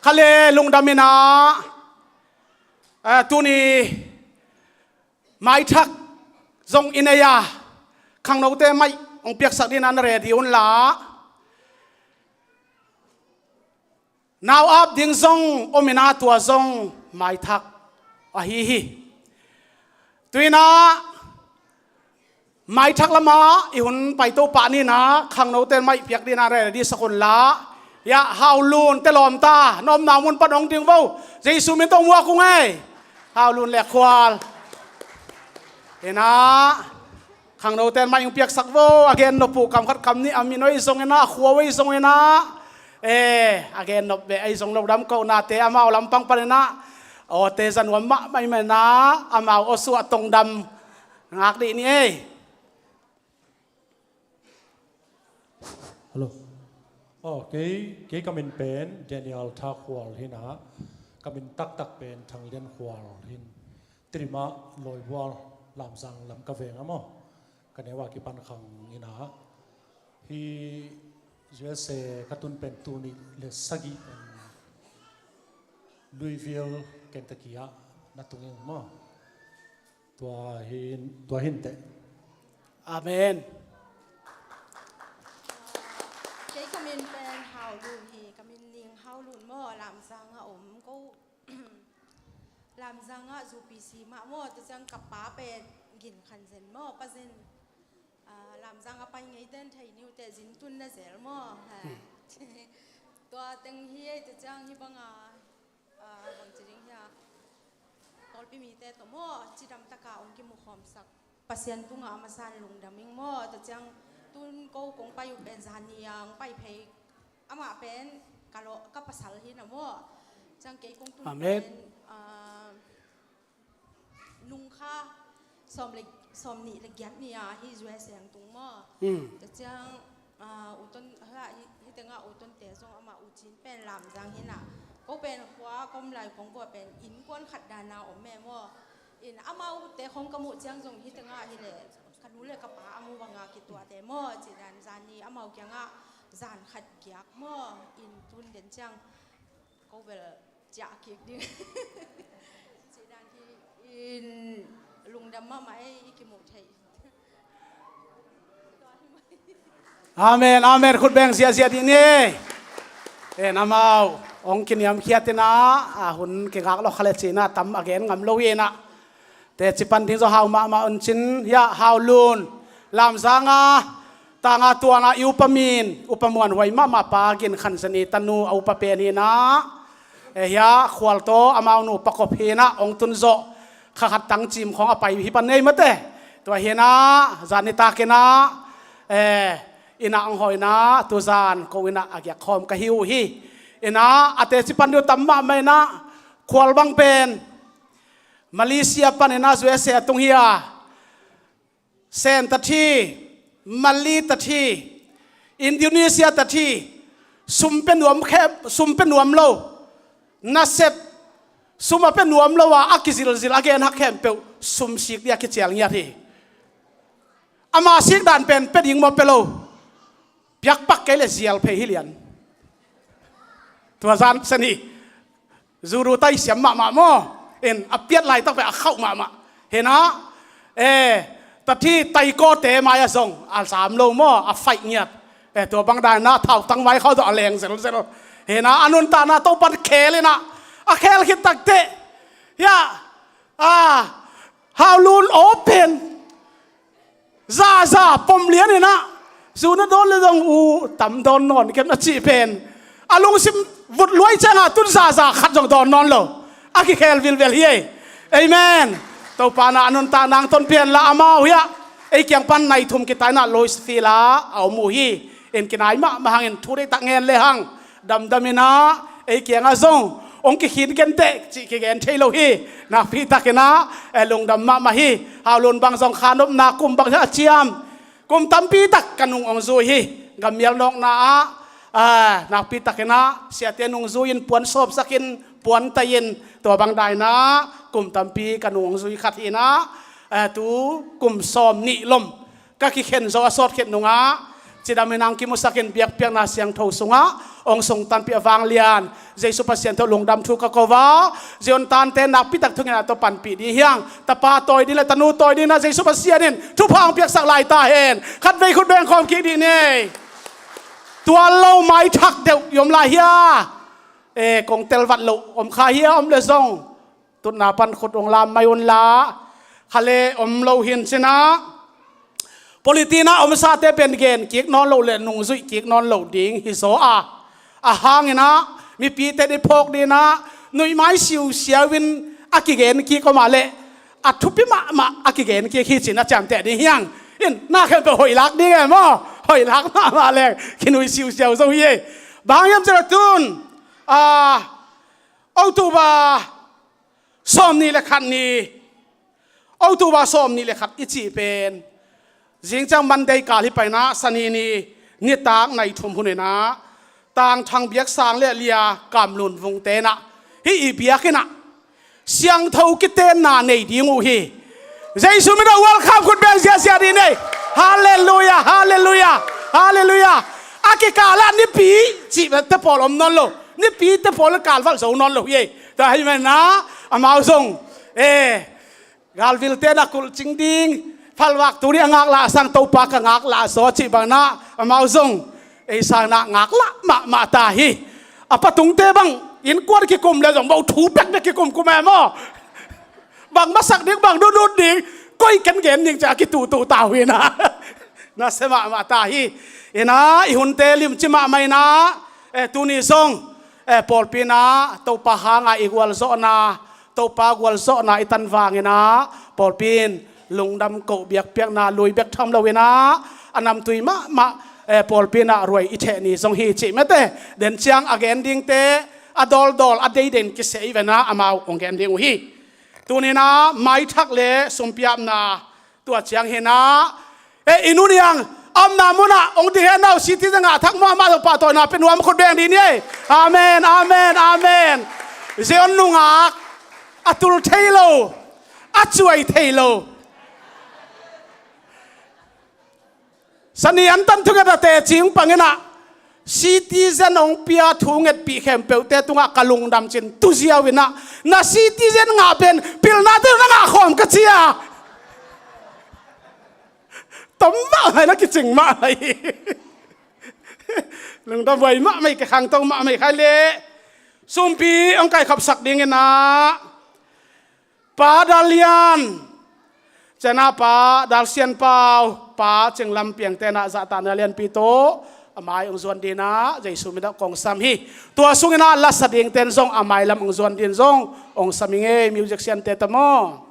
Kha le lungdam in ah, a, tuni maithak zong i nei a, khangnote maih hong piaksak dingin ah na ready un la, nau ap ding zong om in ah tua zong maithak ahi hi. Tu in ah maithak lamah i hun paito pah ni in ah, khangnote maih piak dingin ah ready sak un la. Hiah Hau Lun te lawm ta, na omna mun pan hong ding vo. Jesu min tawh muak ung ei. Hau Lun le khual. Ina, khangnote maih hong piaksak vo, a gen nop uh kam khat kam nih a min ahi zongin ah, a khua ahi zongin ah, e, a gen nop beh ahi zong lo, dam kohnate amau lampang panin ah, awte za nuam mahmah ahih manin ah amau aw suah tongdam ngak dih ni ei. Hello. Aw, kei, kei ka min pen Daniel Thak Khual hi in ah, ka min taktak pen Thang Lian Khual hi in, Tirima Lawibual Lamzang lam ka veng a maw. Ka neu a kipan Khang hi in ah, hi U S A ka tun pen tul nih le sagih pen Louisville, Kentucky ah na tung ing maw. Tua hi in, tua hi inteh. Amen. Kei ka min pen Hau Lun hi, ka min Ning Hau Lun maw, Lamzang ah om ko. Lamzang ah zupi si mah maw, tua ciang ka pa pen Gin Khan Zen maw, Pa Zen. Ah, Lamzang a pai ngei ten thei ni uh teh, zin tun na zel maw. Ha. Tua teng hi ei, tua ciang hih bang a, ah, bang ci ding hiam, tawlpi mite tawh maw, cidam taka hong kimukhawmsak Pasian tungah a masa in lungdam ing maw. Tua ciang tun ko kong pai uh pen zan ni a hong pai phei, amah pen ka lawh, ka pasal hi in ah maw. Ciang kei kong tun, amen, pen, ah, nung kha sawm le, sawm nih le giat ni a, hi U S A hong tung maw. Hmm. Tua ciang, ah, U Ton, ha, hi, hih tengah U Tonte zong amah U Cin pen Lamzang hi in ah, ko pen khua ka om lai kong vua pen innkuan khat dan a om e maw. In amaute khong ka muh ciang zong hih tengah hi leh ka nu le ka pa a mu bang a kituahte maw, cih dan zan ni amau kiangah zan khat giak maw, in tun den ciang ko bel ciah kik ding. Cih dan hi in, lungdam mahmah ei, i kimuh theih. Amen, amen. Khut beng ziahziah dih ni. En, amau hong kiniamkhiat in ah, a hun kingak lo kha le cih in ah tam a gen ngam lo hi in ah. Teci pan ding zaw hau mahmah un cin, hiah Hau Lun, Lamzang a tanga tuana i upa min, upa muanhuai mahmah pa Gin Khan Zen i tanu a upa pen hi in ah. E, hiah Khual tawh amau nu Pa Kop hi in ah, hong tun zawh kha khat tang cim khawng a pai hi pan nei mate. Tua hi in ah, zan nitak in ah, e, inn ah hong hawh in ah, tuzan ko inn ah a giak khawm ka hi uh hi. In ah, a teci pan ding uh tam mahmah in ah, Khual bang pen Malaysia pan in ah U S A a tung hi a, Sen tat hi, Mali tat hi, Indonesia tat hi, sum pia nuam khem, sum pia nuam lo, nasep, sum a pia nuam lo a, a kizilzil a gen hak khempeuh sum sik ding a kicial ngiat hi. Ama sik dan pen pia ding maw, pia lo? Piakpak kei le zial phei hi lian. Tua zan sani. Zuru tai siam mahmah maw. In a piat laitak pen a khauh mahmah. Hinah, eh, tathi taikawte mai-ah zong a zam lo maw, a faih ngiat. Eh, tua bang daina thautang mai khauh tawh a leng zelzel. Hinah, a nuntakna Topan khel inah. A khel khit takteh. Hiah, ah, Haulun open. Zaza pom lian inah, zu na dawn le zong u tam dawn nawn kem a cih pen a lungsim vut luai ciangah tun zaza khat zong dawn nawn lo. A kikhel vilvel hi ei. Amen. Topa na a nuntakna hong tonpih hen la, amau hiah ei kiang pan nai thum kitai inah Louisville ah a om uh hi. In kinai mahmah hangin thu deihtak ngen le hang damdam inah ei kiangah zong hong kikhin kenteh cih kigen thei lo hi. Nakpi takinah, eh, lungdam mahmah hi. Haulun bang zong khanopna kum bang a ciam, kum tampi tak ka nung hong zui hi. Gammial nawkna ah, ah, nakpi takinah siate nungzui-in puan sawpsakin puan tai-in tua bang daina kum tampi ka nung hong zui khat hinah, eh, tu kum sawm nih lom ka kikhen zo a sawt khit nungah cidam inah hong kimusakin biakpiakna siangtho sungah hong sungtanpih a vanglian Jesu Pasian tawh lungdam thu ka ko a, Zion tante nakpi tak thunginah tawh panpih dih hiang. Tapa tawi ding le tanu tawi ding inah Jesu Pasian in thupha hong piaksak lai ta hen. Khatvei khut beng khawm kik dih ni. Tual lo maithak deuh i om lai hia? Eh, kong telvat loh om kha hia? Om le zong tutna pan khut hong lam mai unla. Kha le om lo hin cinah. Politinah omsate pen gen kik nawn lo le nungzuih kik nawn lo ding hi zaw a. A hanginah mipite i phawk dinah nuihmai siusiau in a kigen kik om a leh a thupi mahmah a kigen kik hi cin a ciamteh ding hiang. In na khempeuh hoihlak ding e maw? Hoihlak mahmah leng kinui siusiau zo hi ei. Bang hiam cih leh tun, ah, October sawm nih le khat ni, October sawm nih le khat i cih pen zingciang Monday kal hi painah Sani ni nitak nai thum hun inah Tangthang Biaksang le Lia Kamlun Vungte inah hih i biakinn ah siangtho kitenna nei ding uh hi. Jesu min ah welcome khut beng ziahziah dih ni. Halleluiah, halleluiah, halleluiah. A kikal ah nipi cih te pawl om nawn lo. Nipi te pawl kalvalh zo nawn lo hi ei. Tua hi menah amau zong, eh, galvilte na kulhcing ding phalvak tuni a ngaklah sang Topa ka ngaklah zaw cih bangnah amau zong ei sangnah ngaklah mahmah ta hi. A patungte bang innkuan kikum le zong bo thu pekpek kikumkum e maw? Bang masak ding, bang nunut ding, koi ken gen ding ci a kituhtuh ta uh hinah. Nasia mahmah ta hi. Inah i hunte limci mahmah inah, eh, tuni zong, eh, pawlpi inah Topa hanga i gualzawhna, Topa gualzawhna i tan vanginah pawlpi in lungdam koh biakpiakna lui bek tham lo inah a namtui mahmah, eh, pawlpi inah ruai i theh ni zong hi cih mete. Den ciang a gen dingte a dawldawl a deiden kiseh i venah amau hong gen ding uh hi. Tuninah maithak le sumpiapna tua ciang hinah, eh, i nuniang a omna munah hong ding hen aw, citizen ngah thak mahmah zong pahtawina pia nuam khut beng dih ni ei. Amen, amen, amen. Zion nungak a tul thei lo, a cuai thei lo. Sani an tan thunget a teci hong pang inah citizen hong pia thu ngetpih khempeuhte tungah ka lungdam cin tuziau inah na citizen ngah pen pilnate na ngah khawm ka ci a. Tom mah hai na kicing mah hai. Lungdam huai mahmah, ka khangto mahmah khai leh sumpi hong kaikhapsak ding inah Pa Dal Lian, cianah Pa Dal Sian Pau, Pa Cing Lam Piang tenah zahtakna lianpi tawh a mai hong zuan dinah Jesu min ah kong sam hi. Tua sunginah lasa dingten zong a mai lam hong zuan din zong hong sam hi ngei, music siante ta maw?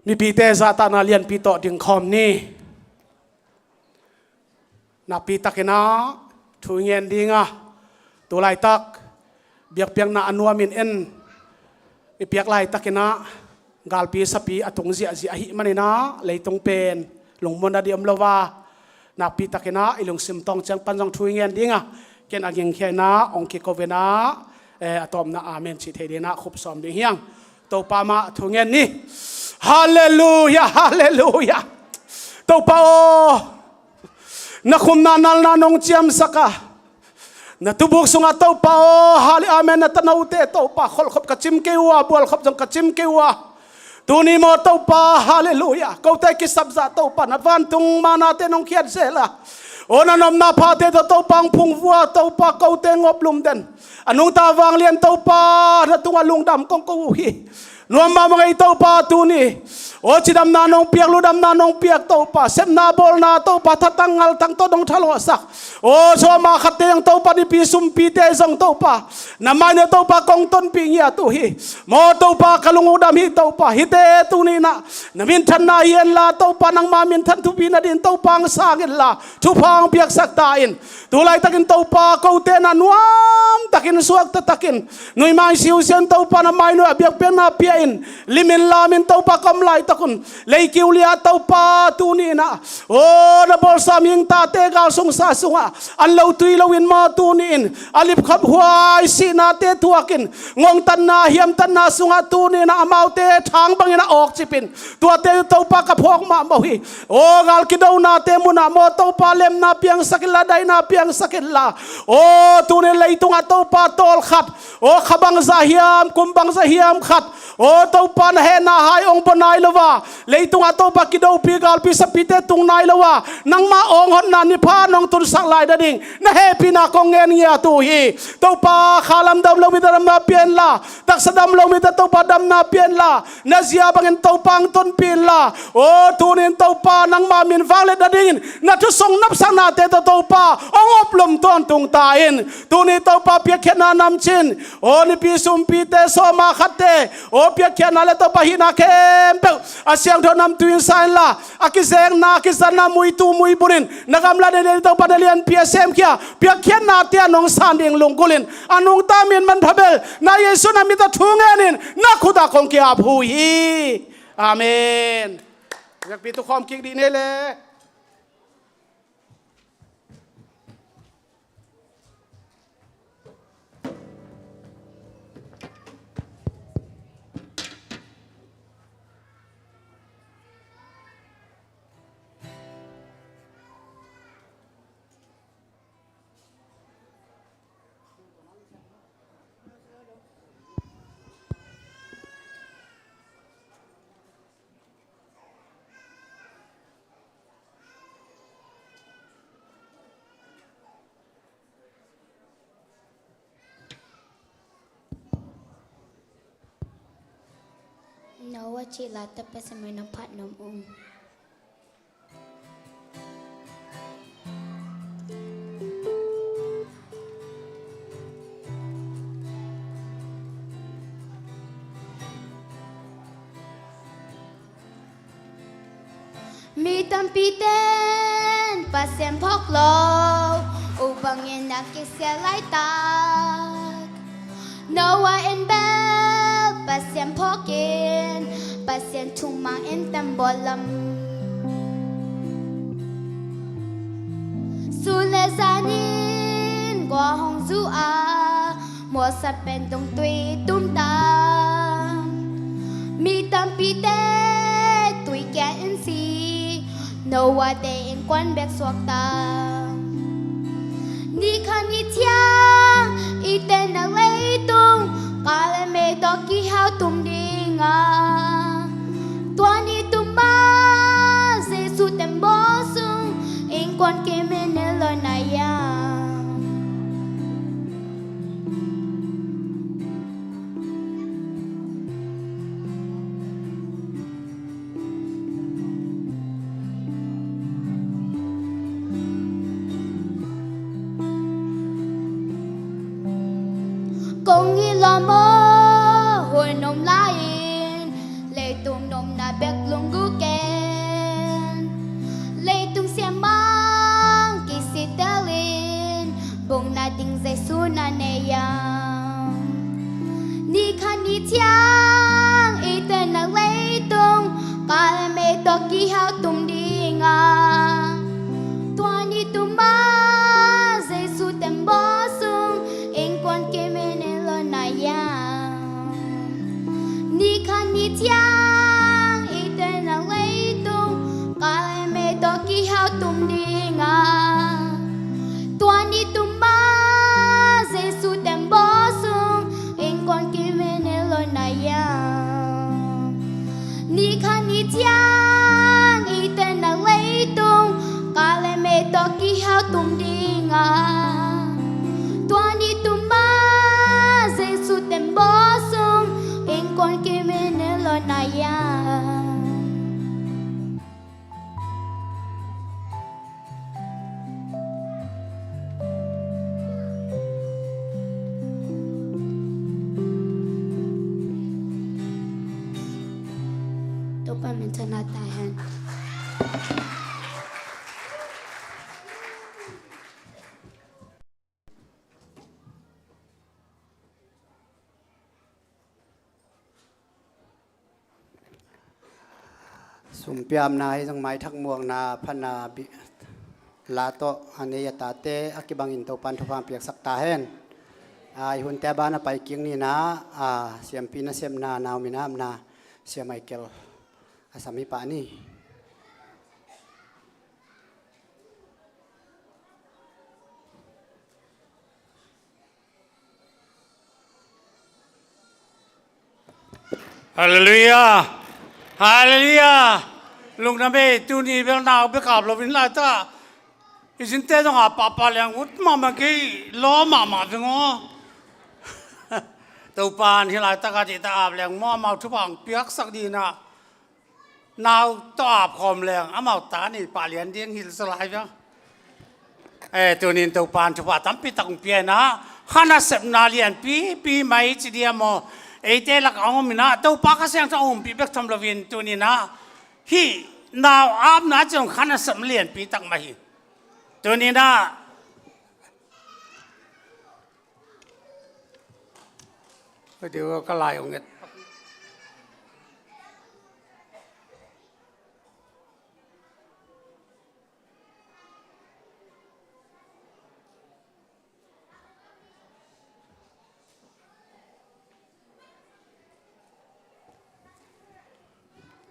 Mipite zahtakna lianpi tawh dingkhawm ni. Nakpi takinah Thu i ngen dinga, tu laitak biakpiakna a nuamin en i piak laitakinah galpi sapi a tung ziahziah ahih maninah leitung pen lungmuan a dih om lo a, nakpitakinah i lungsim tawng ciang pan zong thu i ngen dinga, ken a gingkhiainah ong kikovinah, eh, a tawpna amen cih thei dinah khup sawm ding hiang. Topa mah thu ngen ni. Halleluia, halleluia. Topa aw, na khumna nalna nong ciamsak a, na tubuk sungah Topa aw, hali amen, na tanote Topa kholhkhop ka cim kei uh a, bualkhop zong ka cim kei uh a, tuni maw Topa, halleluia, kote kisapzah Topa, na vantung manate nong khiat zel a, aw, na nopna phate tawh Topa ang phungvua Topa, kote ngop lumden a nungta vanglian Topa, na tungah lungdam kong ko uh hi. Nuam mahmah ngei Topa tuni. Aw, cidamna nong piak, ludamna nong piak Topa, sepna bawlna Topa, thatang ngaltang tawh nong thalawhsak, aw, sawma khatte zong Topa, nipi sumpite zong Topa, na maina Topa kong tonpih ngiat uh hi. Maw Topa, ka lung uh dam hi Topa, hihte tuninah na minthanna hi inla Topa, nangma minthan thupi nadin Topa ang sang inla thupha ang piaksak ta in. Tu laitakin Topa, kote na nuamtakin suakta takin nuihmai siusian Topa, na mainuai a biakpiakna pia in, limin lamin Topa ka om laitakun leikiu lia Topa tuninah, aw, na bawlsa mihing tate galsungsa sungah an lo tui loin maw tuni-in a lipkhap huai sihnate thuakin ngongtatna hiamtatna sungah tuninah amaute thang bangin a awkcipin, tuate Topa ka phawk mahmah uh hi. Aw, gal kidonate munah maw Topa, lemna piangsak inla, daina piangsak inla, aw, tuni leitungah Topa tawlkhat, aw, kha bangzah hiam, kum bangzah hiam khat, aw Topa, na hehna hai ong bua nai lo a, leitungah Topa kidopi galpi sapite tung nai lo a, nangma awng hotna nipha nong tunsak lai nading na hehpihna kong ngen ngiat uh hi. Topa, kha lamdam lo mite damna pia inla, taksa dam lo mite Topa damna pia inla, na zia bangin Topa ang tonpih inla, aw, tunin Topa nangma min vanglet nadingin na thusung napsaknate tawh Topa ong oplum tawntung ta in. Tuni Topa piakkhiatna namcin, aw, nipi sumpite, sawma khatte, aw, piakkhiatna le Topa hihna khempeuh a siangtho namtui in sa inla, a kizekna, a kizatna, muitu muibunin na gamla dede Topa na lianpi a semkhia piakkhiatnate a nong san ding lunggulhin a nungta min manpha bel na Jesu na mit a thu ngenin na khutah kong ki-ap uh hi. Amen. Biakpi tukhawm kik dih ni le. Noah cih late Pasian min nong phat nuam ung. Mi tampi ten Pasian phawk lo uh bangin a kisia laitak, Noah in bel Pasian phawkin Pasian thu mang in tambawl lam. Sun le zan in gua hong zu a, mualsa pen dong tui tumta. Mi tampite tui kia in si, Noah te innkuan bek suakta. Ni khat ni ciang i tenna leitung ka le mei tawh kihau tum dinga, tua ni tum ma Jesu tembaw sung innkuan kimin in lo na ia. Kong i lawm aw, hun om lai-in leitung nopna bek lunggulh ken. Leitung siamang kisitel in Jesu na nei a, ni khat ni ciang i tenna leitung, ka le mei tawh kihau tum ding a, tua ni tum a Jesu tembaw sung innkuan kimin in lo na ia. Ni khat ni ciang i tenna leitung, ka le mei tawh kihau tum ding a, tua ni tum a Jesu tembaw sung innkuan kimin in lo na ia. Ni khat ni ciang i tenna leitung, ka le mei tawh kihau tum ding a, tua ni tum a Jesu tembaw sung innkuan kimin in lo na ia. Topa min thang na ta hen. Sumpiamna hi zong maithak muakna phatna bi-, la tawh a nei a tate a kibangin Topan thupha piaksak ta hen. A, i hunte a ban a pai kik ni na, a, siampi nasepna nau min a apna Sia Michael a sam hi pah ni. Halleluiah. Halleluiah. Lungdam ei, tuni bel nau bek ap loin laitak i zinte zong a pahpah leng ut mahmah kei, law mahmah veng aw. Topan hih laitak a dihtak ap leng maw, amau thupha hong piaksak ding a, nau tawh ap khawm leng amau ta nei pah lian ding hilh zaw lai veng. Eh, tunin Topan thupha tampi tak hong pia in a, kha nasepna lianpipi mai ci diam aw. Eite lak a hong om in a, Topa Kha Siangtho hong ompih bek tham loin tunin a, hih nau apna ci hong kha nasepna lianpi tak mah hi. Tunin a, ka lai hong et.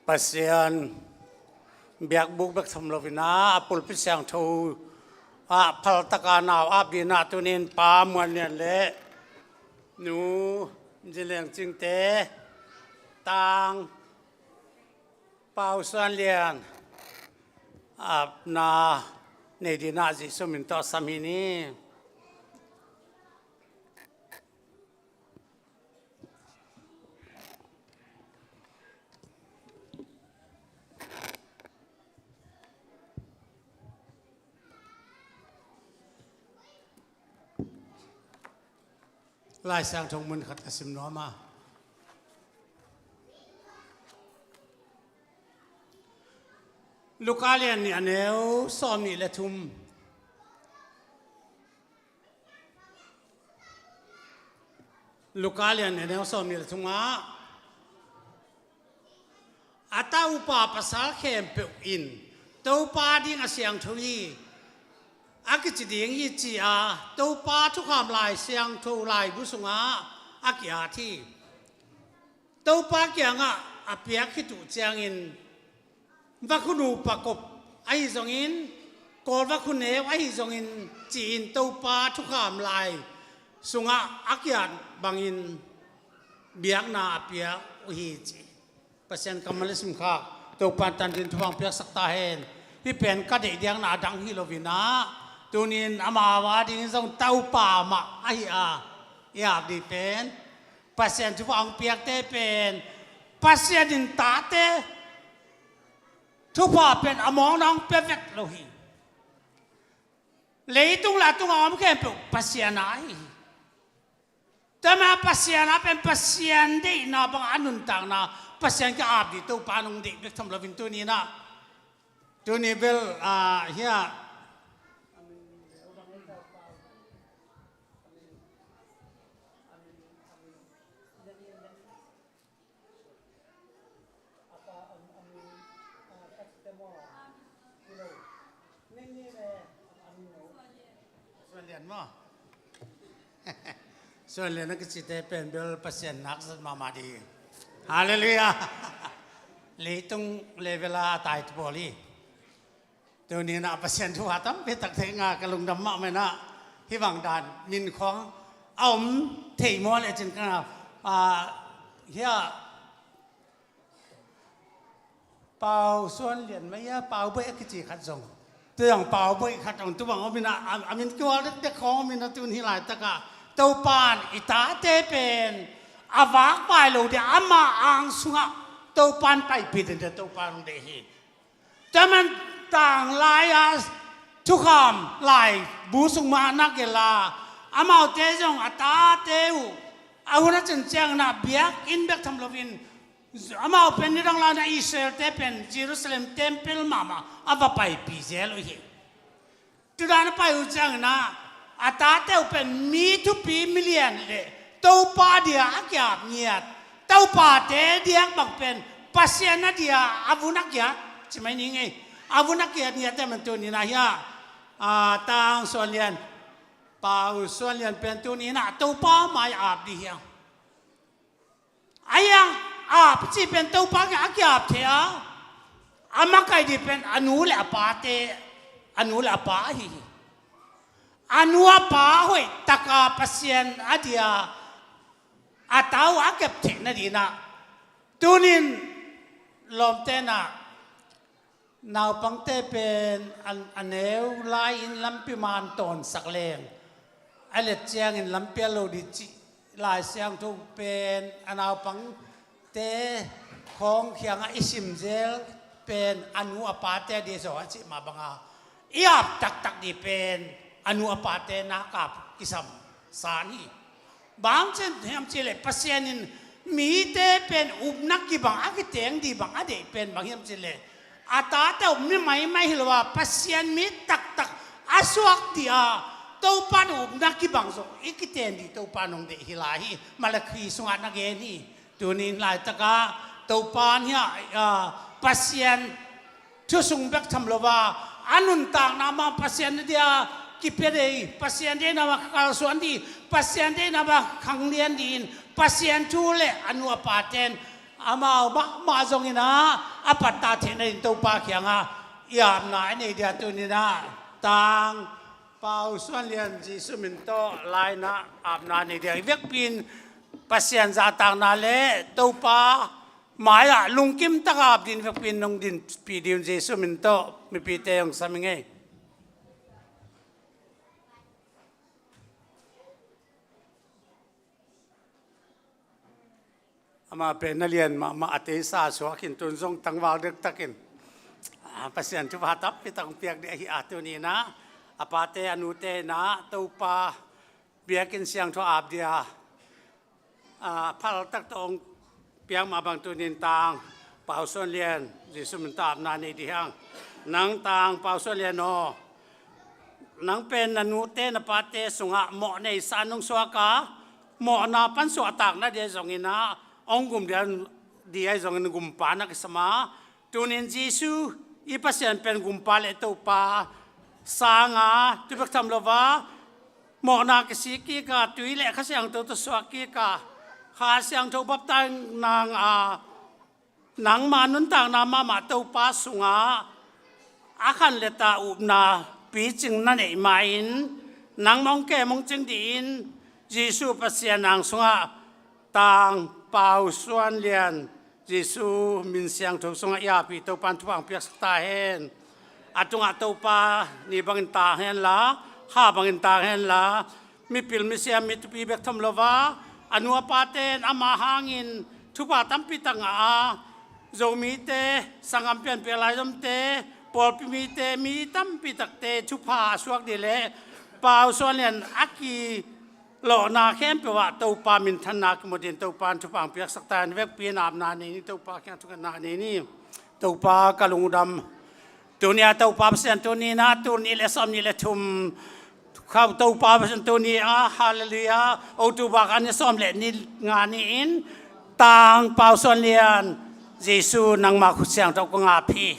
Pasian biakbuk bek tham loin a, a pulpit siangtho ah phaltak a nau ap ding a tunin Pa Muan Lian le Nu Zin Lian Cingte, Tang Pau Suan Lian apna nei ding a Jesu min tawh sam hi ni. Lai Siangtho mun khat ka sim nuam a, Luka lian nih a neu sawm nih le thum. Luka lian nih a neu sawm nih le thum ah, a taupa pasal khempeuh in Topa ding a siangtho hi, a kici ding hi ci-a Topa thukham lai siangtho laibu sungah a ki-at hi. Topa kiangah a piak khit uh ciangin, vakhu nupa kop ahi zongin, kawl vakhu neu ahi zongin ci-in Topa thukham lai sungah a ki-at bangin biakna a piak uh hi ci. Pasian kammal i simkhak Topa in tan ding thupha hong piaksak ta hen. Hih pen ka deih diakna a dang hi loin ah, tunin amau a dingin zong taupa mah ahi a, i ap ding pen Pasian thupha hong piakte pen Pasian in tate thupha pen a mawkna hong pia vet lo hi. Leitung le a tunga om khempeuh Pasian a ahi hi. Tua mah Pasian a pen Pasian deihna bangah a nuntakna, Pasian kiang ap ding Topa in hong deih bek tham loin tuni in ah, tuni bel ah hiah Maw. Suan Lian a kicite pen bel Pasian nak zat mahmah ding. Halleluiah. Leitung level a a tai tu pawl hi. Tuni in ah Pasian thu a tampi takte nga ka lungdam mahmah in ah, hih bang dan min khawng a om thei maw le cin ka, ah, hiah Pau Suan Lian mah hiah, Pau Boih a kici khat zong. Tua zong Pau Boih khat zong tu bang om in ah, a, a min kiual dekdek khawng om in ah, tun hih laitak ah Topa in i tate pen a vakvai lo ding, ama ang sungah Topa in paipih ding, Topa in hong deih hi. Tua man tanglai a thukham laibu sung mah na gelh a, amaute zong a tate uh a hun a cin ciangin ah biakinn bek tham loin, amau pen nidang lai-in ah Israel-te pen Jerusalem temple mahmah a va paipih zel uh hi. Tua dan a pai uh ciangin ah, a tate uh pen mi thupi, mi lian le Topa dia a ki-ap ngiat, Topate diak bang pen Pasian a dia a vun a kiat ci mai ni ngei. A vun a kiat ngiat te man tuni in ah hiah, ah, Tang Suan Lian, Pau Suan Lian pen tuni in ah Topa mai-ah ap ding hi hang. A hiang, ap cih pen Topa kiang a ki-ap thei a, a makaih ding pen a nu le a pate, a nu le a pa ahi hi. A nu a pa hoih taka Pasian a dia a ta uh a kep theih nading in ah, tuni in lawmte in ah naupangte pen a, a neu lai-in lampi man tawnsak leng, a let ciangin lampi a lo ding cih Lai Siangtho pen a naupangte khawng kiangah i sim zel pen a nu a pate a dia zaw a cih mah banga, i ap taktak ding pen a nu a pate nak ap kisam san hi. Bang hang hiam cih leh Pasian in mite pen upna kibang a kiteng ding bang a deih pen bang hiam cih leh, a tate uh mi maimai hi lo a, Pasian mi taktak a suak ding a, Topa in upna kibang zong i kiten ding Topa in hong deih hi lai hi. Malakhi sungah na gen hi. Tuni in laitak ah Topa in hiah, ah, Pasian thu sung bek tham lo a, a nuntakna mah Pasian a dia kipia ding, Pasian deihna mah kalsuan ding, Pasian deihna mah khanglian dingin, Pasian thu le a nu a pate in amau mahmah zongin ah a pattah theih nading Topa kiangah i apna i nei ding a, tuni in ah Tang Pau Suan Lian Jesu min tawh lai-in ah apna nei ding a, i vekpi in Pasian zahtakna le Topa mai-ah lungkim taka ap ding vekpi in nong dinpih ding un Jesu min tawh mipite hong sam ing ei. Amah pen na lian mahmah a, teisa suak in tun zong tangval dektakin, ah, Pasian thupha tampi tak hong piak ding ahi a, tuni in ah a pate a nute in ah Topa biakinn siangtho ap ding a, ah, phal tak tawh hong piak mah bang tuni in Tang Pau Suan Lian Jesu min tawh apna nei ding hi hang. Nang Tang Pau Suan Lian aw, nang pen na nute na pate sungah mawh neisa nong suak a, mawhna pan suahtak nading ahi zongin ah, hong gum ding ahi zongin gumpa na kisam a, tuni in Jesu i Pasian pen gumpa le Topa sang a, tu bek tham lo a, mawhna kisik kik a, tui le Kha Siangtho tawh suak kik a, Kha Siangtho baptaina a, nangma nuntakna mahmah Topa sungah a khanletta upna picing na neih ma-in, nangmah hong kem hong cing dingin Jesu Pasian ang sungah Tang Pau Suan Lian Jesu min siangtho sungah i ap hi. Topa in thupha hong piaksak ta hen. A tungah Topa ni bangin tang hen la, kha bangin tang hen la, mipil misiam mi thupi bek tham lo a, a nu a pate in ama hangin thupha tampi tak ngah a, Zomite, sanggam pianpih a laizomte, pawlpi mite, mi tampi takte thupha a suak ding le Pau Suan Lian a kilawhna khempeuh ah Topa minthanna kimu dingin Topa in thupha hong piaksak ta hen. Vekpi in apna nei ni, Topa kiang thungetna nei ni. Topa ka lungdam. Tuni a Topa Pasian, tuni in ah tul nih le sawmnih le thum, Topa Pasian, tuni a, halleluiah, October kha ni sawm le ni nga ni-in Tang Pau Suan Lian Jesu nangma khut siangtho kong ap hi.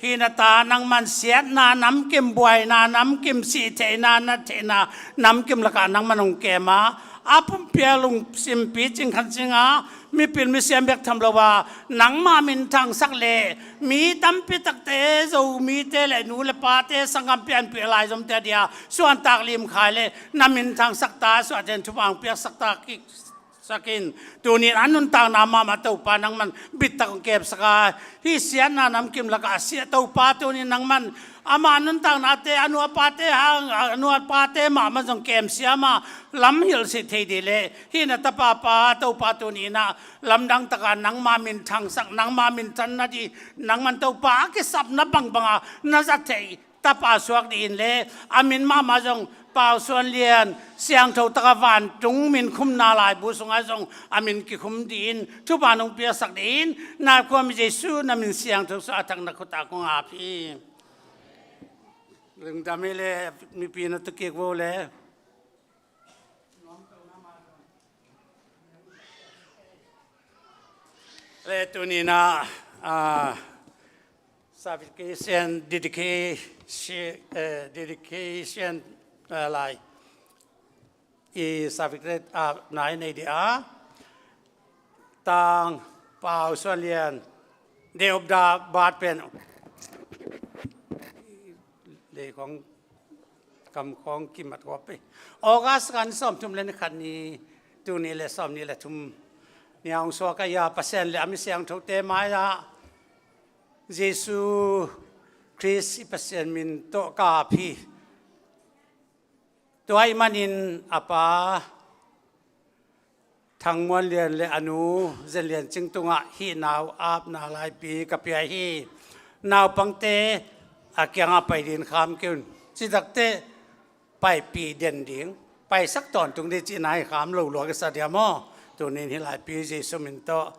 Ina ta nangman siatna namkim, buaina namkim, sihtheihna, natheihna namkim lakah nangman hong kem a, a pumpi a lungsim picing khancingah mipil misiam bek tham lo a, nangma minthangsak le mi tampi takte, Zomite le nu le pate, sanggam pianpih laizomte a dia suantak limkhai le na minthangsak ta, suahten thupha hong piaksak ta kik sakin, tunin a nuntakna mahmah Topa nangman bittak hong kepsak a, hih siatna namkim lakah a siat Topa tunin nangman ama nuntaknate, a nu a pate hang, a nu a pate mahmah zong kemsiam a, lamhilh sih thei dih leh hih na tapa pa Topa tuninah lamdang takah nangma minthangsak, nangma minthanna dih, nangman Topa a kisapna bangbanga na za thei tapa suak dih in le, a min mahmah zong Pau Suan Lian, siangtho taka vantung min khumna laibu sungah zong a min kikhum dih in, thupha nong piaksak dih in, na khuami Jesu na min siangtho sungah a thak na khutah kong ap hi. Lungdam hi le, mipi na tukik vo le. Le tuninah, ah, certification, dedication, eh, dedication, eh, lai. I certificate, ah, nai nei dia. Tang Pau Suan Lian, Day of the Birth pen. Dei kong kam kong kimat kua pe. August kan sawmthum le ni khat ni, tuni le sawmnih le thum ni a hong suak a, ia Pasian le a mi siangthote mai-ah Jesu Khrist i Pasian min tawh ka ap hi. Tua ahih manin a pa Thang Muan Lian le a nu Zen Lian Cing tungah hih nau apna laipi ka pia hi. Naupangte a kiangah pai ding kham kei un. Citakte paipih den ding, paisak tawntung ding cihna hi kham lo lua kisa dia maw? Tunin hih laipi Jesu min tawh,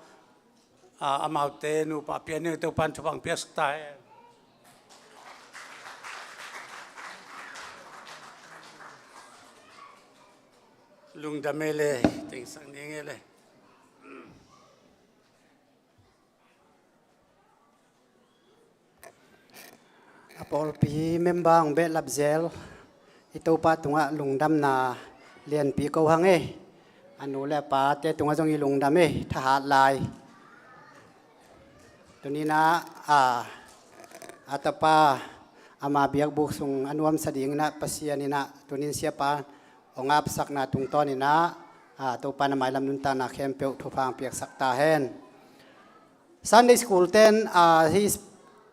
a, amaute nupa pian ding Topan thupha hong piaksak ta hen. Lungdam e le, tengsak ning e le. A pawlpi member hong behlap zel i Topa tungah lungdamna lianpi ko hang e. A nu le a pate tungah zong i lungdam e, thahat lai. Tuninah, a, a tapa ama biakbuk sung a nuamsa dinginah Pasian inah tunin siapa hong apsakna tungtawninah, a, Topa na mailam nuntakna khempeuh thupha hong piaksak ta hen. Sunday school ten, a, hi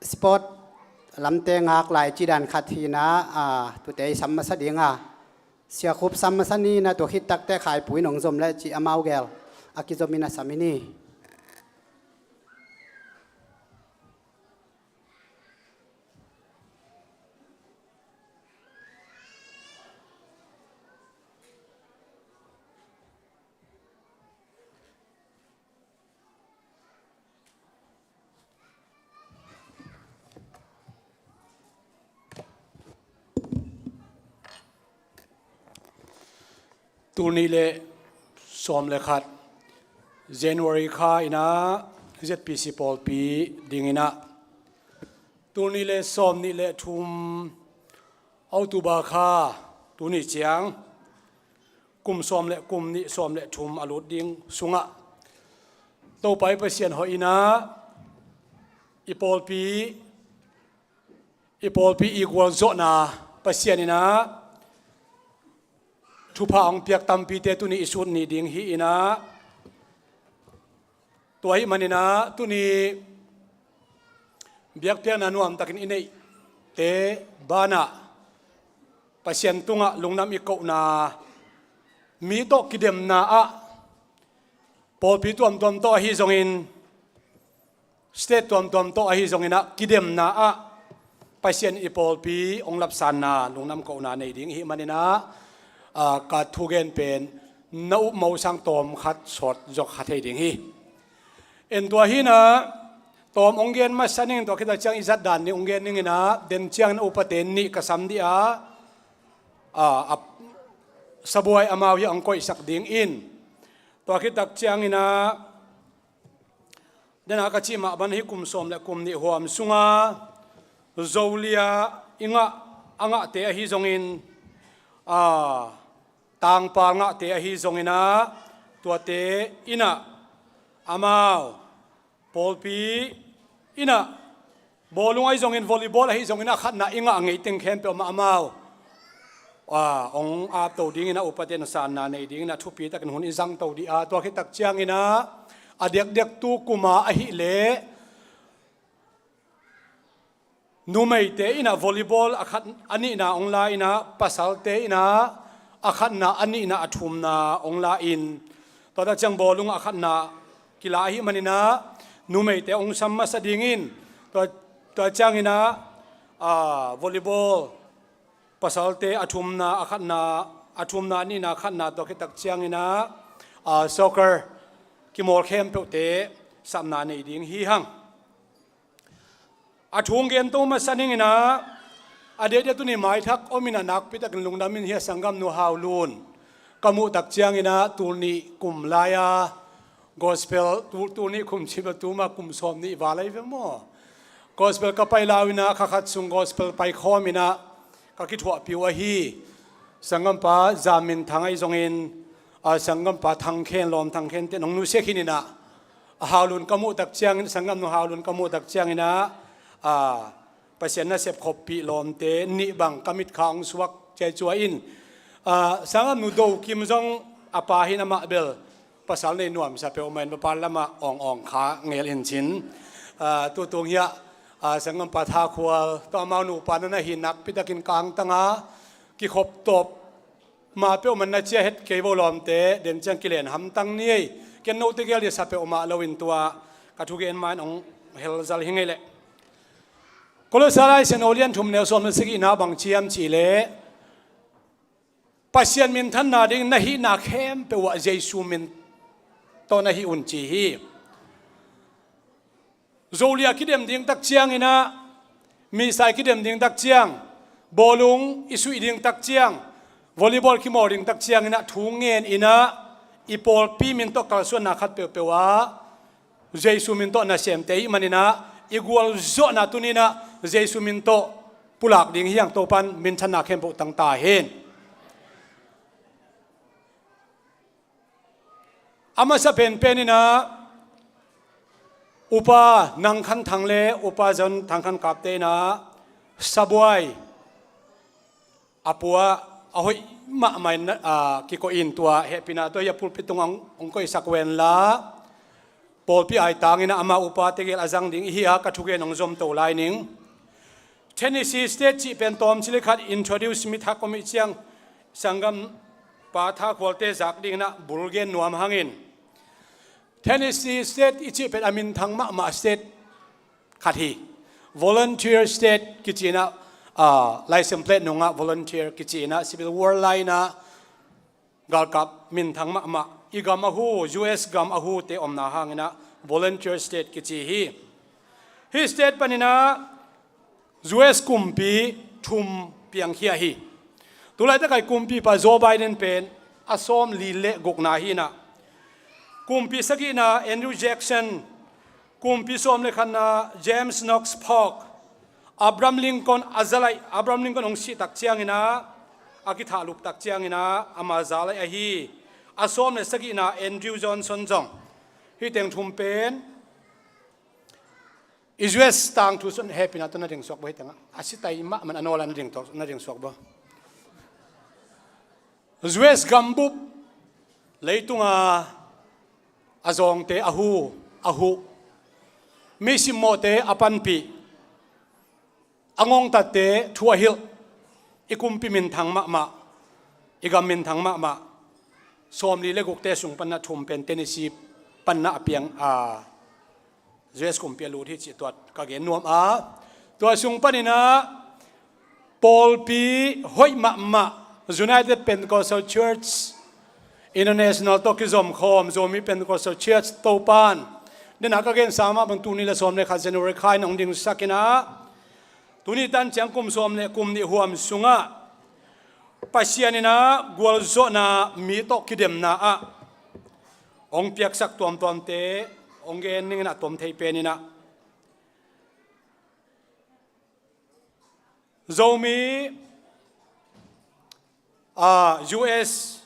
sport lamte ngak lai ci dan khat hinah, a, tute i sam masa dinga. Sia Khup sam masa ni na tua khit takte Khaipu in hong zom le ci amau gel a kizom in a sam i ni. Tul nih le sawm le khat January kha inah Z P C pawlpi dinginah, tul nih le sawm nih le thum October kha, tuni ciang kum sawm le kum nih sawm le thum a lut ding sungah Topa i Pasian hoih inah i pawlpi, i pawlpi i gualzawhna Pasian inah thupha hong piak tampite tuni i sut ni ding hi inah, tua ahih maninah tuni biakpiakna nuamtakin i neihte banah Pasian tungah lungdam i kohna, mi tawh kidemna ah, pawlpi tuamtuam tawh ahi zongin, state tuamtuam tawh ahi zonginah kidemna ah Pasian i pawlpi hong lapsanna lungdam kohna nei ding i hih maninah, a, ka thugen pen na upmo sang tawm khat sawt zok kha thei ding hi. En tua hinah tawm hong gen masa ning, tua khita ciang i zat dan nih hong gen ninginah den ciangin upate nih ka sam dih a, a, a, sabuai amau hi hong koihsak dingin, tua khitak cianginah dena ka cih mah bang hi kum sawm le kum nih huam sunga Zolia i ngah, a ngahte ahi zongin, a, tangpal ngahte ahi zongin ah, tuate in ah amau pawlpi in ah bawlung ahi zongin volleyball ahi zongin a khatna i ngah ngei teng khempeuh mah amau, a, hong apto dingin ah upate na sanna nei dingin ah thupi takin hun i zangto dih a, tua khit tak ciangin ah a diakdiak tu kum a ahih leh numeite in ah volleyball a khat, a nihna hong la in ah, pasalte in ah a khatna, a nihna, a thumna hong la in, tua tak ciang bawlung a khatna kila ahih manin ah numeite hong sam masa dingin, tua, tua ciangin ah, a, volleyball pasalte a thumna, a khatna, a thumna, a nihna, a khatna, tua khit tak ciangin ah, a, soccer kimawl khempeuhte sapna nei ding hi hang. A thu hong gento masa ning in ah, a diakdiak tuni maithak om in ah nakpi takin lungdam in hi a, sanggamnu Hau Lun ka muh tak ciangin ah tul nih kum lai a gospel, tul, tul nih kum ci bel tuma kum sawm nih val ahi ve maw? Gospel ka pai lau in ah kha khat sung gospel pai khawm in ah ka kithuahpih uh ahi. Sanggampa Za Min Thang ahi zongin, a, sanggampa Thang Khen, Lawm Thang Khen te nong nusia khin in ah, a, Hau Lun ka muh tak ciangin, sanggamnu Hau Lun ka muh tak ciangin ah, a, Pasian nasep khoppih lawmte nih bang ka mitkha hong suak ciaicua in, a, sanggamnu Do Kim zong a pa hi in, amah bel pasal nei nuamsa peuhmah in, vapa lamah awngawng kha ngel in cin, a, tutung hiah, a, sanggampa Tha Khual tawh amau nupa na na hi nakpi takin ka angtang a, kikhop tawp mah peuhmah na cia het kei vo lawmte, den ciang kilen hamtang ni ei. Ken note gel dih sa peuhmah lo in tua ka thugen ma in hong helzal hi ngei leh. Kolose Lai Siangtho lian thum neu sawm le sagihna bang ci hiam cih leh, Pasian minthanna ding na hihna khempeuh ah Jesu min tawh na hih un ci hi. Zolia kidem ding tak ciangin ah, misa i kidem ding tak ciang, bawlung i suih ding tak ciang, volleyball kimawl ding tak ciangin ah thu ngen in ah, i pawlpi min tawh kalsuanna khat peuhpeuh ah Jesu min tawh nasemte i hih manin ah, i gualzawhna tuni in ah Jesu min tawh pulak ding hi hang. Topan minthanna khempeuh tang ta hen. A masa penpen in ah, Upa Nang Khan Thang le Upa Zon Thang Khan Kapte in ah sabuai a pua a hoih mahmah in, a, kikoih in, tua hehpihna tawh hi a, pulpit tungah hong, hong koihsak ven la. Pawlpi aitang in ah ama upa tegel a zang ding i hi a, ka thugen hong zomto lai ning. Tennessee State cih pen tawmcik le khat introduce mi thak om ih ciang, sanggampa Tha Khualte zak ding in ah bul gen nuam hangin. Tennessee State i cih pen a minthang mahmah state khat hi. Volunteer state kici in ah, ah, license plate nungah volunteer kici in ah, civil war lai in ah galkap minthang mahmah, i gam a hu, U S gam a hute omna hangin ah volunteer state kici hi. Hih state panin ah U S kumpi thum piangkhia hi. Tulaitak a i kumpipa Joe Biden pen a sawmli le gukna hi in ah, kumpi sagihna Andrew Jackson, kumpi sawm le khatna James Knox Polk, Abraham Lincoln a za laih, Abraham Lincoln hong sih tak ciangin ah, a kithahlup tak ciangin ah ama za laih ahi, a sawm le sagihna Andrew Johnson zong. Hih teng thum pen i U S tangthu sung, hehpihna tawh na ding suak bo, hih tengah a sitai mahmah a nawl a na ding tawh, na ding suak bo. U S gambup leitunga a zawngte a hu, a huh, mi simmawhte a panpih, a ngongtatte thu a hilh, i kumpi minthang mahmah, i gam minthang mahmah, sawmli le gukte sung pan ah thum pen Tennessee pan ah a piang, a, U S kumpi a lut hi cih tua ka gen nuam a. Tua sung panin ah pawlpi hoih mahmah United Pentecostal Church International tawh kizom khawm Zomi Pentecostal Church Topan, den a ka gensa mah bang, tul nih le sawm le khat January kha in hong dingsak in ah, tuni tan ciang kum sawm le kum nih huam sungah Pasian in ah gualzawhna mi tawh kidemna ah hong piaksak tuamtuamte hong gen ning in ah, tuam thei pen in ah, Zomi, ah, U S,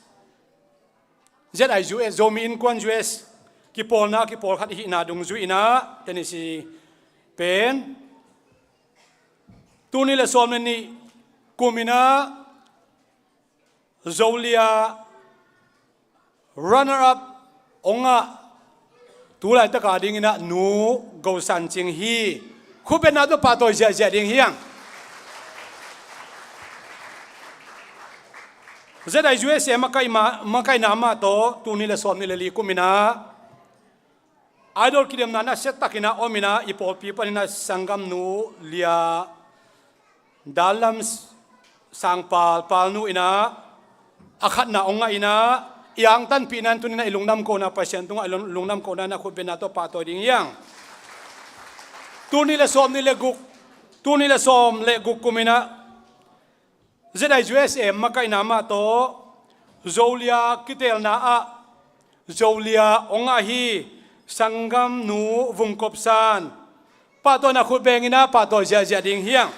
Z I U S, Zomi Innkuan U S kipawlna, kipawl khat ihihna dungzui inah Tennessee pen tuni le sawm le nih kum inah Zolia runner up ong ngah tu laitaka dinginah Nu Go San Cing hi. Khutbetna tawh pahtawi ziahziah ding hiang. Z I U S A makaihna mah tawh tuni le sawm nih le li kum inah Idol kidemna nasia takinah om inah i pawlpi paninah sanggamnu Lia Dalam Sangpal, Palnu inah a khatna ong ngah inah i angtanpihna in tuninah i lungdam kohna, Pasian tungah i lung-, lungdam kohna inah khutbetna tawh pahtawi ding hiang. Tuni le sawm nih le guk, tuni le sawm le guk kum inah Z I U S A makaihna mah tawh Zolia kitelna ah Zolia ong ngah hi sanggamnu Vung Kop San. Pahtawina khut beng inah pahtawi ziahziah ding hiang.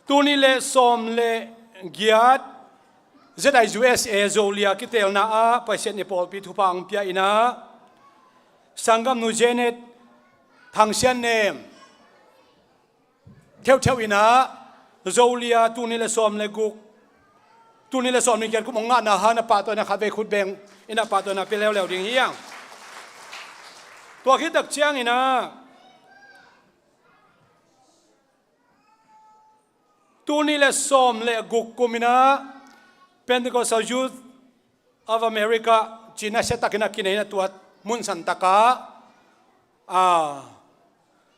Tuni le sawm le giat Z I U S A Zolia kitelna ah Pasian i pawlpi thupha ong pia inah sanggamnu Janet Thang Sian Nem theuhtheuh inah Zolia tuni le sawm le guk, tuni le sawm nih giat kum ong ngahna hangin a pahtawina khatvei khut beng inah pahtawina pia leuleu ding hiang. Tua khit tak cianginah tuni le sawm le guk kum inah Pentecostal Youth of America ci-in nasia takin a kineihna tua mun san takah, ah,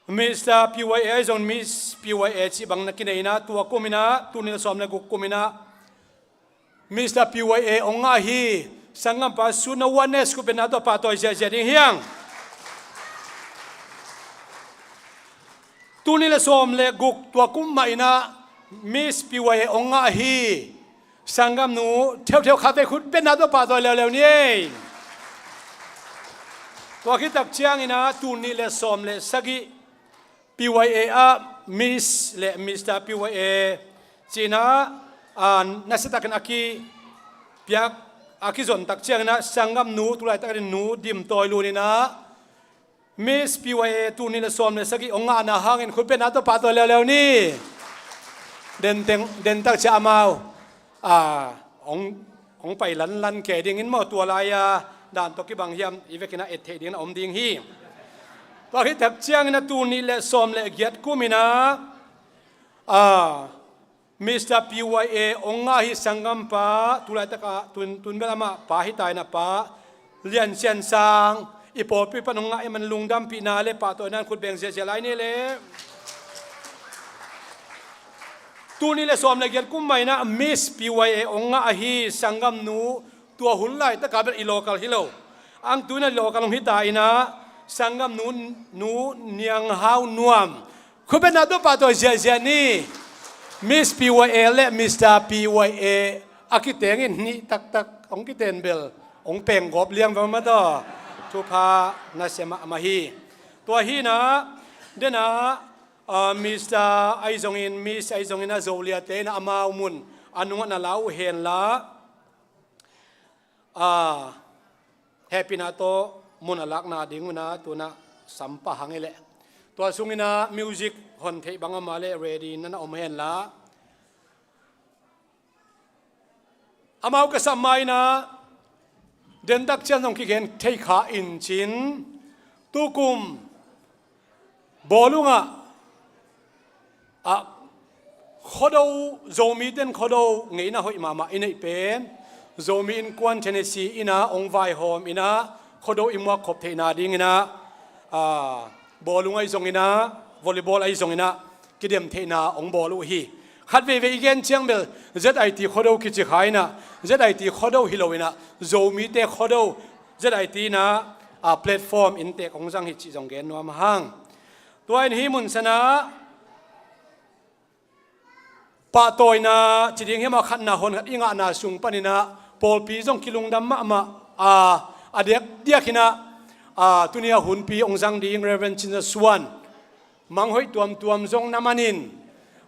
Mister P Y A ahi zongin Miss P Y A cih bang na kineihna tua kum inah tuni le sawm le guk kum inah Mister P Y A ong ngah hi. Sanggampa Suna Oneness khutbetna tawh pahtawi ziahziah ding hiang. Tuni le sawm le guk tua kum mah inah Miss P Y A ong ngah hi. Sanggamnu theuhtheuh khatvei khutbetna tawh pahtawi leuleu ni ei. Tua khit tak cianginah tuni le sawm le sagih P Y A ah Miss le Mister P Y A ci-inah, ah, nasia takin a kipiak, a kizon tak cianginah sanggamnu tu laitakin Nu Dim Tawi Lun inah Miss P Y A tuni le sawm le sagih ong ngahna hangin khutbetna tawh pahtawi leuleu ni. Den teng, den tak ciah amau, ah, ong, ong pai lanlan kei dingin maw, tua lai-a dan tawh kibang hiam i vekinah et theih dingin a om ding hi. Tua khit tak cianginah tuni le sawm le giat kum inah, ah, Mister P Y A ong ngah hi sanggampa, tu laitakah tun, tun bel amah pa hi ta inah Pa Lian Sian Sang, i pawlpi pan ong ngah i man lungdampihna le pahtawina in khut beng ziahziah lai ni le. Tuni le sawm le giat kum mah inah Miss P Y A ong ngah hi sanggamnu, tua hun laitaka bel i local hi lo. Ang tu inah i local hong hi ta inah sanggamnu Nu Niang Hau Nuam. Khutbetna tawh pahtawi ziahziah ni. Miss P Y A le Mister P Y A a kiteng in nih taktak hong kiten bel hong penggawp liang vang mah tawh. Thupha nasia mahmah hi. Tua hi inah, denah, ah, Mister ahi zongin, Miss ahi zongin a Zoliate inah amau mun a nungah na la uh henla, ah, hehpihna tawh mun a lakna ding unah tunah sampah hang i leh. Tua sunginah music hon theih bang amah le ready na na om henla. Amau ka sam ma inah dentak cian zong kigen thei kha in cin tukum bawlungah, ah, Khuado, Zomite in Khuado ngeina hoih mahmah i neih pen Zomi Innkuan Tennessee inah ong vaihawm inah Khuado i muak khop theihna dinginah, ah, bawlung ahi zonginah, volleyball ahi zonginah kidem theihna ong bawl uh hi. Khat veivei i gen ciang bel Z I T Khuado kici kha inah, Z I T Khuado hi lo inah Zomite Khuado, Z I T inah, ah, platform inntek ong zang hi cih zong gen nuam hang. Tua in hih mun sanah pahtawina ci ding hiam, a khatna hon khat i ngahna sung paninah pawlpi zong kilungdam mahmah a, a diakdiak inah, a, tuni a hunpi ong zang ding Reverend Cin Za Suan, Manghoih tuamtuam zong na manin,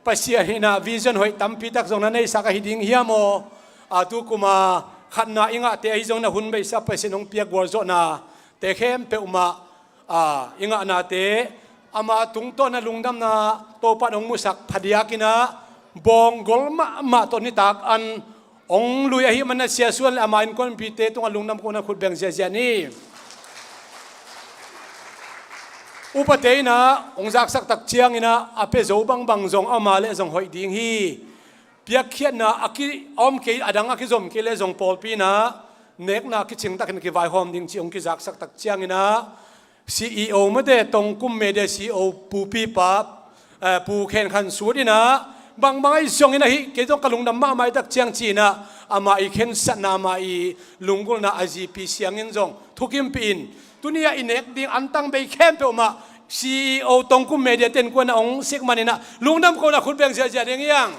Pasian in ah vision hoih tampi tak zong na neihsak ahi ding hiam aw? A, tu kum a khatna i ngahte ahi zongin ah hun beisa Pasian hong piak gualzawhnate khempeuh mah, a, i ngahnate ama tungtawn ah lungdamna Topa'n hong musak phadiak in ah, bawnggol mahmah tawh nitak an hong lui ahih manin ah Sia Suan le ama innkuanpihte tungah lungdam kohna khut beng ziahziah ni. Upate in ah hong zaksak tak ciangin ah a pia zo bangbang zong ama leh zong hoih ding hi. Piakkhiatna a ki-om kei, a dang a kizom kei leh zong pawlpi in ah nekna kicing takin kivaihawm ding cih hong kizaksak tak ciangin ah, C E O mate, Tongkum Media C E O Pu Pi Pa, eh, Pu Khen Khan Sut in ah, bangbang ahi zongin ahi, kei zong ka lungdam mahmah tak ciang ci-in ah, ama i khensatna, ama i lunggulhna a zipi siangin zong thukimpih in, tuni-ah i nek ding antang bei khempeuh mah C E O Tongkum Media te innkuan ah hong sik manin ah lungdam kohna khut beng ziahziah ding hiang.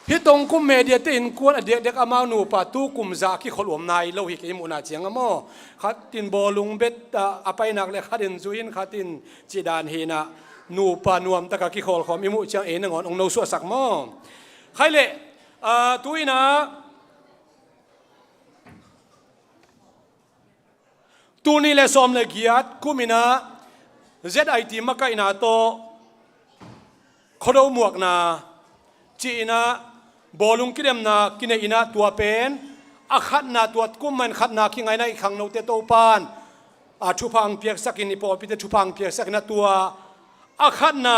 Hih Tongkum Media te innkuan a diakdiak amau nupa tu kum za a kikholh om nai lo hi, kei muhna ciang a maw. Khat in bawlung bet, ah, a pai nak leh khat in zui in, khat in cih dan hi in ah, nupa nuamtak a kikhawlkhawm i muh ciang ei nangawn hong nosuahsak maw. Khai leh, ah, tu in ah, tul nih le sawm le giat kum in ah Z I T makaihna tawh Khuado muakna ci-in ah bawlung kidemna kineih in ah, tua pen a khatna, tua kum mah in khatna kingaihna i khangnote Topa'n, a, thupha hong piaksak in, i pawlpite thupha hong piaksak in ah, tua a khatna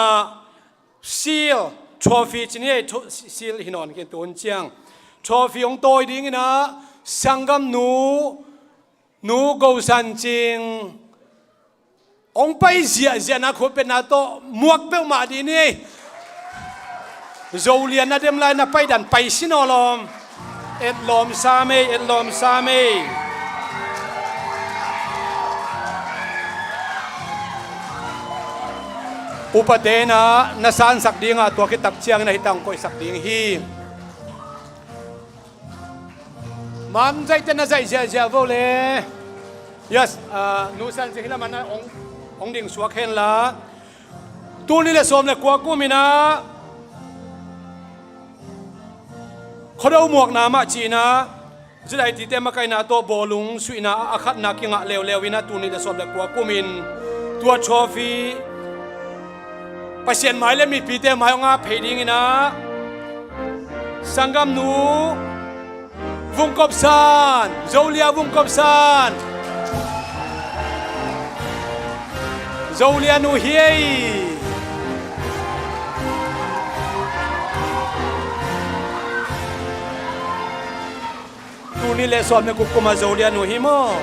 seal, trophy ci ni ei, tro-, seal hi nawn kei, tun ciang trophy hong tawi dingin ah sanggamnu Nu Go San Cing hong pai ziahziah na, khutbetna tawh muak peuhmah dih ni. Zolian na dem lai na pai dan pai sin aw lawm. Etlawm sam ei, etlawm sam ei. Upate in ah na sansak ding a, tua khit tak ciangin ah hih tang koihsak ding hi. Manzaihte na zaih ziahziah vo le. Yes, ah, Nu San Cing hih lamah na hong, hong ding suak hen la. Tul nih le sawm le kua kum in ah Khuado muakna mah ci-in ah Z I T te makaihna tawh bawlung suihna a khatna kingah leuleu in ah, tul nih le sawm le kua kum in tua trophy Pasian mai le mipite mai hong ap phei dingin ah, sanggamnu Vung Kop San, Zolia Vung Kop San, Zolia nu hi ei. Tul nih le sawm le kua kum a Zolia nu hi maw.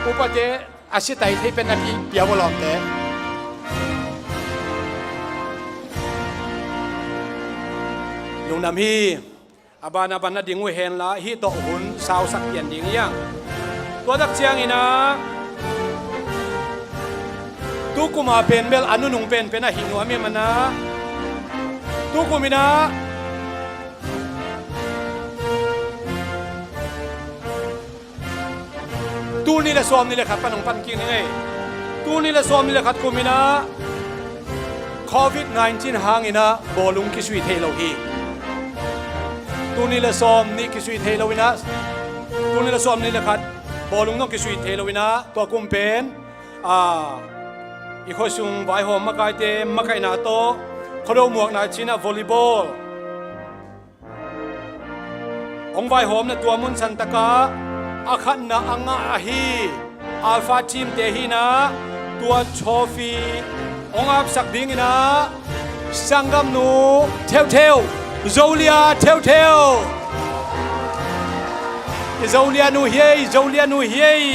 Upate a si tai thei pen a kipia maw lawmte. Lungdam hi. A ban a ban na ding uh hen la, hih tawh hun sausak pian ding hiang. Tua tak ciangin ah, tu kum a pen bel a nunung penpen ahih nuam hi manin ah, tu kum in ah tul nih le sawm nih le khat pan hong pan kik ning ei. Tul nih le sawm nih le khat kum in ah Covid nineteen hangin ah bawlung kisui thei lo hi. Tul nih le sawm nih kisui thei lo in ah, tul nih le sawm nih le khat bawlung zong kisui thei lo in ah, tua kum pen, a, i khuasung vaihawm makaite makaihna tawh Khuado muakna ci-in ah volleyball hong vaihawm in ah, tua mun santak ah a khatna a ngah ahi Alpha team te hi in ah, tua trophy hong apsak dingin ah sanggamnu Theutheu, Zolia Theutheu. Zolia nu hi ei, Zolia nu hi ei.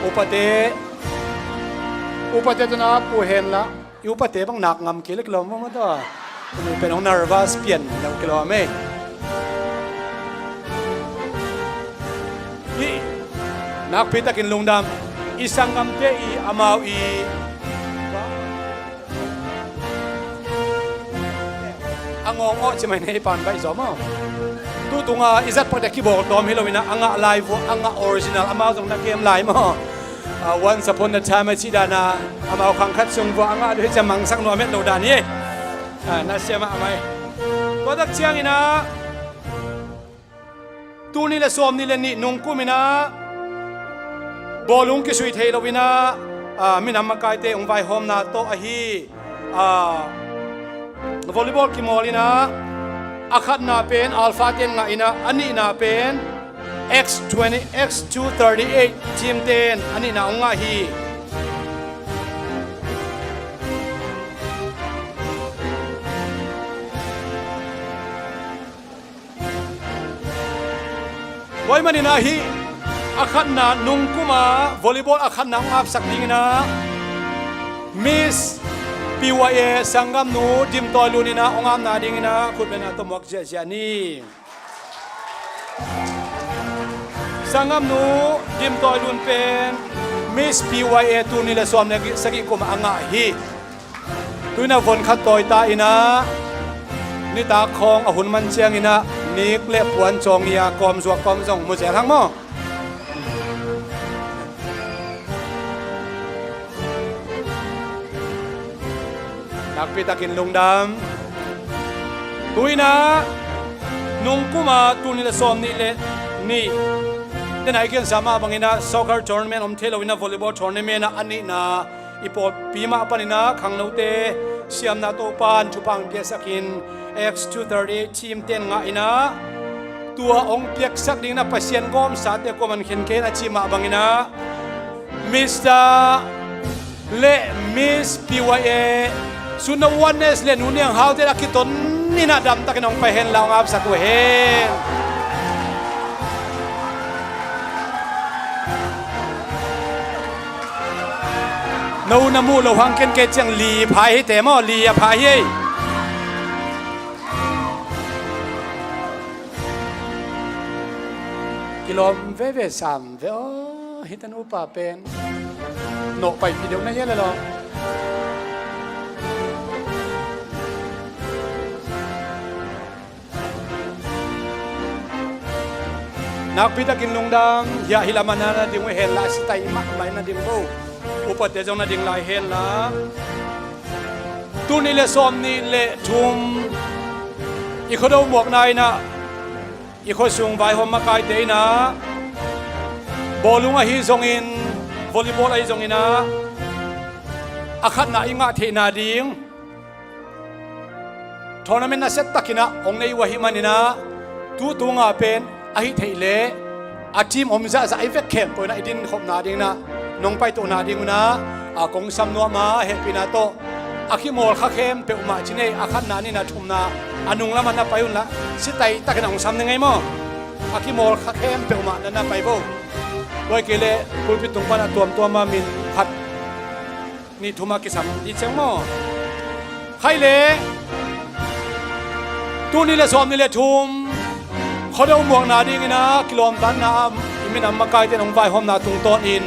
Upate, upate tawh na ap uh hen la, i upate bang nak ngam kei leh kilawm mawk mawk ta. Pen hong nervous pian lo kilawm ei. I nakpi takin lungdam, i sanggamte i amau i, i, Ngawng aw ci mai nei pan baih zaw maw. Tutunga i zat pakte kibawl tawm hi lo ina a ngah lai vua a ngah original amau zong na kem lai maw. Ah, once upon a time a cih dana amau khang khat sung vua a ngah duh hi cia mangsak nuam het lo dan hi. Ah, na sia mah a mai. Tua tak ciang ina tuni le sawm nih le nih nungkum ina bawlung kisui thei lo ina, ah, minam makaite ung vaihawmna tawh ahi, ah, volleyball kimawl ina a khatna pen Alpha ten ngah ina a nihna pen X twenty, X two thirty-eight team ten a nihna ung ngah hi. Tua ahih manin ah hih a khatna nungkuma volleyball a khatna hong apsak dingin ah Miss P Y A sanggamnu Dim Tawi Lun in ah hong apna dingin ah khutbetna tawh muak ziahziah ni. Sanggamnu Dim Tawi Lun pen Miss P Y A tul nih le sawm le sagih kum a ngah hi. Tu-in ah von khat tawi ta in ah nitak khawng a hun man ciangin ah nik le puan cawng hi a, kawmzuak kawm zong mu zel hang maw. Nakpi takin lungdam. Tu-in ah nungkuma tul nih le sawm nih le nih te nai kiansa mah bangin ah soccer tournament om thei lo in ah volleyball tournament ah a nihna i pawlpi mah panin ah khangnote siamna Topa'n thupha hong piaksakin X two thirty-eight team ten ngah in ah tua hong piaksak dingin ah Pasian gawmsate kuaman khen kei in a cih mah bangin ah Mister le Miss P Y A Suna Oneness le Nu Niang Hau te a kiton in ah damtakin hong pai hen la hong apsak uh hen. No na muh loh hang ken kei ciang li phai hi te maw, li a phai hi. Kilawm veve sam ve aw, hih tanu pa pen nawh paipih deuh na hia le law. Nakpi takin lungdam. Hiah hih lamah na na ding uh hen la, a sitai mahmah in na ding bo. Upate zong na ding lai hen la. Tul nih le sawm nih le thum i Khuado muakna in ah i khuasung vaihawm makaite in ah bawlung ahi zongin volleyball ahi zongin ah a khatna i ngah theihna ding tournament nasia takin ah hong nei uh ahih manin ah tu tunga pen ahih theih leh a team om zahzah i vek khempeuh in ah i dinkhopna dingin ah nong paitohna ding un ah a kong sam nuam a, hehpihna tawh a kimawl kha khempeuh mah ci nei, a khatna nihna thumna a nung lamah na pai un la, sitai takin ah hong sam ni ngei maw. A kimawl kha khempeuh mah na na pai bo. Tua hi kei leh pulpit tung pan a tuamtuam a min khat nih thum a kisam dih ciang maw. Khaih leh tul nih le sawm nih le thum Khuado muakna dingin ah kilawmtatna ah i minam makaite in hong vaihawmna tungtawnin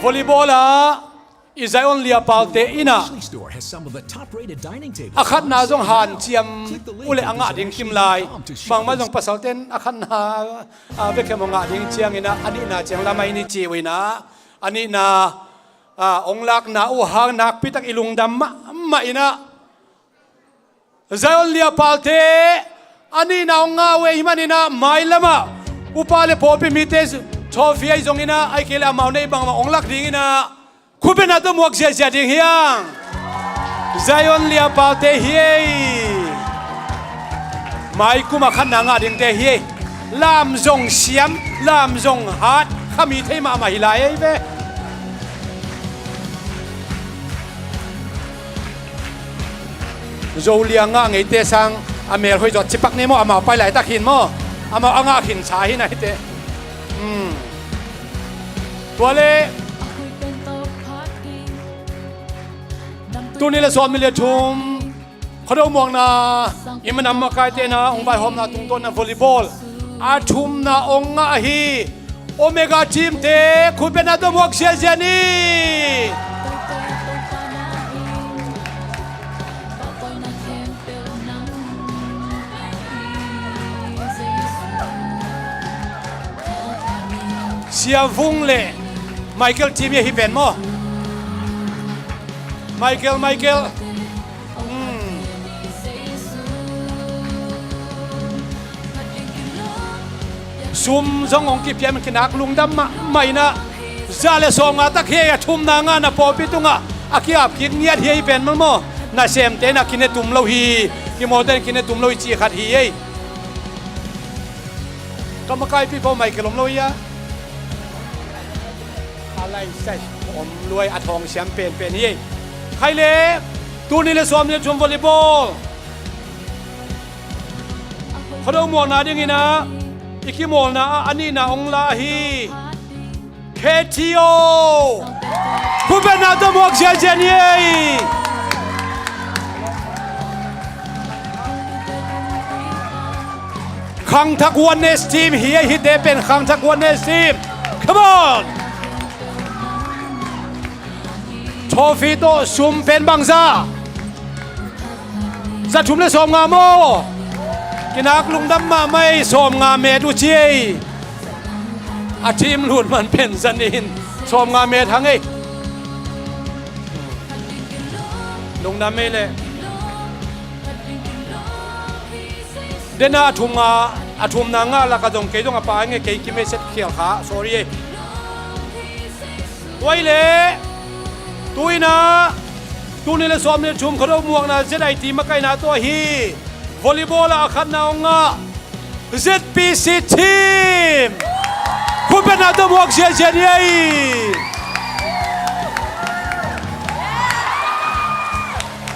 volleyball ah i Zion Liapalte in ah a khatna zong hanciam uh leh a ngah ding kim lai. Bangmah zong pasalte in a khatna a vekhem a ngah ding ciangin ah a nihna ciang lamah in i ci uh in ah a nihna ah hong lakna uh hang nakpi tak i lungdam mahmah in ah Zion Liapalte a nihna hong ngah uh ahih manin ah mailamah upa le pawlpi mite trophy ahi zongin ah ahih kei leh amau neih bangmah hong lak dingin ah khutbetna tawh muak ziahziah ding hi hang. Zion Liapalte hi ei. Maikum a khatna ngah dingte hi ei. Lam zong siam, lam zong hat, khami thei mahmah hi lai ei ve. Zo lia ngah ngeite sang a mel hoih zawh cipak ni maw, amau pai laitak hin maw, amau a ngah khin sa hi na hite. Tua leh tul nih le sawm nih le thum Khuado muakna i minam makaite in ah hong vaihawmna tungtawn in ah volleyball a thumna hong ngah hi. Omega team te khutbetna tawh muak ziahziah ni. Sia Vung le Michael team hi pen maw? Michael, Michael. Hmm. Sum zong hong kipia, kinak lungdam mahmah in ah, za le sawmnga tak hi a, thumna ngahna pawlpi tungah a ki-ap kik ngiat hi ei pen maw. Nasemte in ah kine tum lo hi, kimawlte'n kine tum lo hi cih khat hi ei. Ka makaipi pawh Michael om lo hi a. A lai sai om luai, a thawng siam penpen hi ei. Khai le, tul nih le sawmnih le thum volleyball Khuado muakna dingin ah i kimawlna ah a nihna hong la hi. K T O. Khutbetna tawh muak ziahziah ni ei. Khangthak Oneness team hi ei, hihte pen Khangthak Oneness team. Come on. Trophy tawh sum pen bangzah? Za thum le sawmnga maw? Kinak lungdam mahmah ei, sawmnga met uh ci ei. A team lut man pen za nih in sawmnga met hang ei. Lungdam ei leh. Dena a thumnga, a thumna ngah lakah zong kei zong a pa ing ei, kei kimeiset khial kha, sorry ei. Tua hi leh, tu-in ah, tul nih le sawmnih le thum Khuado muakna Z I T makaihna tawh hi. Volleyball ah a khatna hong ngah Z P C team. Khutbetna tawh muak ziahziah ni ei.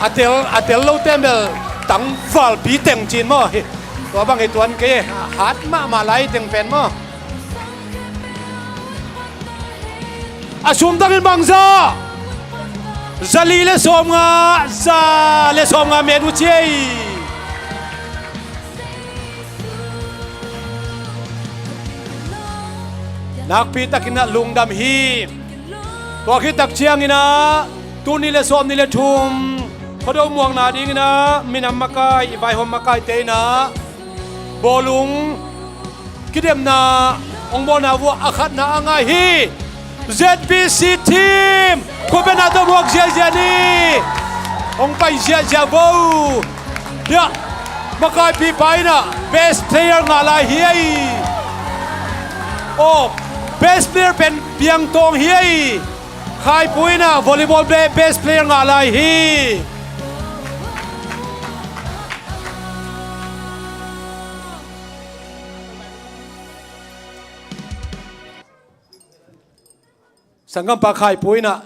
A tel, a tel lo ten bel tangvalpi teng cin maw hi. Tua bang hi tuan kei, hat mahmah lai teng pen maw. A sum tangin bangzah? Za li le sawmnga, za le sawmnga met uh ci ei. Nakpi takin ah lungdam hi. Tua khit tak ciangin ah, tul nih le sawmnih le thum Khuado muakna dingin ah minam makai, i vaihawm makaite in ah bawlung kidemna hong bawlna vuah a khatna a ngah hi. Z P C team, khutbetna tawh muak ziahziah ni. Hong pai ziahziah vo. Hiah, makaipi pa in ah best player ngah lai hi ei. Aw, best player pen Piang Tawng hi ei. Khaipu in ah volleyball be-, best player ngah lai hi. Sanggampa Khaipu in ah,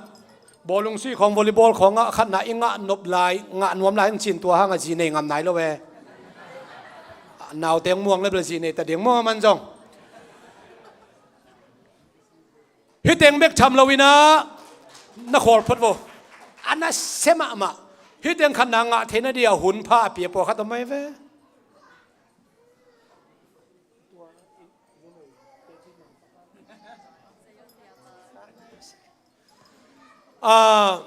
bawlung sih khawng, volleyball khawngah khatna i ngah nop lai, ngah nuam lai hong cin, tua hangah zi nei ngam nai lo e. Naute hong muang le bel zi nei ta ding maw, aman zong. Hih teng bek tham lo in ah, na khawl phot vo. A nasia mahmah. Hih teng khatna ngah theihna dia hun pha a pia pawlkhat om mai ve. Ah,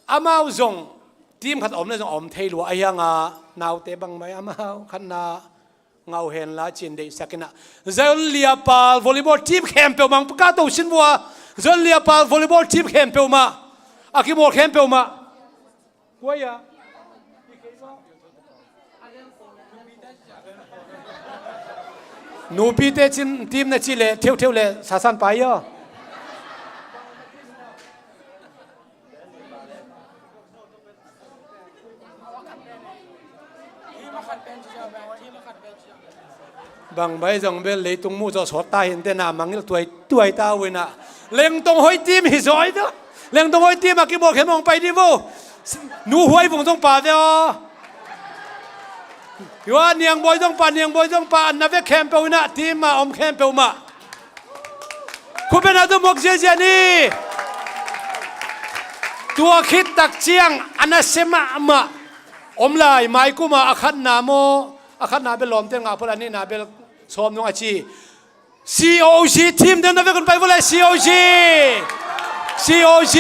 amau zong team khat om le zong om thei lua a hiang a, naute bangmah amau khatna ngah uh hen la cin deihsak in ah. Zion Leopard volleyball team khempeuh mah, paka to sin vua. Zion Leopard volleyball team khempeuh mah, a kimawl khempeuh mah. Kua ia? Nupite cin team na cih leh theuhtheuh le sasan pai aw. Bang bai zong bel leitung muh zawh sawt ta hi inteh, na mangngilh tuaituai ta uh in ah. Lengtong Hoi team hi zaw ei tawh. Lengtong Hoi team a kibawl khempeuh hong pai dih vo. Nu Huai Vung zong pa ve aw. Hua Niang Bawi zong pa, Niang Bawi zong pa, an na vek khempeuh in ah, team a om khempeuh mah. Khutbetna tawh muak ziahziah ni. Tua khit tak ciang a nasia mahmah om lai, mai kum a a khatna maw, a khatna bel lawmte ngah phot, a nihna bel sawm nung a ci. C O G team te na vek un pai vo lai, C O G. C O G.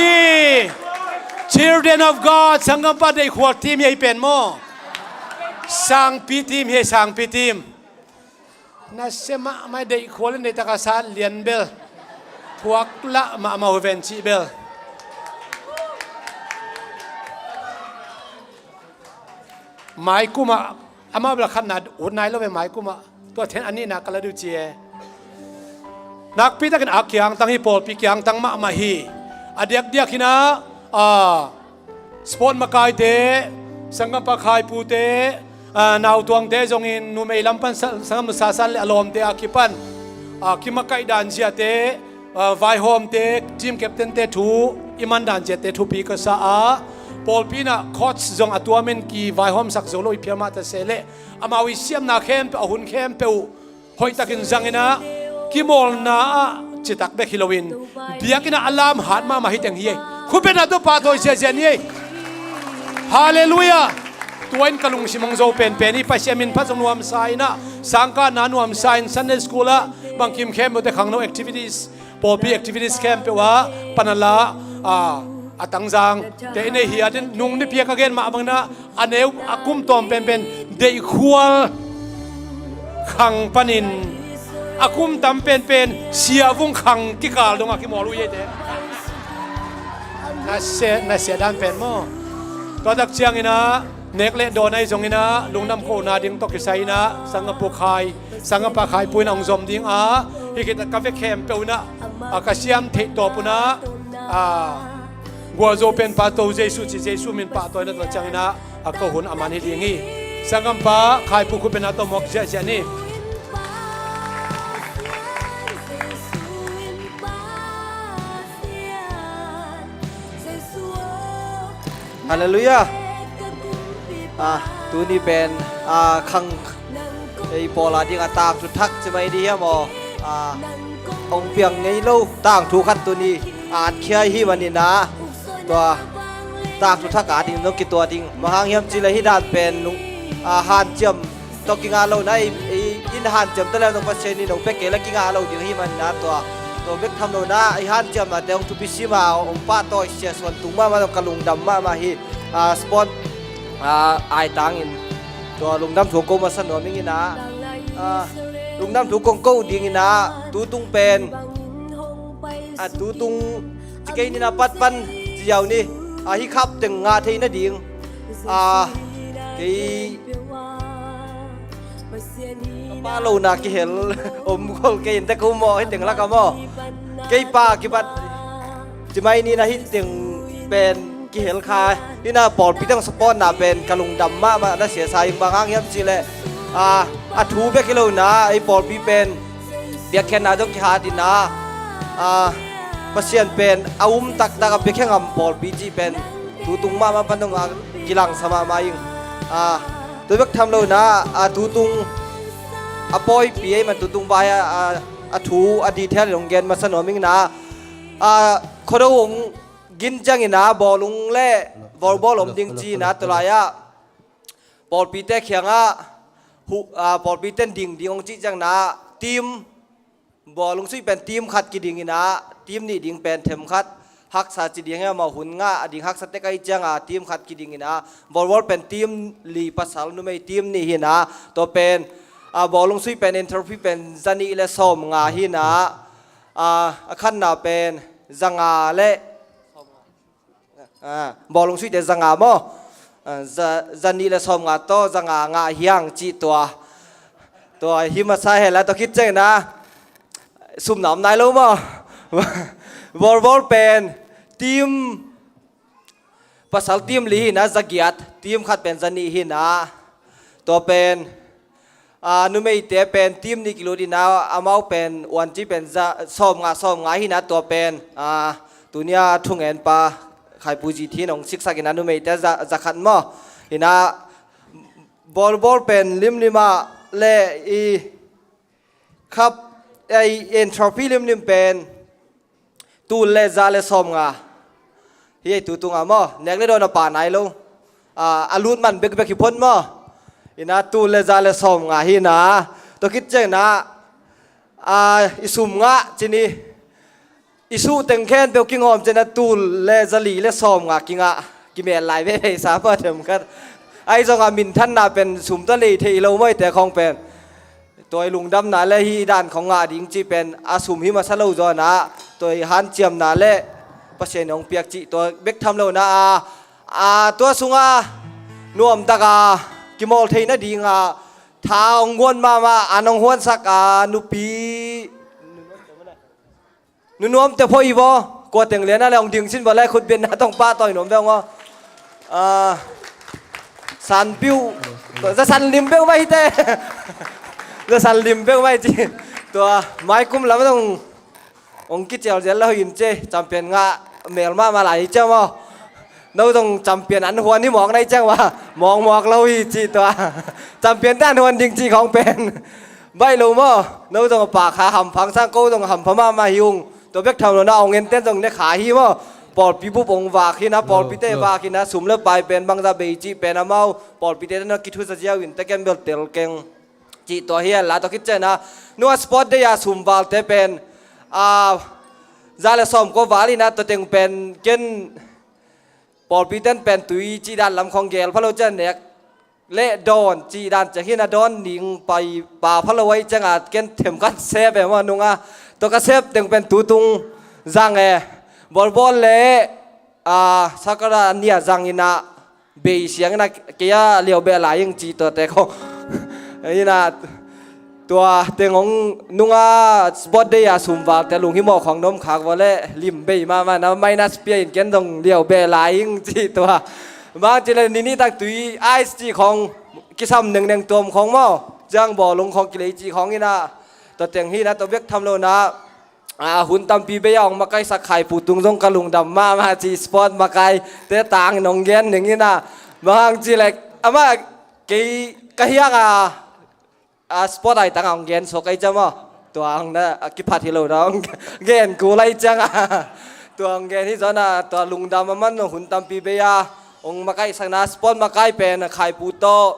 Children of God, sanggampa deihkhual team hi ei pen maw. Sangpi team hi ei, sangpi team. Nasia mahmah ei, deihkhual in deihtak a sat lian bel. Thuak lah mahmah uh ven cih bel. Maikum ah amah bel khatna ut nai lo ve, maikum ah. Tua then a nihna ka la duh ci e. Nakpi takin a kiangtang hi, pawlpi kiangtang mahmah hi. A diakdiak hi na, a, sport makaite, sanggampa khaipute, a, nautuangte zongin numei lam pan sa-, sanggam nusa san le a lawmte a kipan, a, kimakaih dan ziate, a, vaihawmte, team captain-te thu i man dan ziate thupi ka sa a, pawlpi in ah coach zong a tuamin kivaihawmsak zo lo i phial mah ta se leh, amau i siamna khempeuh, a hun khempeuh uh hoihtakin zangin ah, kimawlna ah citak bek hi loin, biakinn ah a lamhat mahmah hi teng hi ei. Khutbetna tawh pahtawi ziahziah ni ei. Halleluiah. Tua in ka lungsim hong zo penpen hi. Pasian min phat zong nuamsa in ah, sangkahna nuamsa in Sunday school ah bangkim khempeuhte khangno activities, pawlpi activities khempeuh ah pan a la, a, a tangzang te i nei hi a, den nung nipi a ka gen mah bangin ah, a neu a kum tawm penpen deihkhual khang panin, a kum tam penpen siahvung khang kikal dongah kimawl uh hi ei te. Na sia, na sia dan pen maw? Tua tak ciangin ah, nek le dawn ahi zongin ah, lungdam kohna ding tawh kisai in ah, sanggampu khai, sanggampa khaipu in ah hong zom ding a, hi khit ah ka vek khempeuh in ah, a, ka siam theih tawp un ah, a, gualzo pen pahtawi Jesu ci, Jesu min pahtawi na tua ciangin ah, a ko hun a man hi ding hi. Sanggampa khaipu khutbetna tawh muak ziahziah ni. Halleluiah. Ah, tuni pen, ah, khang ei pawl a ding a tangthu thak ci mai ding hiam aw? Ah, hong piang ngei lo tangthu khat tuni a at khia hi manin ah, tua tangthu thak a ding nong kituah ding. Bang hang hiam cih leh hih dan pen nung, ah, hanciam tawh kingah lo na, i, i, in hanciam ta leh zong Pasian in hong pia kei leh kingah lo ding hi manin ah, tua, tua bek tham lo na, i hanciamnate hong thupi sim a, hong pahtawi siasuan tung mahmah zong ka lungdam mahmah hi. Ah, sport, ah, aitangin tua lungdam thu hong ko masa nuam ing in ah, ah, lungdam thu kong ko ding in ah, tutung pen, ah, tutung ci kei ni na, pat pan ci ziau ni, ah, hih khap teng ngah theih nading, ah, kei ka pa lohna kihel om khol kei in te ko maw, hih teng lak ah maw? Kei pa kibat ci mai ni na, hih teng pen kihel kha hi na, pawlpi teng support na pen ka lungdam mahmah na sia sa ing. Bang hang hiam cih leh, ah, a thu bek hi lo na, ei pawlpi pen biakkhiatna zong kihat in ah, ah, Pasian pen a um taktak a, biakkhia ngam pawlpi cih pen tutung mahmah pan dong a kilangsa mahmah ing. Ah, tua bek tham lo na, ah, tutung a pawipi ei man tutung vai a, ah, a thu a detail in hong gen masa nuam ing na, ah, Khuado hong gin ciangin ah bawlung le volleyball om ding ci in ah, tua lai ah pawlpite kiangah hu-, ah, pawlpite in ding ding hong cih ciangin ah, team, bawlung suih pen team khat kiding in ah, team nih ding pen themkhat haksa ci ding hi, amau hun ngah a ding haksa tek ahih ciangin ah, team khat kiding in ah, volleyball pen team li, pasal numei team nih hi in ah, tua pen, ah, bawlung suih pen entry fee pen zanih le sawmnga hi in ah, ah, a khatna pen zanga le, ah, bawlung suihte zanga maw? Ah, za, zanih le sawmnga tawh zanga ngah hi hang cih tua. Tua hi masa hen la, tua khit ciangin ah sumna om nai lo maw? Volleyball pen team, pasal team li hi in ah, zagiat, team khat pen zanih hi in ah, tua pen, ah, numeite pen team nih kilut in ah, amau pen uanci pen za, sawmnga, sawmnga hi in ah, tua pen, ah, tuni a thungenpa Khaipuzi Thin hong siksak in ah, numeite za, za khat maw? Hi in ah, volleyball pen limlim ah le i khap, ei, entry fee limlim pen tul le za le sawmnga hi ei, tutung ah maw? Nek le dawn a pha nai lo. Ah, a lut man bekbek hi phot maw? Hi in ah tul le za le sawmnga hi in ah, tua khit ciangin ah, ah, i sum ngah ci ni, i suh teng khempeuh kingawm ciangin ah tul le zali le sawmnga kingah, kimel lai veve sa pah themkhat. Ahi zongin ah minthanna pen sum tawh lei thei lo maw, eite khawng pen. Tua i lungdamna le hih dan khawng ngah ding cih pen a sum hi masa lo zaw in ah, tua i hanciamna le Pasian in hong piak cih tua bek tham lo na a, a, tua sunga nuamtak a kimawl theihna dinga tha hong guan mahmah an hong huansak a nupi nunuamte phoih vaw. Kua teng lian a le hong ding sin vaw le khutbetna tawh pahtawi nuam ve hong aw. A, san piuh, za san lim peuh mai te. Za san lim peuh mai ci. Tua mai kum lam dong hong kicial zel lo hi in ci. Champion ngah mel mahmah lai hi ciang maw. No zong champion an huan hi mawk na hi ciang maw. Mawkmawk lo hi ci tua. Champion te an huan ding ci khawng pen baih lo maw. No zong a pha kha hampha sang, ko zong hampha mahmah hi ung. Tua bek tham lo na, hong enten zong ne kha hi maw. Pawlpi bup hong vak hi na, pawlpi te vak hi na, sum le pai pen bangzah bei cih pen amau pawlpi te na kithusa ziau in te ken bel tel keng. Cih tua hi a la tua khit ciang a, nua sport day a sum valte pen, a, za le sawm ko val hi na, tua teng pen ken pawlpi ten pen tui cih dan lam khawng gel pha lo ciang nek le dawn cih dan ciang hi na, dawn ning pai pa pha lo ahi ciang a ken themkhat sep e maw nung a, tua ka sep teng pen tutung zang e. Bawlbawl le, a, sakara nia zang in a, bei siang in a, kei a liau beh lai ing ci tua te khawng. In a, tua teng hong nung a sport day a sum valte lunghimawh khawng na om khak vaw le lim bei mahmah na, minus pia in ken zong liau beh lai ing ci tua. Bang ci le ni ni tak tui ice ci khawng kisam nengneng tuam khawng maw. Ciang bawlung khawng kilei ci khawng in a, tua teng hi na, tua bek tham lo na, a, hun tampi bei a hong makaisak Khaipu tung zong ka lungdam mahmah ci, sport makai te tang in hong gen ning in a. Bang hang ci le amah kei ka hiak a, a, sport ai tang a hong gen suak ai ciam aw. Tua hong na, a, kiphat hi lo na hong gen kul ai ciang a. Tua hong gen hi zaw na, tua lungdam a man hun tampi bei a hong makaihsak na sport makai pen a Khaipu tawh,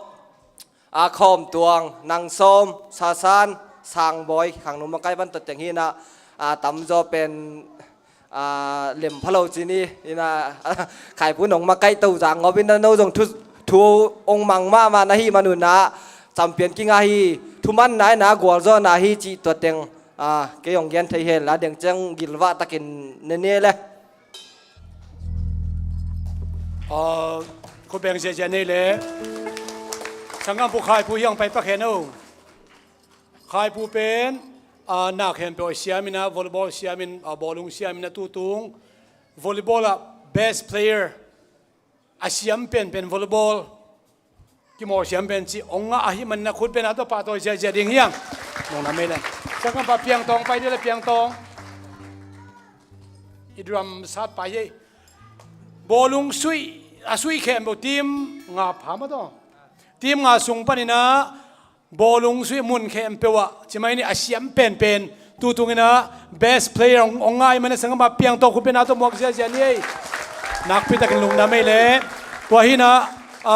a, Khawm Tuang, Nang Sawm, Sasan, Sang Bawi, Khang Num makai pan tua teng hi na, a, tamzaw pen, a, lem pha lo ci ni, in a, Khaipu nong makaih to zang ngawp in a, no zong thu, thu hong mang mahmah na hi man un a, champion kinga hi, thuman nai na gualzawh na hi cih tua teng, a, kei hong gen thei hen la deng ciang gilvah takin ne ne le. A, khut beng ziahziah nei le. Sanggampu Khaipu hiang pai pak hen o. Khaipu pen, a, na khempeuh a siam in a, volleyball siam in, a, bawlung siam in a, tutung volleyball ah best player a siam penpen volleyball kimawl siam pen ci hong ngah ahih manin a khut pen a tawh pahtawi ziahziah ding hiang. Nong na mei le. Sanggampa Piangtawng pai dih le Piangtawng. I drum sat pai hi. Bawlung suih, a suih khempeuh team nga pha maw taw. Team nga sung panin a bawlung suih mun khempeuh ah ci mai ni a siam penpen tutung in a best player hong, hong ngah ahih manin a sanggampa Piangtawng khut pen a tawh muak ziahziah ni ei. Nakpi takin lungdam ei le. Tua hi na, a,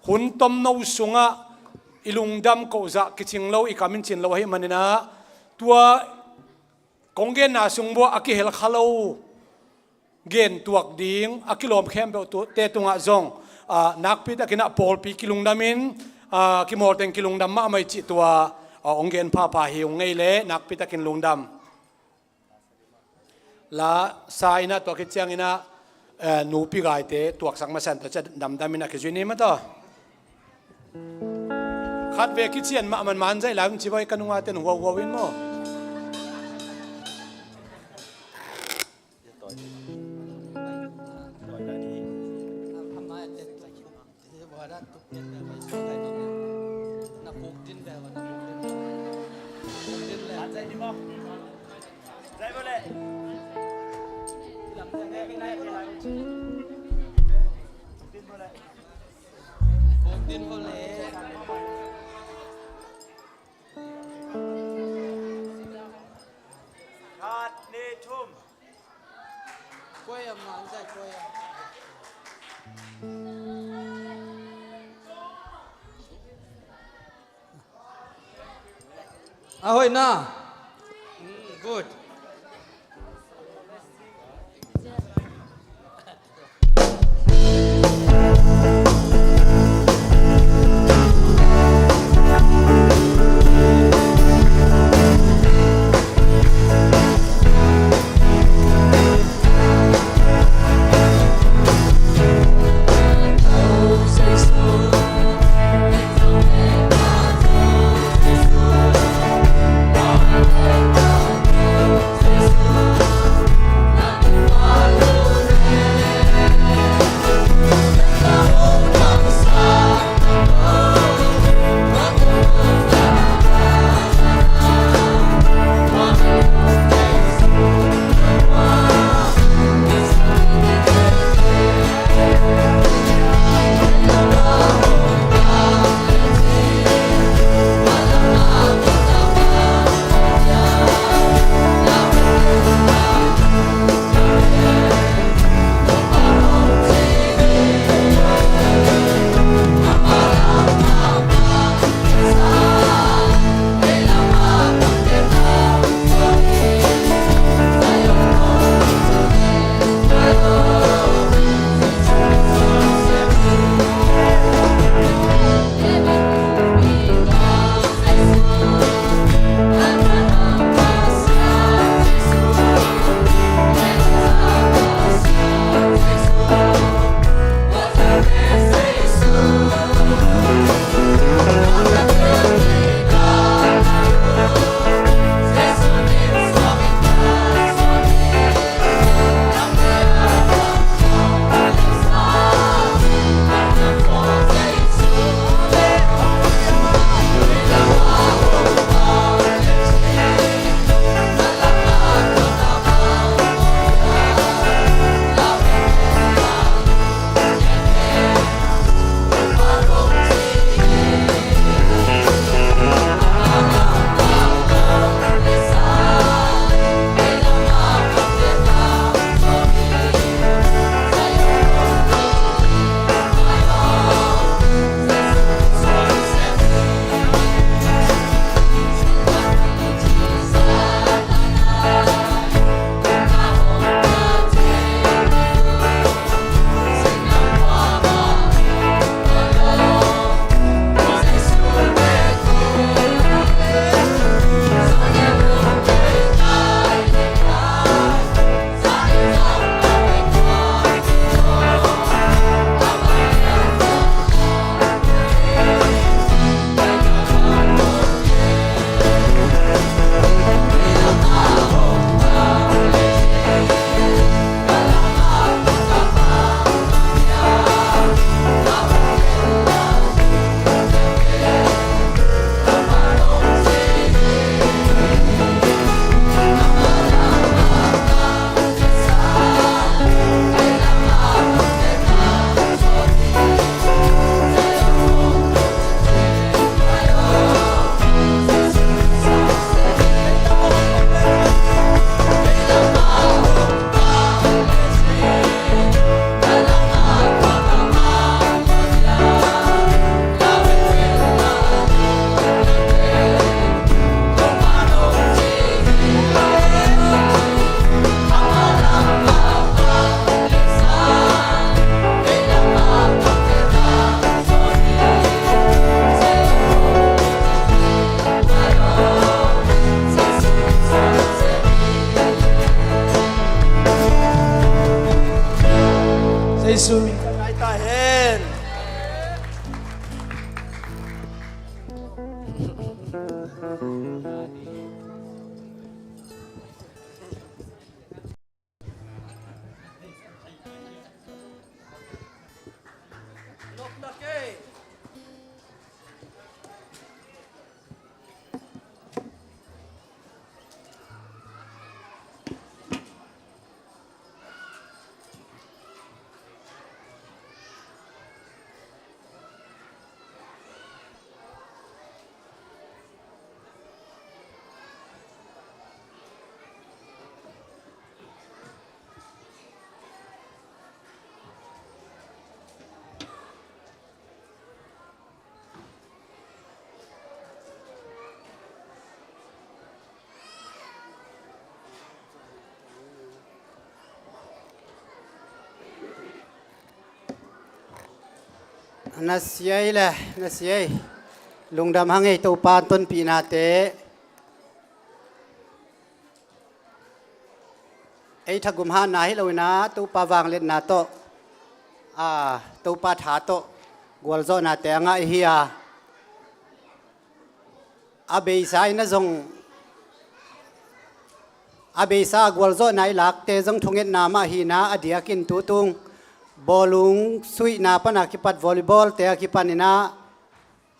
hun tomno sungah i lungdam kohzah kicing lo, i kam in cin lo ahih manin a, tua kong genna sung buah a kihel kha lo gen tuak ding a kilawm khempeuh tu, te tungah zong, a, nakpi takin a pawlpi kilungdam in, a, kimawl teng kilungdam mahmah i cih tua, a, hong gen phapha hi ung ei le, nakpi takin lungdam. La sa in a tua khit ciangin a, eh, nupi gaite tuaksak masa in tua ciah damdam in a kizui ni maw taw. Khat ve kician mahmah man zaih lai un ci voi ka nunga ten huauhuau in maw. Khat, nih, thum. A hoih na. Mm, good. Jesu min ka ngai ta hen. Na siai le, na siai. Lungdam hang ei, Topa tonpihnate. Ei thagum hatna hi lo in ah, Topa vangliatna tawh, a, Topa tha tawh gualzawhnate a ngah i hi a, a beisa in ah zong, a beisa gualzawhna i lakte zong thungetna mah hi in ah, a diakin tutung bawlung suihna pan a kipat volleyball te a kipan in ah,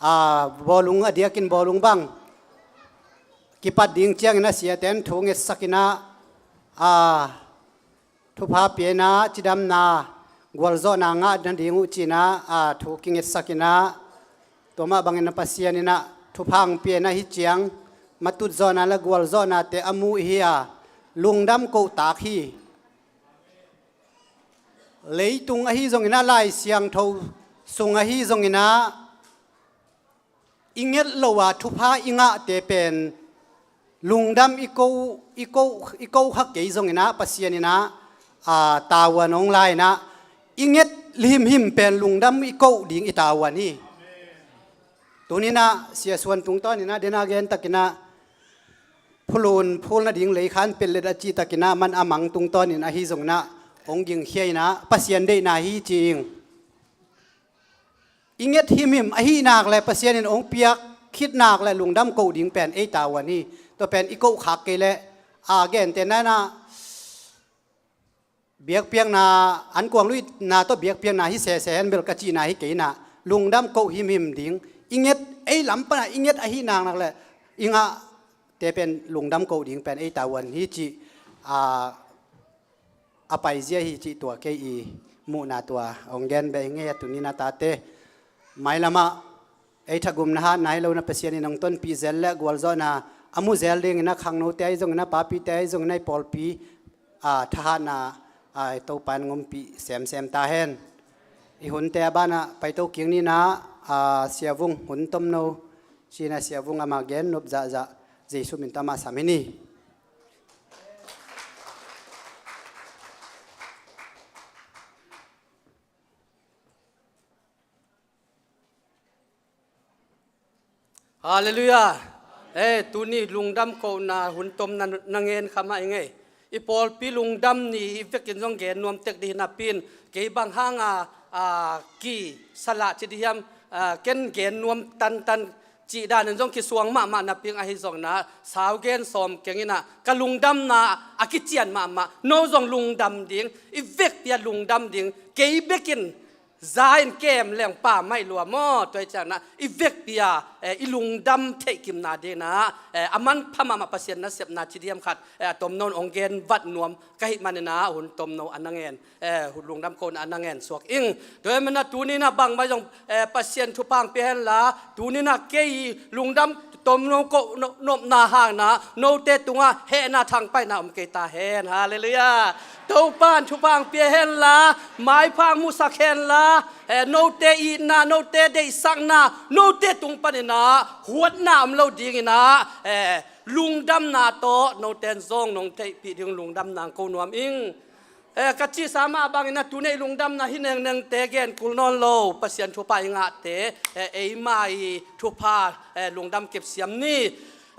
a, bawlung, a diakin bawlung bang kipat ding ciangin ah siate in thu ngetsak in ah, a, thupha pia in ah, cidamna, gualzawhna ngah nading uh ci in ah, a, thu kingetsak in ah, tua mah bangin ah Pasian in ah thupha hong pia in ah, hi ciang matut zawhna le gualzawhnate a mu i hi a, lungdam kohtak hi. Leitung ahi zongin ah, Lai Siangtho sung ahi zongin ah, i nget lo a thupha i ngahte pen lungdam i ko, i ko, i ko kha kei zongin ah, Pasian in ah, a, tavuan hong la in ah, i nget himhim pen lungdam i koh ding i tavuan hi. Tuni in ah Sia Suan tungtawn in ah, den a gen takin ah, phulun phul nading lei khan pellet a cih takin ah, man a mang tungtawn in ahi zongin ah, hong gingkhia in ah, Pasian deihna hi ci ing. I nget himhim ahih nak le, Pasian in hong piak khit nak le lungdam koh ding pen ei tavuan hi. Tua pen i koh khak kei leh, a, gentehna in ah, biakpiakna, ankuang luihna tawh biakpiakna hi sese hen bel ka cihna hi kei in ah, lungdam koh himhim ding. I nget, ei lam pan ah i nget ahih nak nak le i ngahte pen lungdam koh ding pen ei tavuan hi cih, a, a paizia hi cih tua kei i muhna tua hong gen beh ing ei a, tuni in ah tate. Mailam ah ei thagumna hatna hi lo in ah, Pasian in hong tonpih zel le gualzawhna a mu zel dingin ah, khangnote ahi zongin ah, papite ahi zongin ah, i pawlpi, a, thahatna, a, Topa in hong ompih semsem ta hen. I hunte a ban ah paito kik ni in ah, a, Sia Vung hun tomno ci in ah, Sia Vung amah gen nop zahzah, Jesu min tawh amah sam hi ni. Halleluiah. Eh, tuni lungdam kohna hun tomna na ngen kha mah ing ei. I pawlpi lungdam ni i vekin zong gen nuam tek dih napi in, kei bang hanga, a, ki salah ci dih hiam, a, ken gen nuam tantan cih danin zong kisuang mahmah napi in, ahi zongin ah sau gen sawm keng in ah, ka lungdamna a kician mahmah, no zong lungdam ding, i vekpi a lungdam ding, kei bekin za in kem leng pa maih lua maw, tua hi ciangin ah i vekpi a, eh, i lungdam theihkimna dingin ah, eh, a manpha mahmah Pasian nasepna ci dih hiam khat, eh, a tomno in hong gen vat nuam ka hih manin ah hun tomno a na ngen, eh, hun lungdam kohna a na ngen suak ing. Tua hi manin ah tuni in ah bangmah zong, eh, Pasian thupha hong pia hen la, tuni in ah kei lungdam tomno koh no-, nopna hangin ah note tungah hehna thangpaihna om kei ta hen. Halleluiah. Topa in thupha hong pia hen la, maipha hong musak hen la, eh, note itna, note deihsakna, note tung panin ah huatna om lo dingin ah, eh, lungdamna tawh note in zong nong theihpih ding lungdamna hong ko nuam ing. Eh, ka cihsa mah bangin ah tuni i lungdamna hi nengnengte gen kul nawn lo, Pasian thupha i ngahte, eh, eima i thupha, eh, lungdam kepsiam ni.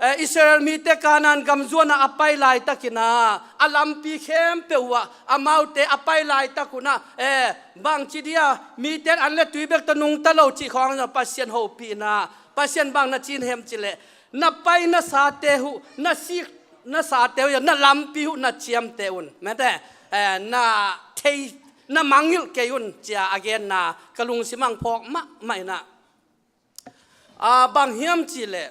eh, Israel mite Kanaan gam zuanah a pai laitakin ah, a lampi khempeuh uh ah amaute a pai laitak un ah, eh, bangci dia mite an le tui bek tawh nungta lo cih khawng ah Pasian hopihna, Pasian bang na ci hiam cih leh, na pai nasate uh, na sik nasate uh, na lampi uh na ciamteh un. Mate, eh, na thei, na mangngilh kei un, ci-a a genna ka lungsim ah hong phawk mahmah in ah. Ah, bang hiam cih leh,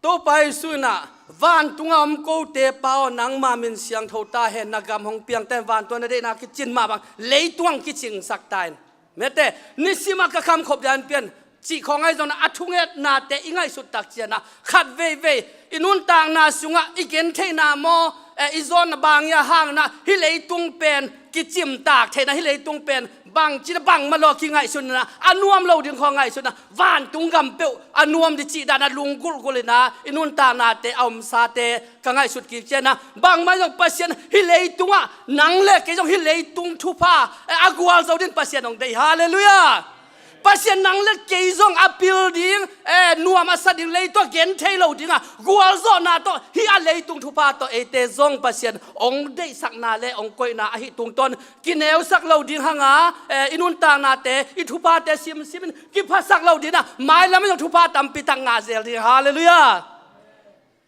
Topa Jesuh in ah, vantung a om kote Pa aw, nangma min siangtho ta hen, na gam hong piang ta hen, vantung ah na deihna kicin mah bang leitung ah kicingsak ta hen. Mate, nisim ah ka khamkhop dan pian cih khawng ahi zongin ah, a thungetnate i ngaihsut tak ciangin ah, khat veivei i nuntakna sungah i gentheihna maw, eh, i zawnna bang i a hang in ah, hih leitung pen kicimtak theihna, hih leitung pen bangci in ah bangmah lo kingaihsun in ah, a nuam lo ding khawng ngaihsun in ah, vantung gam peuh a nuam ding cih dan ah lunggulhgulh in ah, i nuntaknate a omsate ka ngaihsut kik ciangin ah, bangmah zong Pasian, hih leitung ah nang le kei zong hih leitung thupha, eh, a gualzo ding Pasian hong deih. Halleluiah. Pasian nang le kei zong a pil ding, eh, nuam a sa ding, leitung ah genthei lo ding a gualzawhna tawh, hih a leitung thupha tawh eite zong Pasian hong deihsakna le hong koihna ahi tungtawn kineusak lo ding hang a, eh, i nuntaknate, i thuphate simsim in kiphasak lo ding a, mailam ah zong thupha tampi tak ngah zel ding. Halleluiah.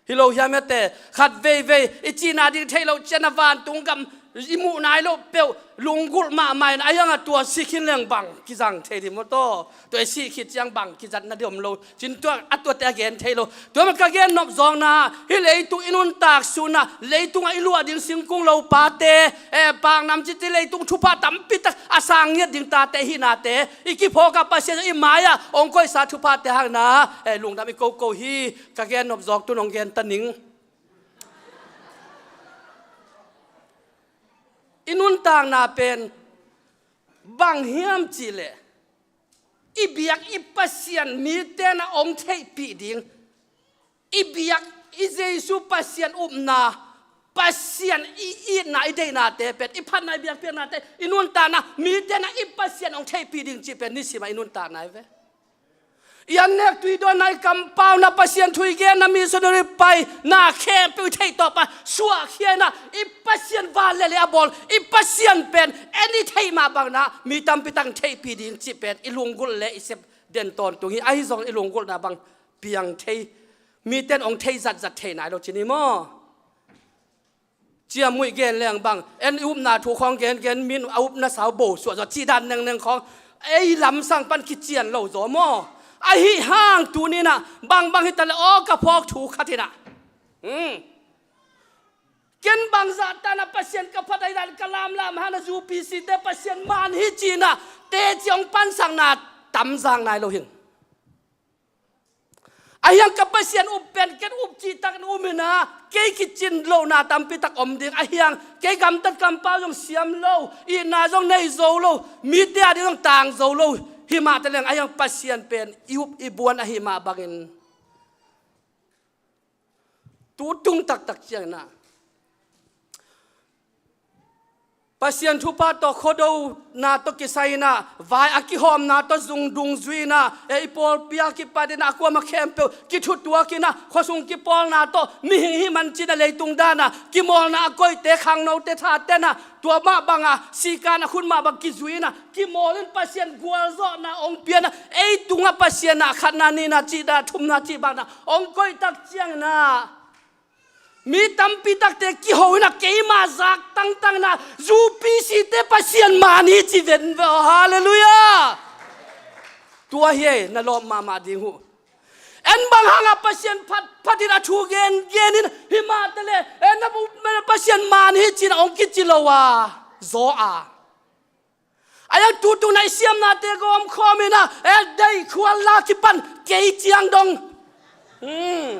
Hi lo hiam mate, khat veivei i cihna ding theih loh ciangin ah vantung gam i muh nai loh peuh lunggulh mahmah in, a hiang a tua si khin leng bang kizang thei ding maw taw? Tua i sih khit ciang bang kizatna ding om lo. Cin tua a tuate a gen thei lo. Tua mah ka gen nop zawkna, hih leitung i nuntak sun ah, leitung ah i luah ding singkung lopate, eh, paknam cite, leitung thupha tampi tak a sang ngiat ding tate, hihnate i kiphawk ah Pasian i mai ah hong koihsa thuphate hang in ah, eh, lungdam i koko hi. Ka gen nop zawk tun hong gen ta ning. I nuntakna pen bang hiam cih leh, i biak i Pasian mite in ah hong theihpih ding, i biak i Jesu Pasian upna, Pasian i itna, i deihnate pen, i phatna, i biakpiaknate, i nuntakna mite in ah i Pasian hong theihpih ding cih pen nisim ah i nuntakna hi ve. I annek tui dawnna, i kampauna, Pasian thu i genna, missionary paina khempeuh i theih tawh pan suahkhia in ah, i Pasian van le lei a bawl i Pasian pen en i theih mah bangin ah, mi tampi tak in theihpih ding cih pen i lunggulh le i sep den tawntung hi. Ahi zongin i lunggulhna bang piang thei, mite in hong thei zatzat thei nai lo ci ni maw? Ciamnuih gen leng bang, en i upna thu khawng gengen, min a upna sau bo suah zaw cih dan nengneng khawng ei lamsang pan kician lo zaw maw? Ahi hang tuni in ah bangbang hi ta leh, aw, ka phawk thu khat hi in ah, hmm, ken bangzah tan ah Pasian ka phat ahi dan ka lamlam hang in ah, U P C te Pasian man hi ci in ah teci hong pansakna tam zang nai lo hi. Ahi hang ka Pasian up pen ken up cih takin um in ah, kei kicin lohna tampi tak om ding. Ahi hang kei gamtat kampau zong siam lo, itna zong nei zo lo, mite a ding zong tang zo lo hi mah ta leng, ahi hang Pasian pen i up i buan ahi mah bangin, tu tung taktak ciangin ah Pasian thupha tawh khuadona tawh kisai in ah, vai a kihawmna tawh zung dungzui in ah, eh, i pawlpi a kipat in ah, a kuamah khempeuh kithutuak in ah, khuasung kipawlna tawh mihing hih man ci in ah, leitung dan ah kimawlna a koihte, khangnote, thate in ah, tua mah bang a sikan a khut mah bang kizui in ah, kimawl in Pasian gualzawhna hong pia in ah, ei tungah Pasian ah khatna, nihna cih dan, thumna cih bang in ah hong koih tak ciangin ah, mi tampi takte kiho in ah, keima zak tangtang in ah, U P C te Pasian man hi ci ven ve aw. Halleluiah. Tua hi ei, na lawp mahmah ding uh. En bang hang a Pasian phat, phat in a thu gengen in, hi mah ta leh, en na bu, Pasian man hi ci in ah hong kici lo a, zaw a. Ahi hang tu tung in ah i siamnate gawm khawm in ah, eh, deihkhual la kipan kei ciang dong, hmm,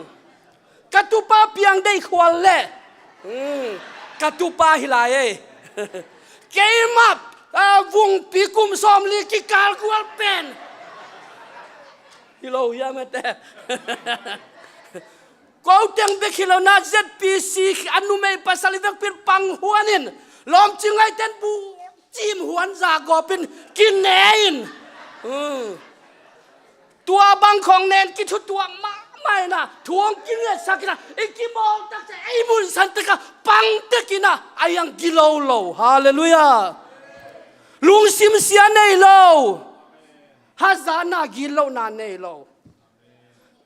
ka tupa piang deihkhual le, hmm, ka tupa hi lai ei. Keimah, ah, vungpi kum sawmli kikal gual pen hi lo hiam mate? Ko teng bek hi lo in ah, Z P C a numei pasal i vekpi in pang huan in, lawmci ngaihten bu cim huan za gawp in kine in, hmm, tua bang khawng nen kithutuak mah Mah inah thu hong kingetsak inah i kimawl tak ciang ei munsan tek a pang tek inah a hiang gilo lo. Halleluiah. Lungsim sia nei lo. Hazatna gitlohna nei lo.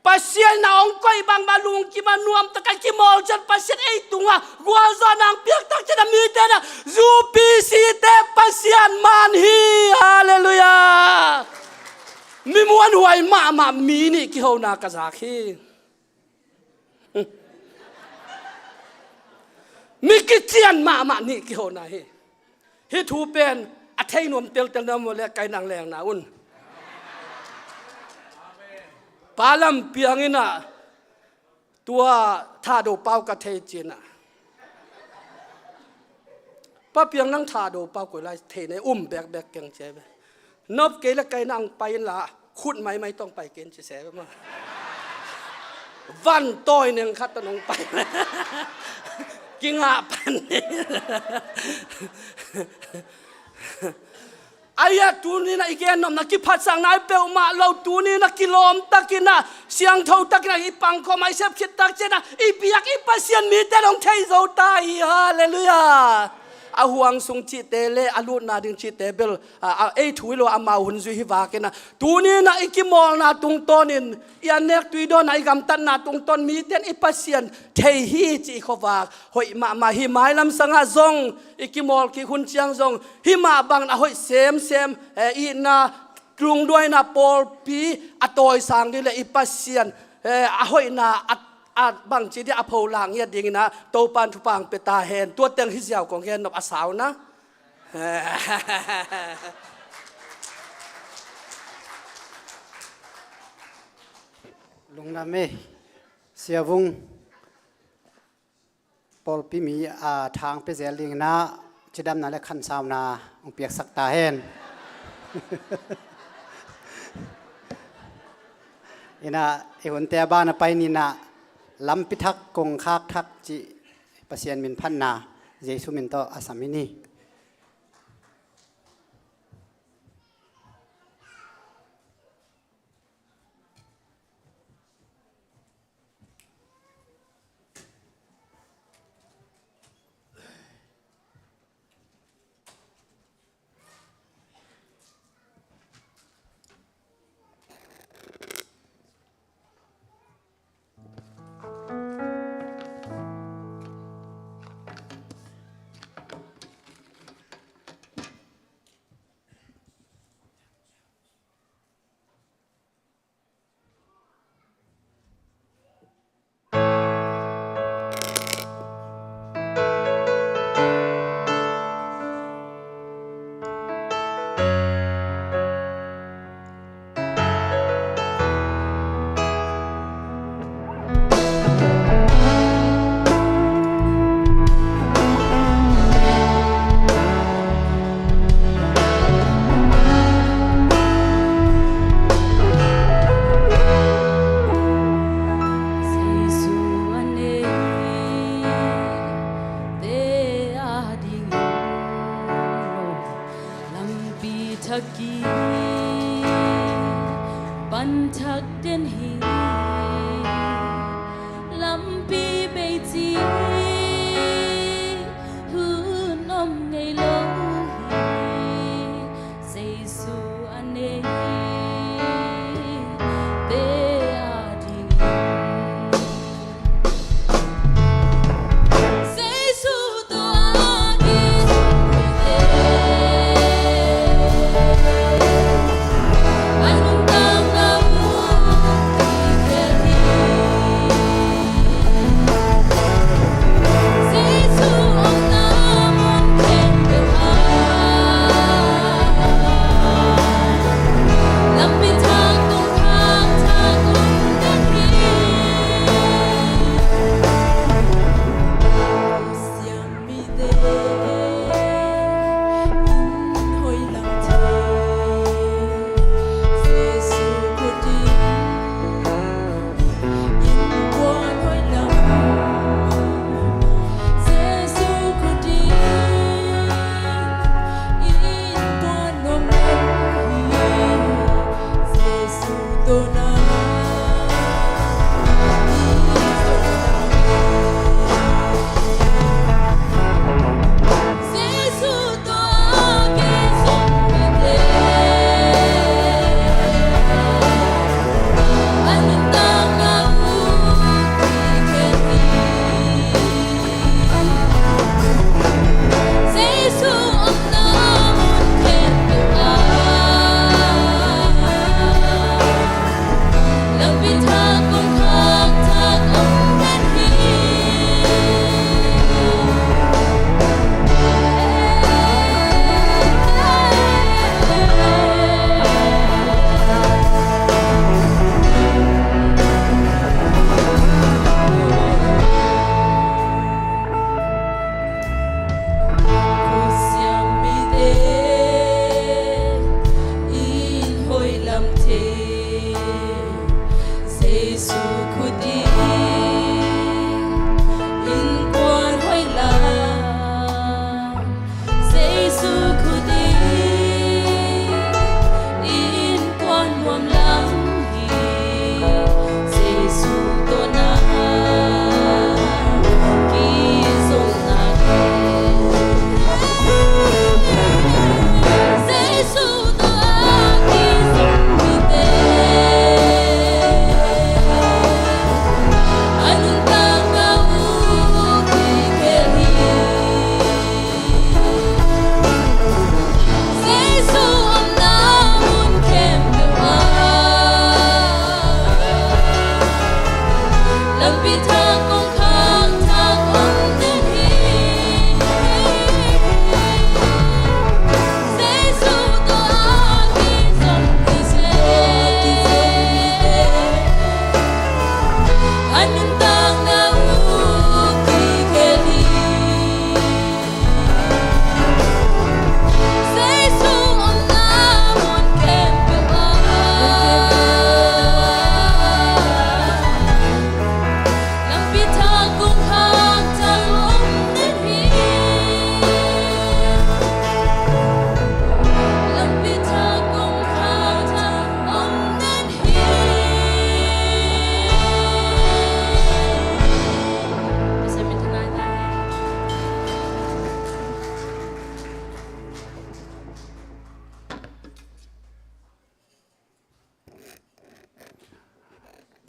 Pasian inah hong koih bangmah lungkim a nuam tak a kimawl ciang Pasian ei tungah gualzawhna hong piak tak ciang a mite inah U P C te Pasian man hi. Halleluiah. Mi muanhuai mahmah mi nih kihona ka zak hi. Mi kician mahmah nih kihona hi. Hih thu pen a thei nuam teltel na maw le, kai nang lengna un. Pa Lam Piang inah tua Thado pau ka thei ci inah, Pa Piang, nang Thado pau koi lai thei na hi, um bekbek keng ci ve. Nop kei le kai nang pai inla khut maimai tawh pai kei in ci se ve maw. Van tawi neng khat tawh nong pai. Kingah pan. Aia, tuni inah i gennopna kiphatsakna i peuhmah lo, tuni inah kilawm tak inah, siangtho tak inah i pangkhawm a i sep khit tak ciang inah i biak i Pasian mite in hong thei zo ta hi. Halleluiah. A huang sung cihte le a lutna ding cihte bel a, a, ei thu hi lo, amau hun zui hi vak inah, tuni inah i kimawlna tungtawnin i annek tuidawnna, i gamtatna tungtawn mite in i Pasian thei hi cih i khuavak hoih mahmah hi. Mailam sangah zong i kimawl kik hun ciang zong hih mah bangin a hoih semsem, eh, itna, lungduaina, pawlpi a tawisang ding le i Pasian, eh, a hoihna a, a bangci ding a pholak ngiat ding inah Topa'n thupha hong pia ta hen. Tua teng hi ziau kong gennop a, sauna. Lungdam ei. Sia Vung, pawlpi mi, a, thang pia zel ding inah cidamna le khansauna hong piaksak ta hen. Inah i hunte a ban a pai ni inah, lampi thak kongkhak thak cih Pasian min phatna Jesu min tawh a sam hi ni. Jesu a neite adingin lampi thak in pan thak den hi. Lampi bei ci hun om ngei lo hi. Jesu a neite adingin Jesu tawh a kituite a nuntakna buaite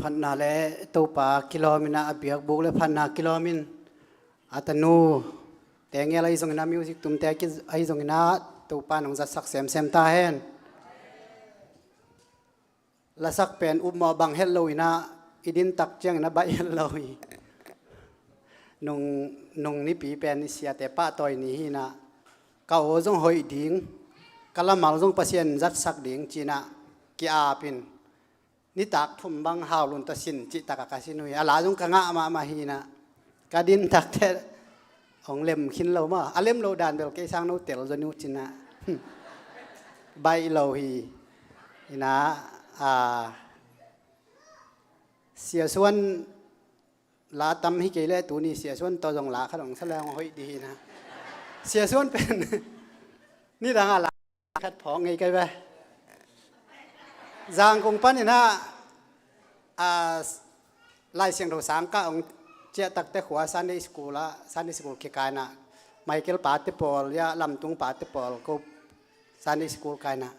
Phatna le Topa kilawm in ah, a biakbuk le phatna kilawm in, a tanu Tengel ahi zongin ah, music tumte ahi zongin ah, Topa in hong zatsak semsem ta hen. Lasak pen upmawh bang het lo in ah, i din tak ciangin a baih het lo hi. Nung, nung nipi pen i siate pahtawi ni hi in ah, ka aw zong hoih ding, ka lamal zong Pasian zatsak ding ci in ah ki-ap in, nitak thum bang hau lun ta sin cih tak a ka sin uh hi. A la zong ka ngah mahmah hi in ah, ka din tak teh hong lem khin lo maw. A lem loh dan bel kei sang no tel zaw ni uh ci in ah, baih lo hi. In ah, a, Sia Suan la tam hi kei leh tuni Sia Suan tawh zong la khat hong sa leng hong hoih dih hi in ah. Sia Suan pen nidang a la khat phawk ngei kei ve. Zangkong pan in ah, a, Lai Siangtho sang kah hong ciah tak teh khua Sunday school ah, Sunday school kikai in ah, Michael pate pawl, ya, Lamtung pate pawl ko Sunday school kai in ah,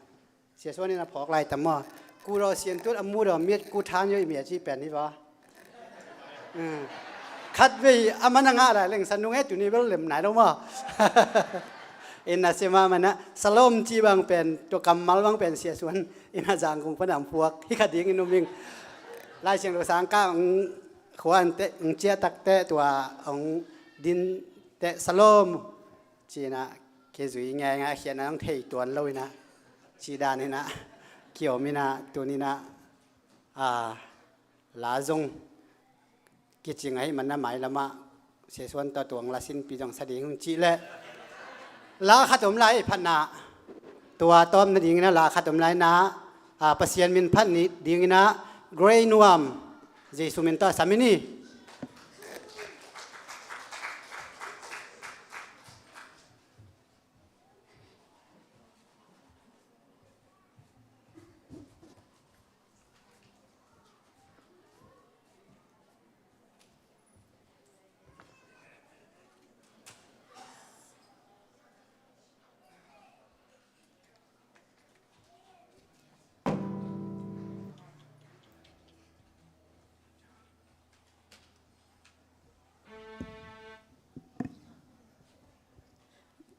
Sia Suan in a phawk lai tam maw. Ku daw sian tut a mu daw miat ku than yo i mia ci pen hi va. Hmm. Khat vei a man a ngah lai leng san nung e, tuni bel lem nai lo maw. In a sia mahmah in ah, salom ci bang pen, tua kammal bang pen Sia Suan in a Zangkong pan a hong puak hi kha ding in um ing. Lai Siangtho sang kah hong khua in teh, hong ciah tak teh tua hong din teh salom ci in ah kizui ngeingai a khiatna hong thei tuan lo in ah, ci dan in ah kiom in ah, tuni in ah, a, la zong kicing ahih man a mailam ah Sia Suan tawh tuang la sinpi zong sa ding hong cih leh, la khat om lai, phatna. Tua tawm nading in ah la khat om lai in ah, a, Pasian min phat ni ding in ah Grey Nuam, Jesu min tawh sam ni.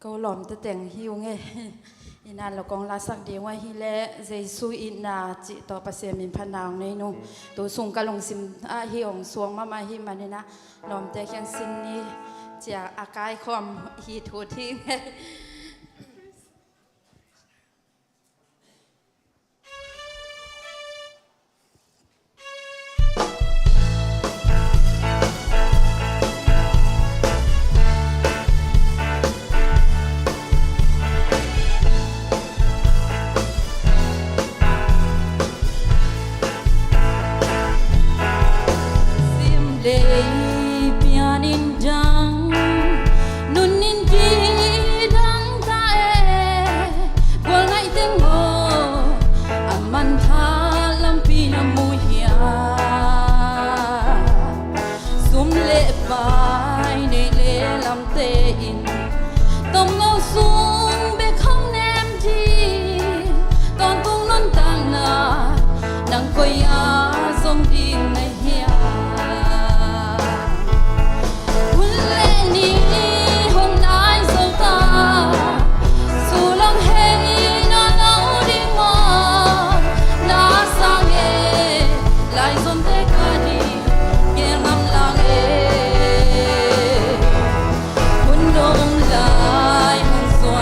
Ko lawmte teng hi ung e. Ina lo kong lasak ding uh ahih leh Jesu itna cih tawh Pasian min phatna hong nei nung. Tu sung ka lungsim ah hi hong suak mahmah hi manin ah, lawmte kiang sin ni ci-a a kaikhawm hi thu thing e. Sim lei pianin dang, nunin kidang ta e, gualngaih teng aw, a mantha lampi na mu hia? Sum le pai neih le lamte in, tomno sung bek hong nem ding, tawntung nuntakna nang koi-ah zong ding na hia? Hun le ni hong nai zo ta, sulong hei na lo ding maw? Na sang e, laizomte ka ding, gel ngam lang e. Hun om lai hong suak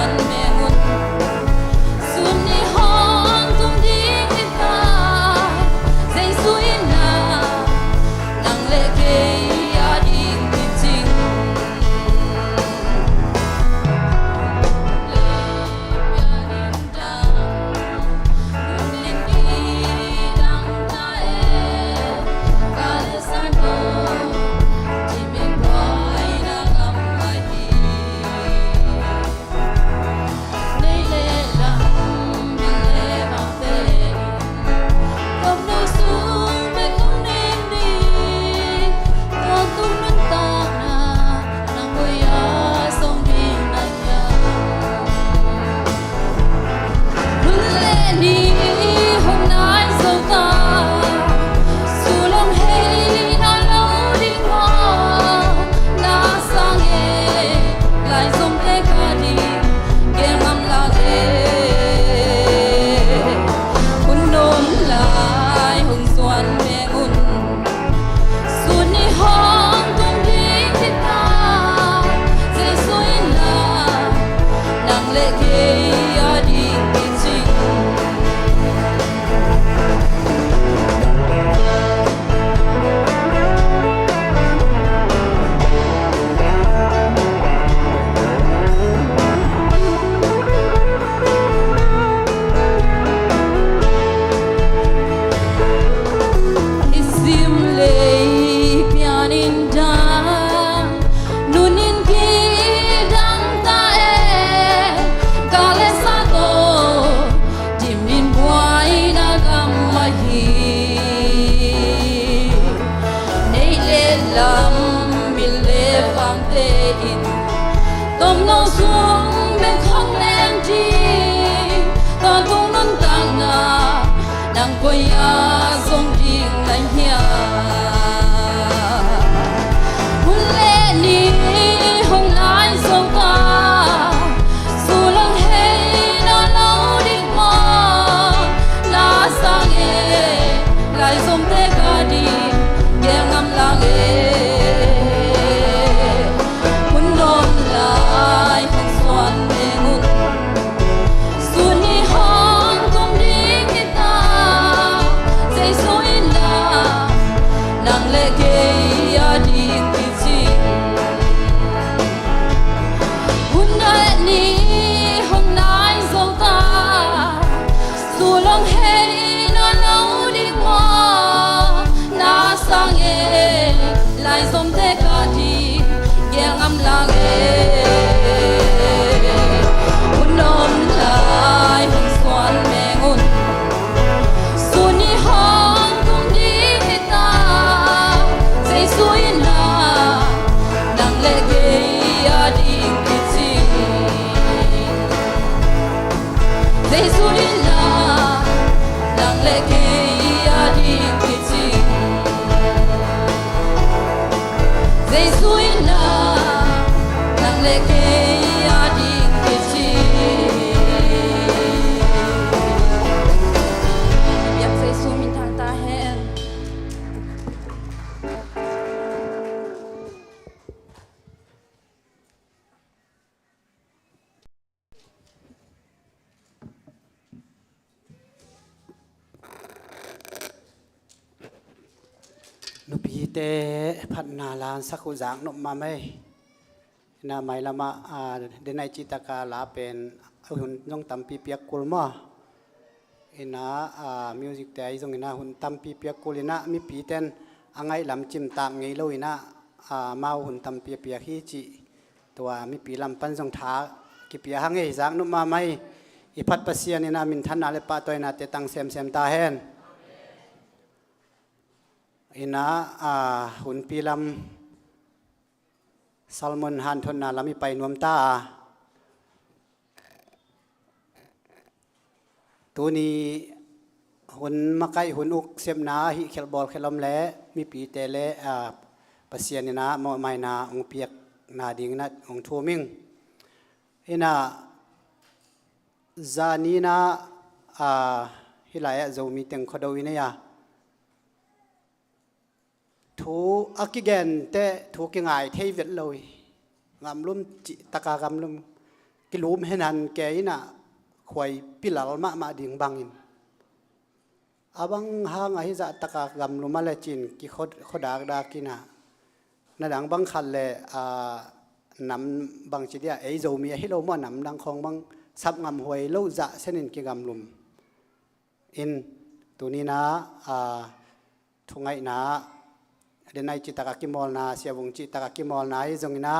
Tangte in tomno sung bek hong leng ding, tawntung nuntakna nang koi-a zong ding lai hiam? Hun le ni hong nai zo ta, sulong hei na lo ding maw? Na sang e, lai zomte ka ding gel ngam lang e. Hun dawn lai hong suan meng un. Sun ni hong tung ding hi ta, Jesu in na, nang le kei a ding hi ci. Hun dawn ni hong nai zo ta, sulong hei na lo ding maw? Na sang e, lai zomte ka ding gel ngam lang e. Hun dawn lai hong suan meng un. Sun ni hong tung ding hi ta, Jesu in na, nang le kei a ding hi ci. Jesu in na, nang le kei a ding hi ci. Jesu in na, nang le kei a ding hi ci. Biak Jesu min thang ta hen. Nupite phatna lansak uh zak nop mahmah ei. Ina mailamah, ah, denai citaka la pen a hun zong tampi piak kul maw? Ina, ah, music te ahi zong ina hun tampi piak kul ina mipiten a ngaih lam cimtak ngei lo ina, ah, amau hun tampi a piak hi cih tua mipi lam pan zong tha kipia hang ei, zak nop mahmah ei. I phat Pasian ina minthanna le pahtawinate tang semsem ta hen. Ina, ah, hunpi lam sermon hanthotna lam i pai nuam ta a, tuni hun makaih hun uk sepna hih khelh bawl khelh om le mipite le, ah, Pasian ina mawhmaina hong piakna ding ina hong thum ing. Ina zani ina, ah, hih lai-ah Zomi teng Khuado ina a thu a kigen teh thu kingai thei vet lo hi. Gamlum cih taka gamlum kilum henan kei ina khuai pilal mahmah ding bangin a bang hang ahi zah taka gamlum a le cin ki khuadakdak ina na dang bang khat le, ah, nam bang ci dia ei Zomi ahi lo maw, nam dang khawng bang sap ngam huai lo zah senin kigamlum. In tuni ina, ah, thungaihna, denai citaka kimawlna, siavung citaka kimawlna ahi zong ina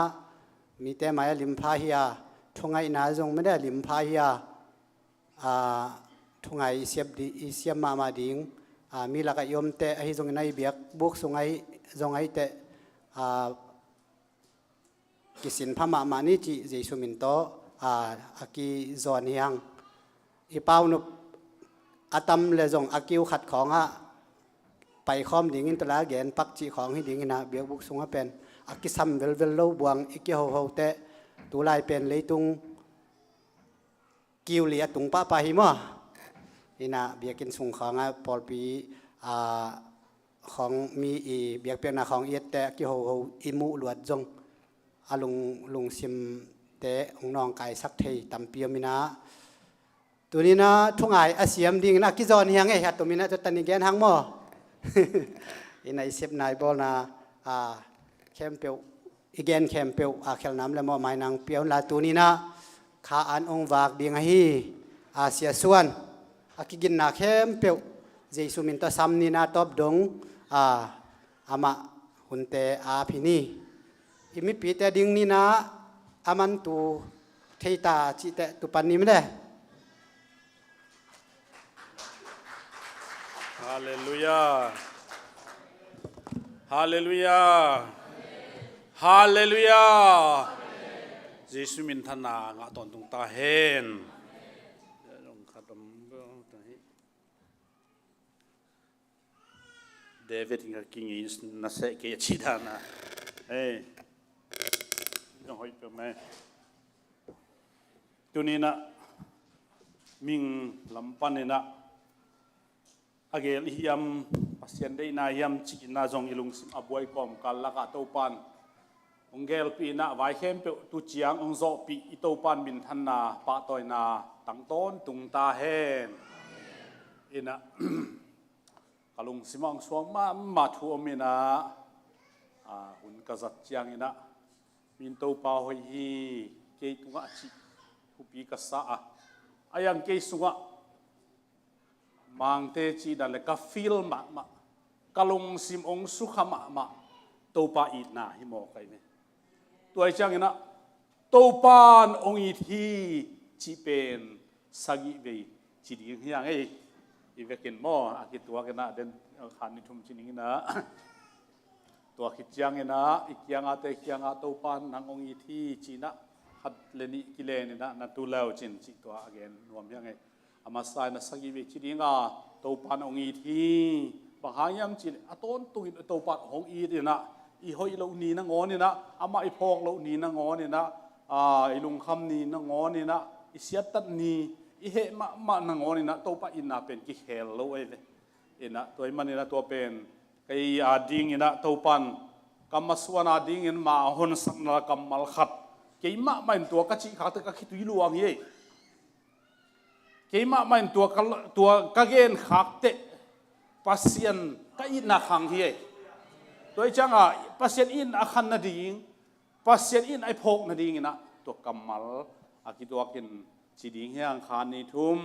mite mai a limpha hi a, thungaihna zong mede a limpha hi a, ah, thungai i siap di, i siap mahmah ding, ah, mi lakah i omte ahi zong ina i biakbuk sung ahi zong ahi teh, ah, kisin pha mahmah ni cih Jesu min tawh, ah, a kizawn hi hang. I paunup a tam le zong a kiu khat khawngah paikhawm dingin tula gen pak cih khawng hi ding ina biakbuk sungah pen a kisam velvel lo buang i kihoho teh tulai pen leitung kiu li a tung pahpah hi maw? Ina biakinn sung khawngah pawlpi, ah, khawng mi i biakpiakna khawng i et teh a kihoho i muh luat zong a lung, lungsimte hong nawngkaisak thei tampi om ina. Tuni ina thungai a siam ding ina kizawn hi hang ei, a tum ina tutan i gen hang maw? Ina i sepna i bawlna, ah, khempeuh i gen khempeuh a khelhnam le mawhmaina hong pia un la, tuni ina kha an hong vak ding ahi, a siasuan a kiginna khempeuh Jesu min tawh sam ni ina tawp dong, a, amah hunte a ap hi ni. I mipite ding ni ina a mantu thei ta cih teh tupan ni mede. Halleluiah. Halleluiah. Halleluiah. Jesu minthanna ngah tawntung ta hen. David in ka kingin na seh kei a ci dan a. Hei. Zong hoih peuh mai. Tuni-in ah ming lam panin ah a gel i hiam, Pasian deihna hiam cihna zong i lungsim a buai kawmkal lakah Topan hong gelpih in ah vai khempeuh tu ciang hong zawhpih i Topan minthanna pahtawina tang tawntung ta hen. In ah ka lungsim ah hong suak mahmah thu om in ah, a, hun ka zat ciangin ah, "Min Topa hoih hi, kei tungah," cih thupi ka sa a, a yang kei sungah Mangte cih dan le ka feel mahmah, ka lungsim hong sukha mahmah Topa itna hi maw, ka hi ve. Tua hi ciangin ah Topan hong it hi cih pen sagih vei ci ding hi hang ei. I vekin maw, a kituakin ah den khan ni thum ci ning in ah, tua khit ciangin ah i kiangahte kiangah Topan nang hong it hi ci-in ah khat le nih kilen in ah na tu leu cin cih tua a gen nuam hi hang ei. A masa in ah sagih vei ci ding a, Topan hong it hi. Bang hang hiam cih leh a tawntungin Topan hong it in ah, i hoih loh ni nangawn in ah, amah i phawk loh ni nangawn in ah, a, i lungkham ni nangawn in ah, i siattat ni, i heh mahmah nangawn in ah Topa itna pen kikhel lo ei ve. In ah tua ahih manin ah tua pen kei a dingin ah Topan ka masuan a dingin mah a honsakna kammal khat, keimah mah in tua ka cih khakte ka khitui luang hi ei. Keimah mah in tua ka, tua ka gen khak teh Pasian ka itna khang hi ei. Tua hi ciangah Pasian itna a khan nading, Pasian itna i phawk nadingin ah tua kammal a kituakin ci ding hi hang, khan ni thum.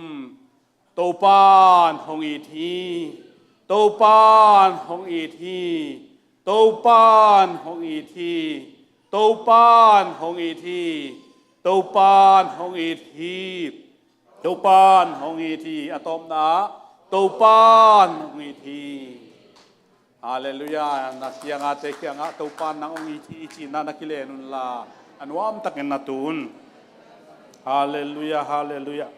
Topan hong it hi. Topan hong it hi. Topan hong it hi. Topan hong it hi. Topan hong it hi. Topan hong it hi. A tawpna, Topan hong it hi. Halleluiah. Na kiangahte kiangah Topan nang hong it hi ci-in ah na kilen unla, a nuamtakin na tun. Halleluiah, halleluiah.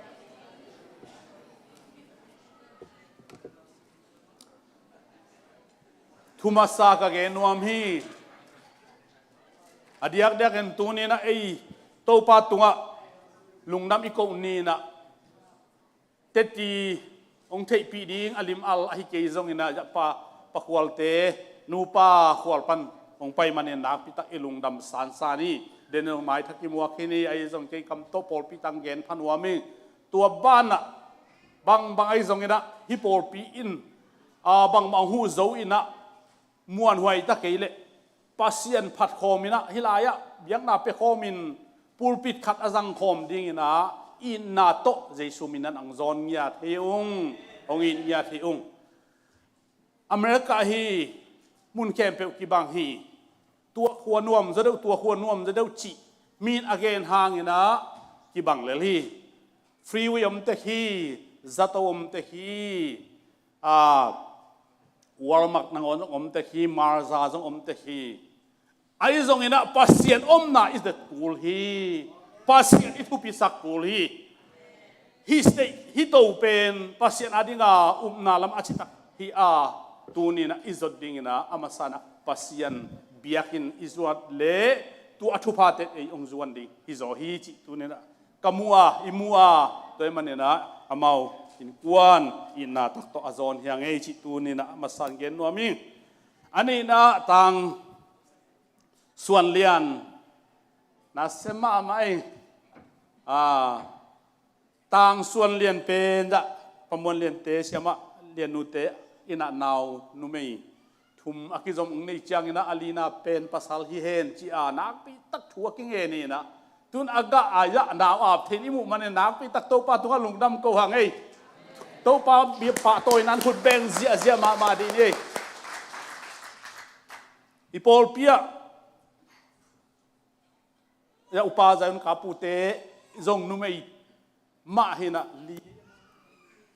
Thu masa ka gen nuam hi. A diakdiakin tuni-in ah ei Topa tungah lungdam i koh ni-in ah, teti hong theihpih ding a lim al ahi kei zongin ah, pa, pa Khualte, nupa Khual pan hong pai manin nakpi tak i lungdam sansan hi. Daniel Mai Thak i muak hi ni, ahi zong kei kam tawh pawlpi tang gen pha nuam hi. Tua banah bangbang ahi zongin ah hih pawlpi in, a, bangmah hong huh zo in ah muanhuai ta kei leh Pasian phat khawm in ah, hih lai-ah biakna pia khawmin pulpit khat a zang khawm dingin ah itna tawh Jesu min in ah hong zawn ngiat hi ung, hong it ngiat hi ung. America hi mun khempeuh kibang hi. Tua khua nuam zaw deuh, tua khua nuam zaw deuh cih mi in a gen hangin ah kibang lel hi. Freeway om tek hi, zato om tek hi, a, Walmart nangawn zong om tek hi, Marza zong om tek hi. Ahi zongin ah Pasian omna i zat kul hi. Pasian i thupisak kul hi. Hih state, hih to pen Pasian a dinga upna lam a citak hi a, tuni-in ah i zot dingin ah a masa-in ah Pasian biakinn i zuat leh tua a thuphate ei hong zuan ding hi zaw hi cih tuni-in ah ka mu a, i mu a, tua ahih manin ah amau innkuan itna tak tawh a zawn hi hang ei cih tuni-in ah a masa-in gen nuam ing. A nihna ah Tang Suan Lian, na sem mahmah ei. A, Tang Suan Lian pen zah Pa Muan Liante, Siamah Lian nute in ah nau numei thum a kizom hong nei ciangin ah a lina pen pasal hi hen ci-a nakpi tak thu a kingen in ah, tun a gah a zah nau ap thei in i muh manin nakpi tak Topa tungah lungdam ko hang ei. Topa biak pahtawina in khut beng ziahziah mahmah dih ni ei. I pawlpi ah, ya, Upa Zion Kapute zong numei mah hi in ah, li,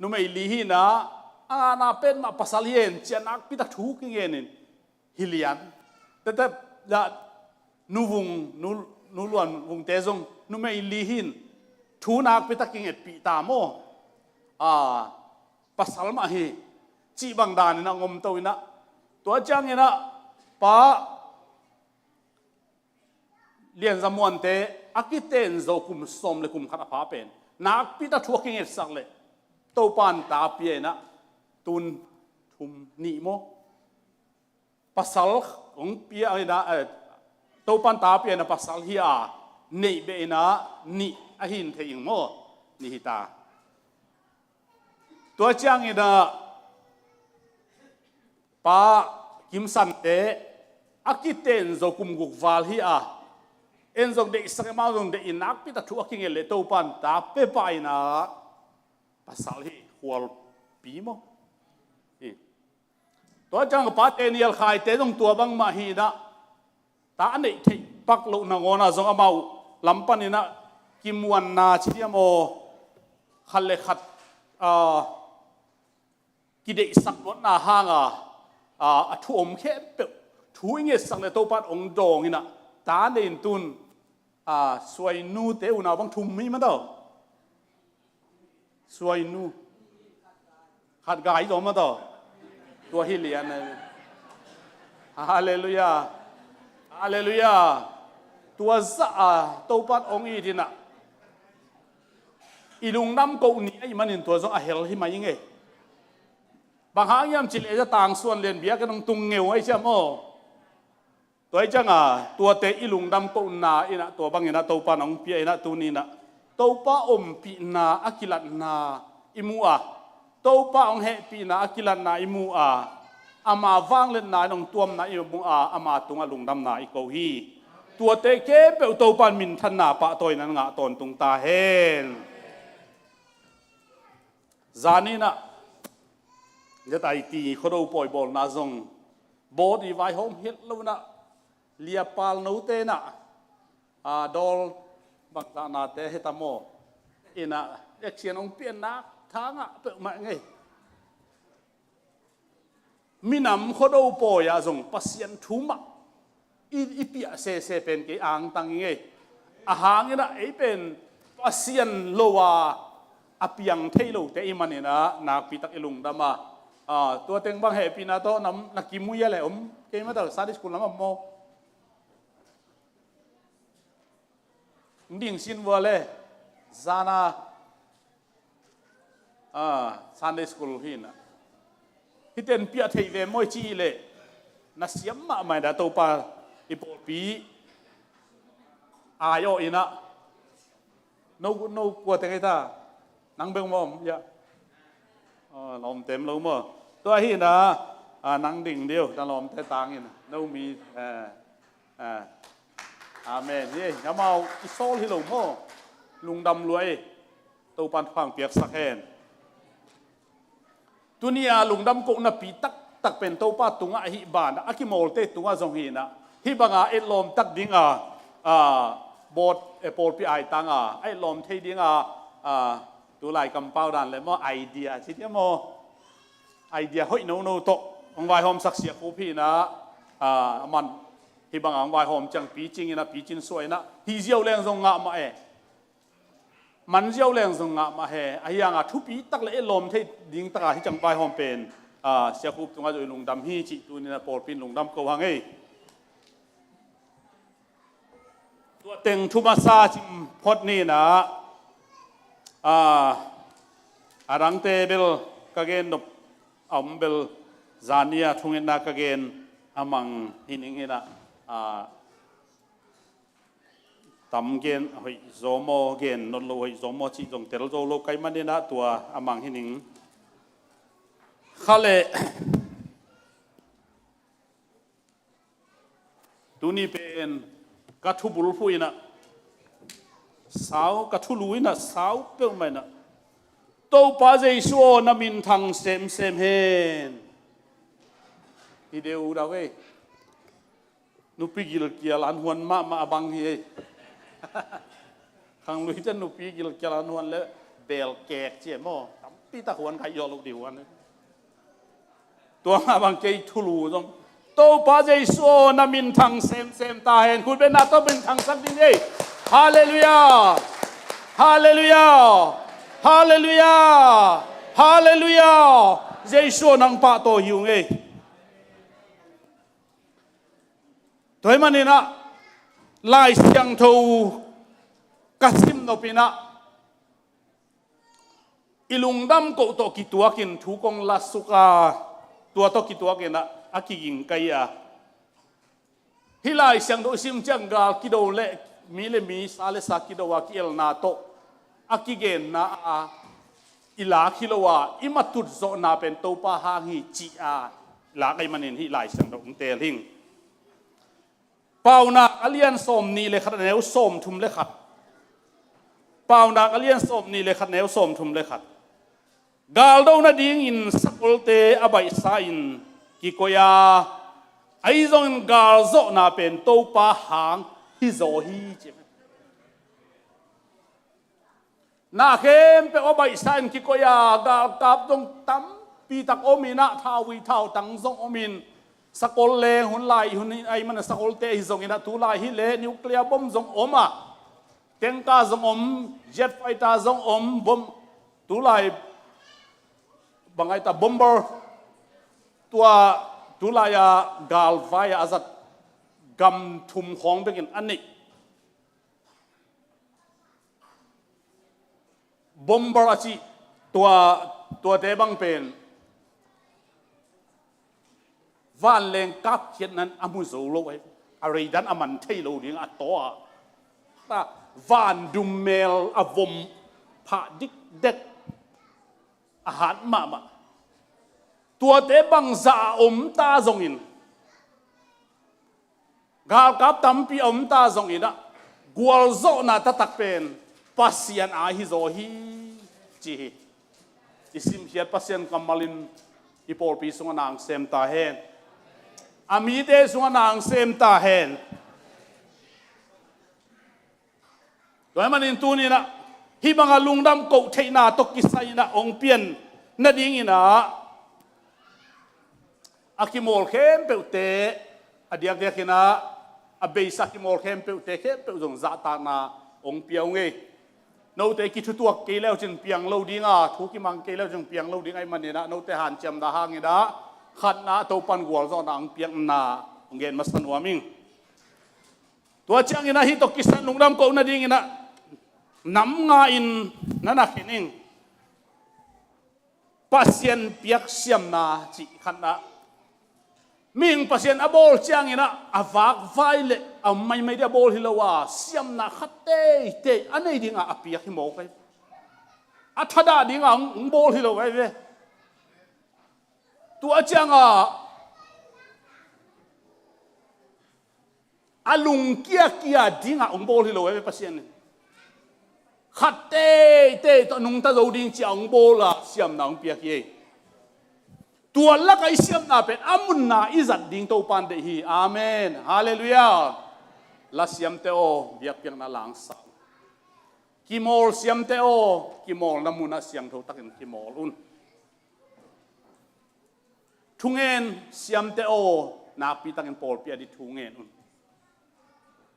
numei li hi in ah, a na pen mah pasal hi hen ci-a nakpi tak thu kingen in, hi lian. Tete, ya, nuvung, nu, nu luan vungte zong numei li hi-in thu nakpi tak kingetpih ta maw? A, pasal mah hi cih bang danin a hong omto in ah, tua ciangin ah Pa Lian Za Muante a kiten zo kum sawm le kum khat a pha pen nakpi tak thu a kingetsak leh Topa'n ta pia in ah, tun thum, nih maw? Pasal hong pia in ah, eh, Topa'n ta pia in ah pasal hi a, neih beh in ah nih a hi in thei ing maw? Nih hi ta. Tua ciangin ah Pa Kim Sante a kiten zo kum guk val hi a, en zong deihsak, amau zong deih in, nakpi tak thu a kinget leh Topa'n ta pia pah in ah pasal hi, khualpi maw? Hi. Tua ciang ka pate Nial Khaite zong tua bangmah hi in ah, ta a neih theih pak loh nangawn ah zong amau lam panin ah kimuanna ci diam aw, khat le khat, ah, kideihsak luatna hang a, ah, a thu om khempeuh thu i ngetsak leh Topa'n hong dawng in ah, ta nei in tun, ah, suainute unau bang thum hi mah tawh. Suainu khat gai zaw mah tawh. Tua hi lian a. Halleluiah. Halleluiah. Tua zah a Topa'n hong it in ah, i lungdam koh ni ahih manin tua zong a hel hi mai ing ei. Bang hang hiam cih leh, za tangsuan lian biakinn hong tung ngeu ahi ciam aw. Tua hi ciang a, tuate i lungdam kohna in ah, tua bangin ah Topa'n hong pia in ah, tuni in ah Topa ompihna a kilatna i mu a, Topa hong hehpihna a kilatna i mu a, ama vangliatna in hong tuamna i mu a, ama tungah lungdamna i ko hi. Tuate khempeuh Topa'n minthanna, pahtawina ngah tawntung ta hen. Zan in ah Z I T Khuado pawi bawlna zong bawt i vaihawm het lo in ah, liapal note in ah, a, dawl bangzahnate heta maw, in ah action hong pianna tha ngah peuhmah ing ei. Minam Khuado pawi ah zong Pasian thu mah i, i piah sese pen kei angtang ing ei. A hang in ah ei pen Pasian lo a, a piang thei lote i hih manin ah nakpi tak i lungdam a. A, tua teng bang hehpihna tawh na, na kimui a leh om kei mah tawh, Sunday school lam ah maw? Ding sin vua le, zan a, a, Sunday school hi in ah. Hihte in piah theih ve maw i cih leh, na siam mahmah in ah, Topa i pawlpi ai awh in ah. No, no kua teng hi ta? Nang bek maw om? Ya. Aw, lawmte om lo maw? Tua hi in ah, a, nang ding dih uh, na lawmte tang in. No mi, eh, eh. Amen. Hi ei, amau i sawl hi lo maw? Lungdam lua ei. Topa'n thupha hong piaksak hen. Tuni a lungdam kohna pi taktak pen Topa tungah ahih banah, a kimawlte tungah zong hi in ah, hih banga etlawm tak ding a, a, bawt, eh, pawlpi aitang a, a etlawm thei ding a, a, tulai kampau dan le maw, idea ci diam aw, idea hoih nono tawh hong vaihawmsak Sia Khup hi in ah, a, aman hih banga hong vaihawm ciang picing in ah, picin suah in ah, hih ziau leng zong ngah mah e. Man ziau leng zong ngah mah e. Ahi hang a thupi tak le etlawm thei ding tak a hih ciang vaihawm pen, a, Sia Khup tungah zong i lungdam hi cih tuni in ah pawlpi in lungdam ko hang ei. Tua teng thu masa cim phot ni in ah, a, a dangte bel ka gen nop a om bel, zan ni a thungetna ka gen a mang hi ning in ah, a, tam gen hoih zaw maw, gen nawn lo hoih zaw maw cih zong tel zo lo ka hih manin ah tua a mang hi ning. Kha le, tuni pen ka thubulphuh in ah sau, ka thulu in ah sau peuhmah in ah, Topa Jesu aw, na min thang semsem hen. Hi deuh deuh ei. Nupi gilkial an huan mahmah a bang hi ei. Khangluite nupi gilkial an huan le bel kek ci e maw, tampi tak huan kha, i awh loh ding huan. Tua mah bang kei thulu zong Topa Jesu aw, na minthang semsem ta hen. Khutbetna tawh minthangsak ding ei. Halleluiah. Halleluiah. Halleluiah. Halleluiah. Jesu aw, nang pahtawi hi ung ei. Tua ahih maninah Lai Siangtho ka sim nopinah i lungdam koh tawh kituakin thu kong la suk a, tua tawh kituakinah a kiging ka hi a. Hih Lai Siangtho i sim ciang gal kido le mi le mi, sa le sa kido a ki-elna tawh a kigenna a i lak hi lo a, i matut zawhna pen Topa hang hi ci a i lak ahih manin hih Lai Siangtho hong teel hing. Paunak a lian sawmnih le khat, a neu sawmthum le khat. Paunak a lian sawmnih le khat, neu sawmthum le khat. Galdo nadingin sakolte a baihsa-in kikoih a, ahi zongin galzawhna pen Topa hang hizaw hi ci. Na khempeuh a baihsa-in kikoih a, galkap zong tampi tak om inah, thauvui thautang zong om in, sakol leng hun lai hun in ahih manin sakolte ahi zongin ah, tu lai hi leh nuclear bomb zong om a, tanker zong om, jet fighter zong om, bomb, tu lai bang ai ta, bomber, tua tu lai a galvai a a zat gam thum khawng bekin a neih. Bomber a cih tua, tuate bang pen vanleng kapkhiatna in a mu zo lo ahi, a radar in a man thei lo ding a taw a, ta, van dummel a vom phah dikdek, a hat mahmah. Tuate bangzah a om ta zongin, galkap tampi a om ta zongin ah, gualzawhna taktak pen Pasian aa hizaw hi ci hi. I simkhiat Pasian kammal in i pawlpi sungah na hong sem ta hen. A mite sungah na hong sem ta hen. Tua ahih manin tuni-in ah, hih banga lungdam koh theihna tawh kisai-in ah hong pian nadingin ah, a kimawl khempeuhte, a diakdiakin ah a beisa kimawl khempeuhte khempeuh zong zahtakna hong pia ung ei. Note kithutuak kei leucin piang lo ding a, thu kimang kei leucin piang lo ding ahih manin ah, note hanciamna hangin ah, khatna ah Topan gualzawhna hong piakna hong gen masa nuam ing. Tua ciangin ah hih tawh kisai-in lungdam koh nadingin ah nam nga-in na na khin ing. Pasian piak siamna cih khatna, mihing Pasian a bawl ciangin ah a vakvai le a maimai ding a bawl hi lo a, siamna khat teitei a nei dingah a piak hi mawk ahi. A thadah dingah hong, hong bawl hi lo ahi ve. Tua ciangah a lungkiakia dingah hong bawl hi lo ahi ve Pasian in. Khat teitei tawh nungta zo ding ciah hong bawl a, siamna hong piak hi ei. Tua lakah i siamna pen a munna i zat ding Topan deih hi. Amen. Halleluiah. La siamte aw, biakpiakna la hong sa un. Kimawl siamte aw, kimawlna munah siangtho takin kimawl un. Thungen siamte aw, nakpi takin pawlpi adingin thungen un.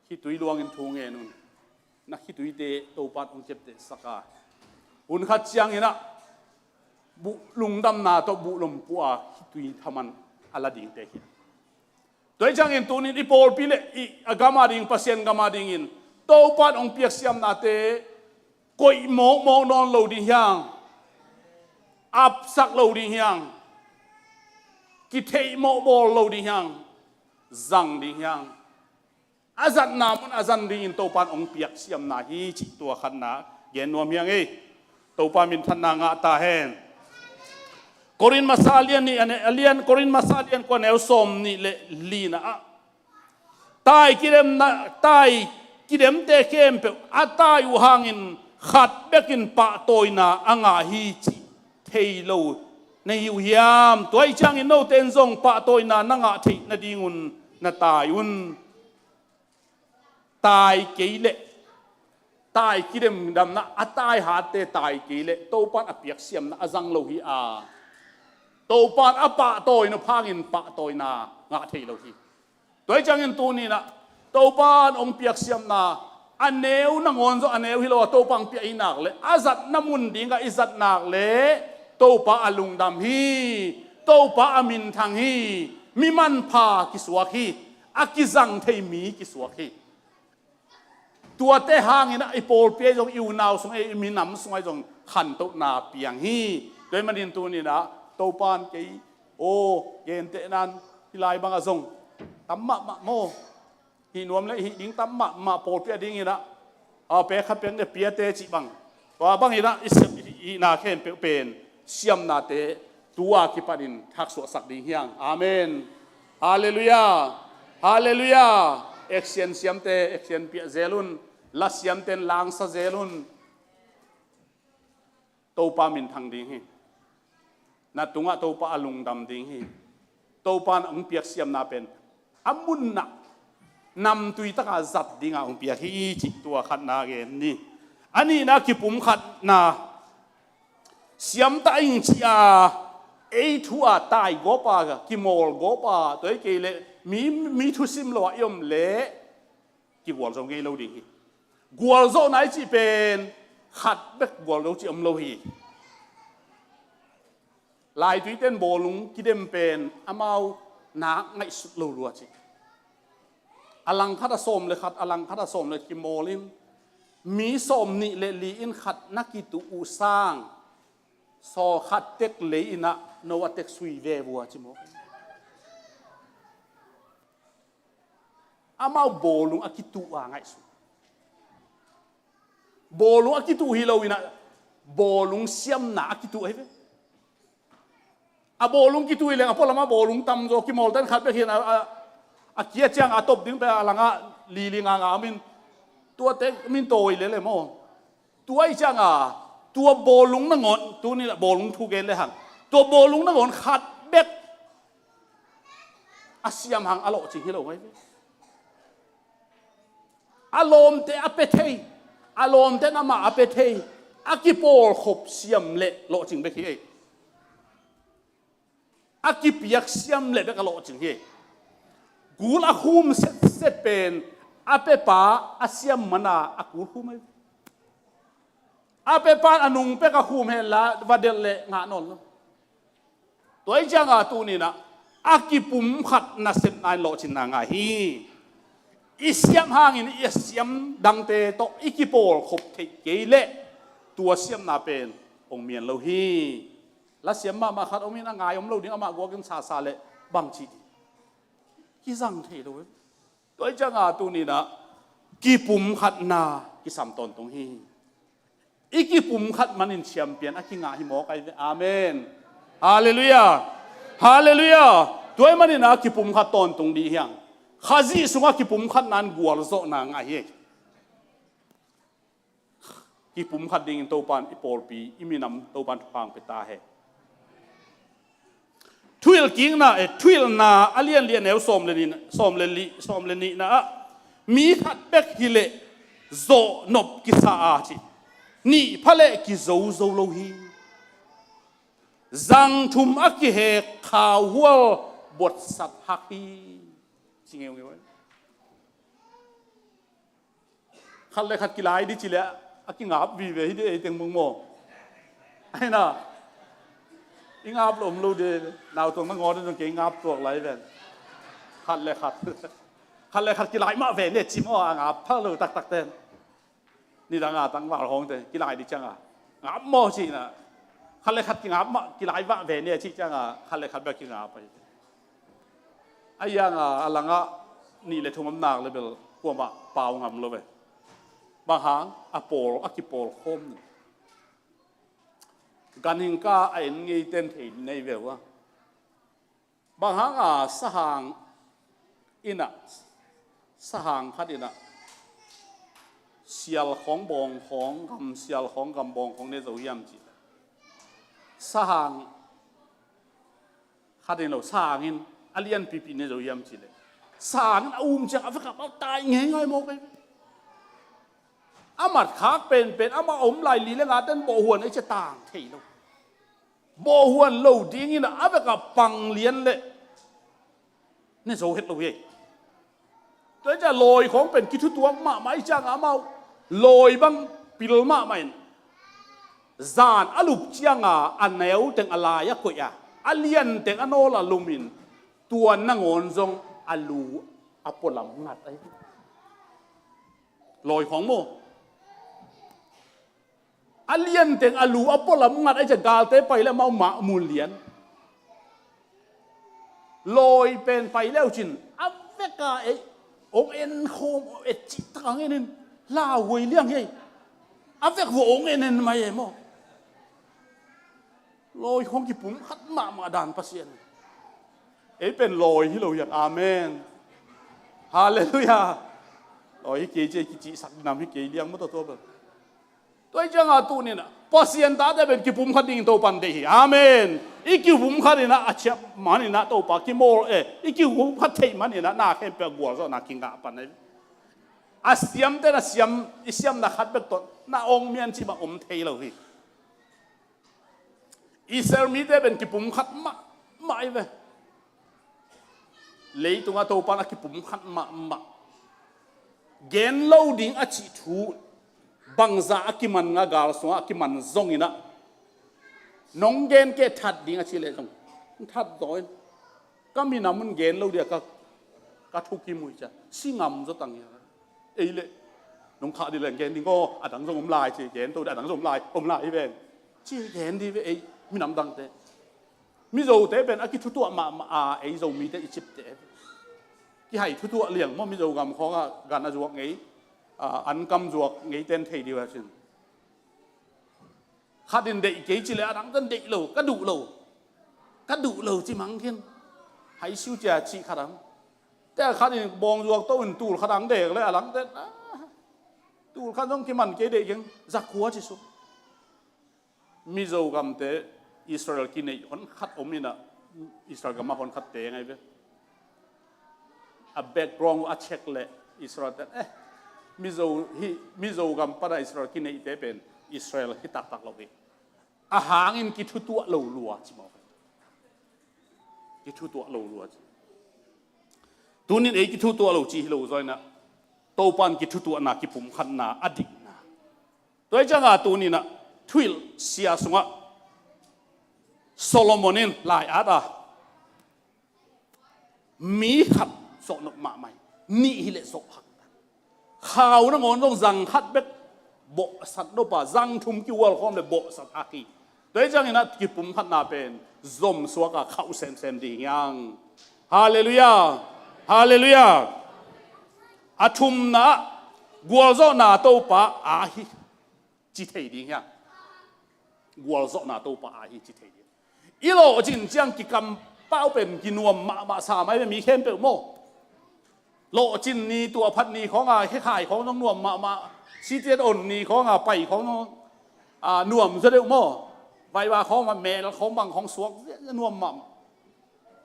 Khitui luangin thungen un. Na khituite Topan hong ciaptehsak a, hun khat ciangin ah buh lungdamna tawh buh lompuah a khitui thaman a la dingte hi. Tua hi ciangin tunin i pawlpi le i a gam ading, Pasian gam adingin Topan hong piak siamnate koih mawkmawk nawn lo ding hiang, apsak lo ding hiang, kitheih mawh bawl lo ding hiang, zang ding hiang. A zatna mun a zang dingin Topan hong piak siamna hi cih tua khatna gen nuam hiang ei. Topa minthanna ngah ta hen. Korin masa a lian nih, a ne-, a lian, Korin masa a lian kua, neu sawmnih le lina ah, tai kidemna, tai kidemte khempeuh a tai uh hangin khat bekin pahtawina a ngah hi cih thei lo na hi uh hiam? Tua ahih ciangin note in zong pahtawina na ngah theih nadingun na tai un. Tai kei leh, tai kidemdamna a tai hatte tai kei leh Topan a piak siamna a zang lo hi a, Topan a pahtawi nop hangin pahtawina ngah thei lo hi. Tua hi ciangin tuni-in ah Topa in hong piak siamna a neu nangawn zaw a neu hi lo a Topa hong piak i nak leh a zatna mun dingah i zat nak leh Topa a lungdam hi. Topa a minthang hi. Mi manpha kisuak hi. A kizang thei mi kisuak hi. Tuate hangin ah i pawlpi ah zong, i unau sung ah, i minam sungah zong khantohna piang hi. Tua ahih manin tuni-in ah Topa in kei, aw, gentehna-in hih lai bangah zong tam mahmah maw? Hih nuam leh hih ding tam mahmah pawlpi ah dingin ah, a, pek khat pek nih piate cih bang. Tua bangin ah i sep i, i na khempeuh pen siamnate tu-a kipatin thaksuahsak ding hi hang. Amen. Halleluiah. Halleluiah. Action siamte action piah zel un. La siamte in langsa zel un. Topa minthang ding hi. Na tungah Topa a lungdam ding hi. Topa in hong piak siamna pen a munah namtui takah zat dingah hong piak hi cih tua khatna gen ni. A nihna kipumkhatna. Siamta ing ci-a ei thu-a taigawp a, kimawlgawp a, tua hi kei leh mi, mi thusim lo-ah i om leh kigualzo ngei lo ding hi. Gualzawhna i cih pen khat bek gualzo cih om lo hi. Laituite in bawlung kidem pen amau nak ngaihsut lo lua ci. A langkhat ah sawm le khat, a langkhat ah sawm le kimawl in, mi sawmnih le li in khat na kituh uh sang, sawm khat tek lei in ah no a tek sui ve vua ci maw. Amau bawlung a kituh a ngaihsun. Bawlung a kituh hi lo in ah, bawlung siamna a kituh ahi ve. A bawlung kituh hi leng a pualam ah bawlung tamzaw, kimawlta in khat bek hi in a, a, a kia ciang a top ding pen a langah lili nganga om in, tuate min tawi lel e maw. Tua ahih ciangin tua bawlung nangawn, tuni-in ah bawlung thu gen le hang, tua bawlung nangawn khat bek a siam hang a lawhcing hi lo ngai ve. A lawmte a pia thei, a lawmte in amah a pia thei, a kipawlkhop siam leh lawhcing bek hi ei. A kipiak siam leh bek a lawhcing hi. Gul a khum setset pen a piapa a siam mana a gul khum hi. A piapa in a nung pek a khum hen la va delh leh ngah nawn lo. Tua ahih ciangin tuni-in ah a kipumkhat nasepna in lawhcinna ngah hi. I siam hangin i a siam dangte tawh i kipawlkhop theih kei leh tua siamna pen hong mian lo hi. La siam mahmah khat om in a ngai om lo ding, amah guakin sasa leh bangci ding. Kizang thei lo. Tua ahih ciangin tuni-in ah kipumkhatna kisam tawntung hi. I kipumkhat manin champion a kingah hi mawk ahi ve. Amen. Halleluiah. Halleluiah. Tua ahih manin ah kipumkhat tawntung dih hi hang. Khazih sungah kipumkhatna in gualzawhna ngah hi. Kipumkhat dingin Topa in i pawlpi, i minam Topa in thupha hong pia ta hen. Thuhilhkikna, eh, Thuhilhna a lian li a neu sawm le nih, sawm le li, sawm le nihna ah, mi khat bek hi leh zawhnop kisa a ci. Nih pha leh kizozo lo hi. Zang thum a kihek khauhual buatsat hak hi. Ci ngeungeu. Khat le khat kilai dih ci leh a kingap vive hi dih ei teng bang maw. Ahi na. I ngap lo om lo dih. Nau tuang na ngaw dih zong kei ngap tuak lai ven. Khat le khat. Khat le khat kilai mah ve ne ci maw a ngap pha lo taktak ten. Nidang a tangval hawngte kilai dih ciangin ngap maw ci na. Khat le khat kingap mah kilai mah ve ne ci ciangin khat le khat bek kingap ahi. A hiangah a langah nih le thum om nak le bel kuamah pau ngam lo ve. Bang hang a pawl, a kipawl khawm ni. Ganhing ka a en ngei ten thei nei ve ua. Bang hang a sahang in ah, sahang khat in ah sial khawng bawng khawng, gam sial khawng gam bawng khawng ne zo hiam ci. Sahang khat in lo, sangin a lianpipi ne zo hiam ci leh, sangin a um ciang a vekap a tai ngeingai mawk ei. A matkhak penpen amah a om lai li le nga ten bawhhuan ei cia tang thei lo. Bawhhuan lo dingin a vekap pang lian leh Ne zo het lo hi. Tua hi ciah lawi khawng pen kithutuak mahmah ih ciangah amau lawi bang pil mahmah in zan a lup ciangah a neu teng a lai a koih a, a lian teng a nawl a lumin tua nangawn zong a lu a pualam ngat ahi. Lawi khawng maw? A lian teng a lu a pualam ngat ahi ciah galte pai le amau mah mun lian. Lawi pen pai leu cin a veka ei ong en khawm et cih takang enin lauhuai liang hi. A vek vua ong en en mai ei maw? Lawi khawng kipum khat mahmah dan Pasian. Ei pen lawi hi lo hian. Amen. Halleluiah. Lawi hi kei ci ei kicihsak nam hi kei liang maw tua tua bel. Tua hi ciangah tuninah Pasian tate pen kipum khat dingin Topan deih hi. Amen. I kipum khat inah a ciap maninah Topa kimawl e. I kipum khat theih maninah na khempeuh gualzawhna kingah pan e. A siamte na siam, i siamna khat bek tawh na ong mian cih bang om thei lo hi. Israel mite pen kipum khat mahmah i ve. Leitungah Topan a kipum khat mahmah. Gen lo ding a cih thu bangza a kiman nga gal sungah a kiman zonginah nong gen kei that ding a cih leh zong that zaw in ka minam un gen lo ding a ka, ka thukim uh hi ciah si ngam zaw tang hi. Ei leh nong khah dih leng gen ding aw, a dang zong om lai ci gen to dih a dang zong om lai om lai hi ven ci gen dih ve ei minam dangte. Mizote pen a kithutuah mahmah a ei Zomite i cipte kihai thutuah liang maw? Mizo gam khawngah gan a zuak ngei, a, ankam zuak ngei ten thei dih uh a cin. Khat in deih kei ci leh a dang ten deih lo, ka duh lo, ka duh lo ci mang khin. Hai siu cia cih khat ang. Te a khat in bawng zuak to in tul khat ang dek le a lang te, ah, tul khat zong kiman kei deih keng, zakhua ci suk. Mizo gamte Israel kineih hon khat om inah Israel gamah hon khat teng ahi ve. A background a check leh Israel te eh Mizo hi, Mizo gam pana Israel kineihte pen Israel hi taktak lo hi. A hangin kithutuah lo lua ci maw? Kithutuah lo lua ci. Tunin ei kithutuah lo ci hi lo zaw inah Topan kithutuahna kipumkhatna a dikna. Tua hi ciangah tuninah thuhilh sia sungah Solomon in lai-at a mi khat zawh nop mahmah hi. Nih hileh zawh hak. Khau nangawn zong zang khat bek bawhsat nop a, zang thum kihual khawm le bawhsat hak hi. Tua hi ciangin a kipumkhatna pen zom suak a khauh semsem ding hiang. Halleluiah. Halleluiah. A thumna ah gualzawhna Topa aa hi ci thei ding hiang. Gualzawhna Topa aa hi ci thei ding. I lawhcin ciang kikampau pen kinuam mahmah sa mai ve mi khempeuh maw? Lawhcin ni, tuahphat ni khawnga khekhai khawng zong nuam mahmah. Sitian on ni khawnga pai khawng zong, a, nuam zaw deuh maw? Vaiva khawng mah mel khawng bang khawng suak ziahziah nuam mahmah.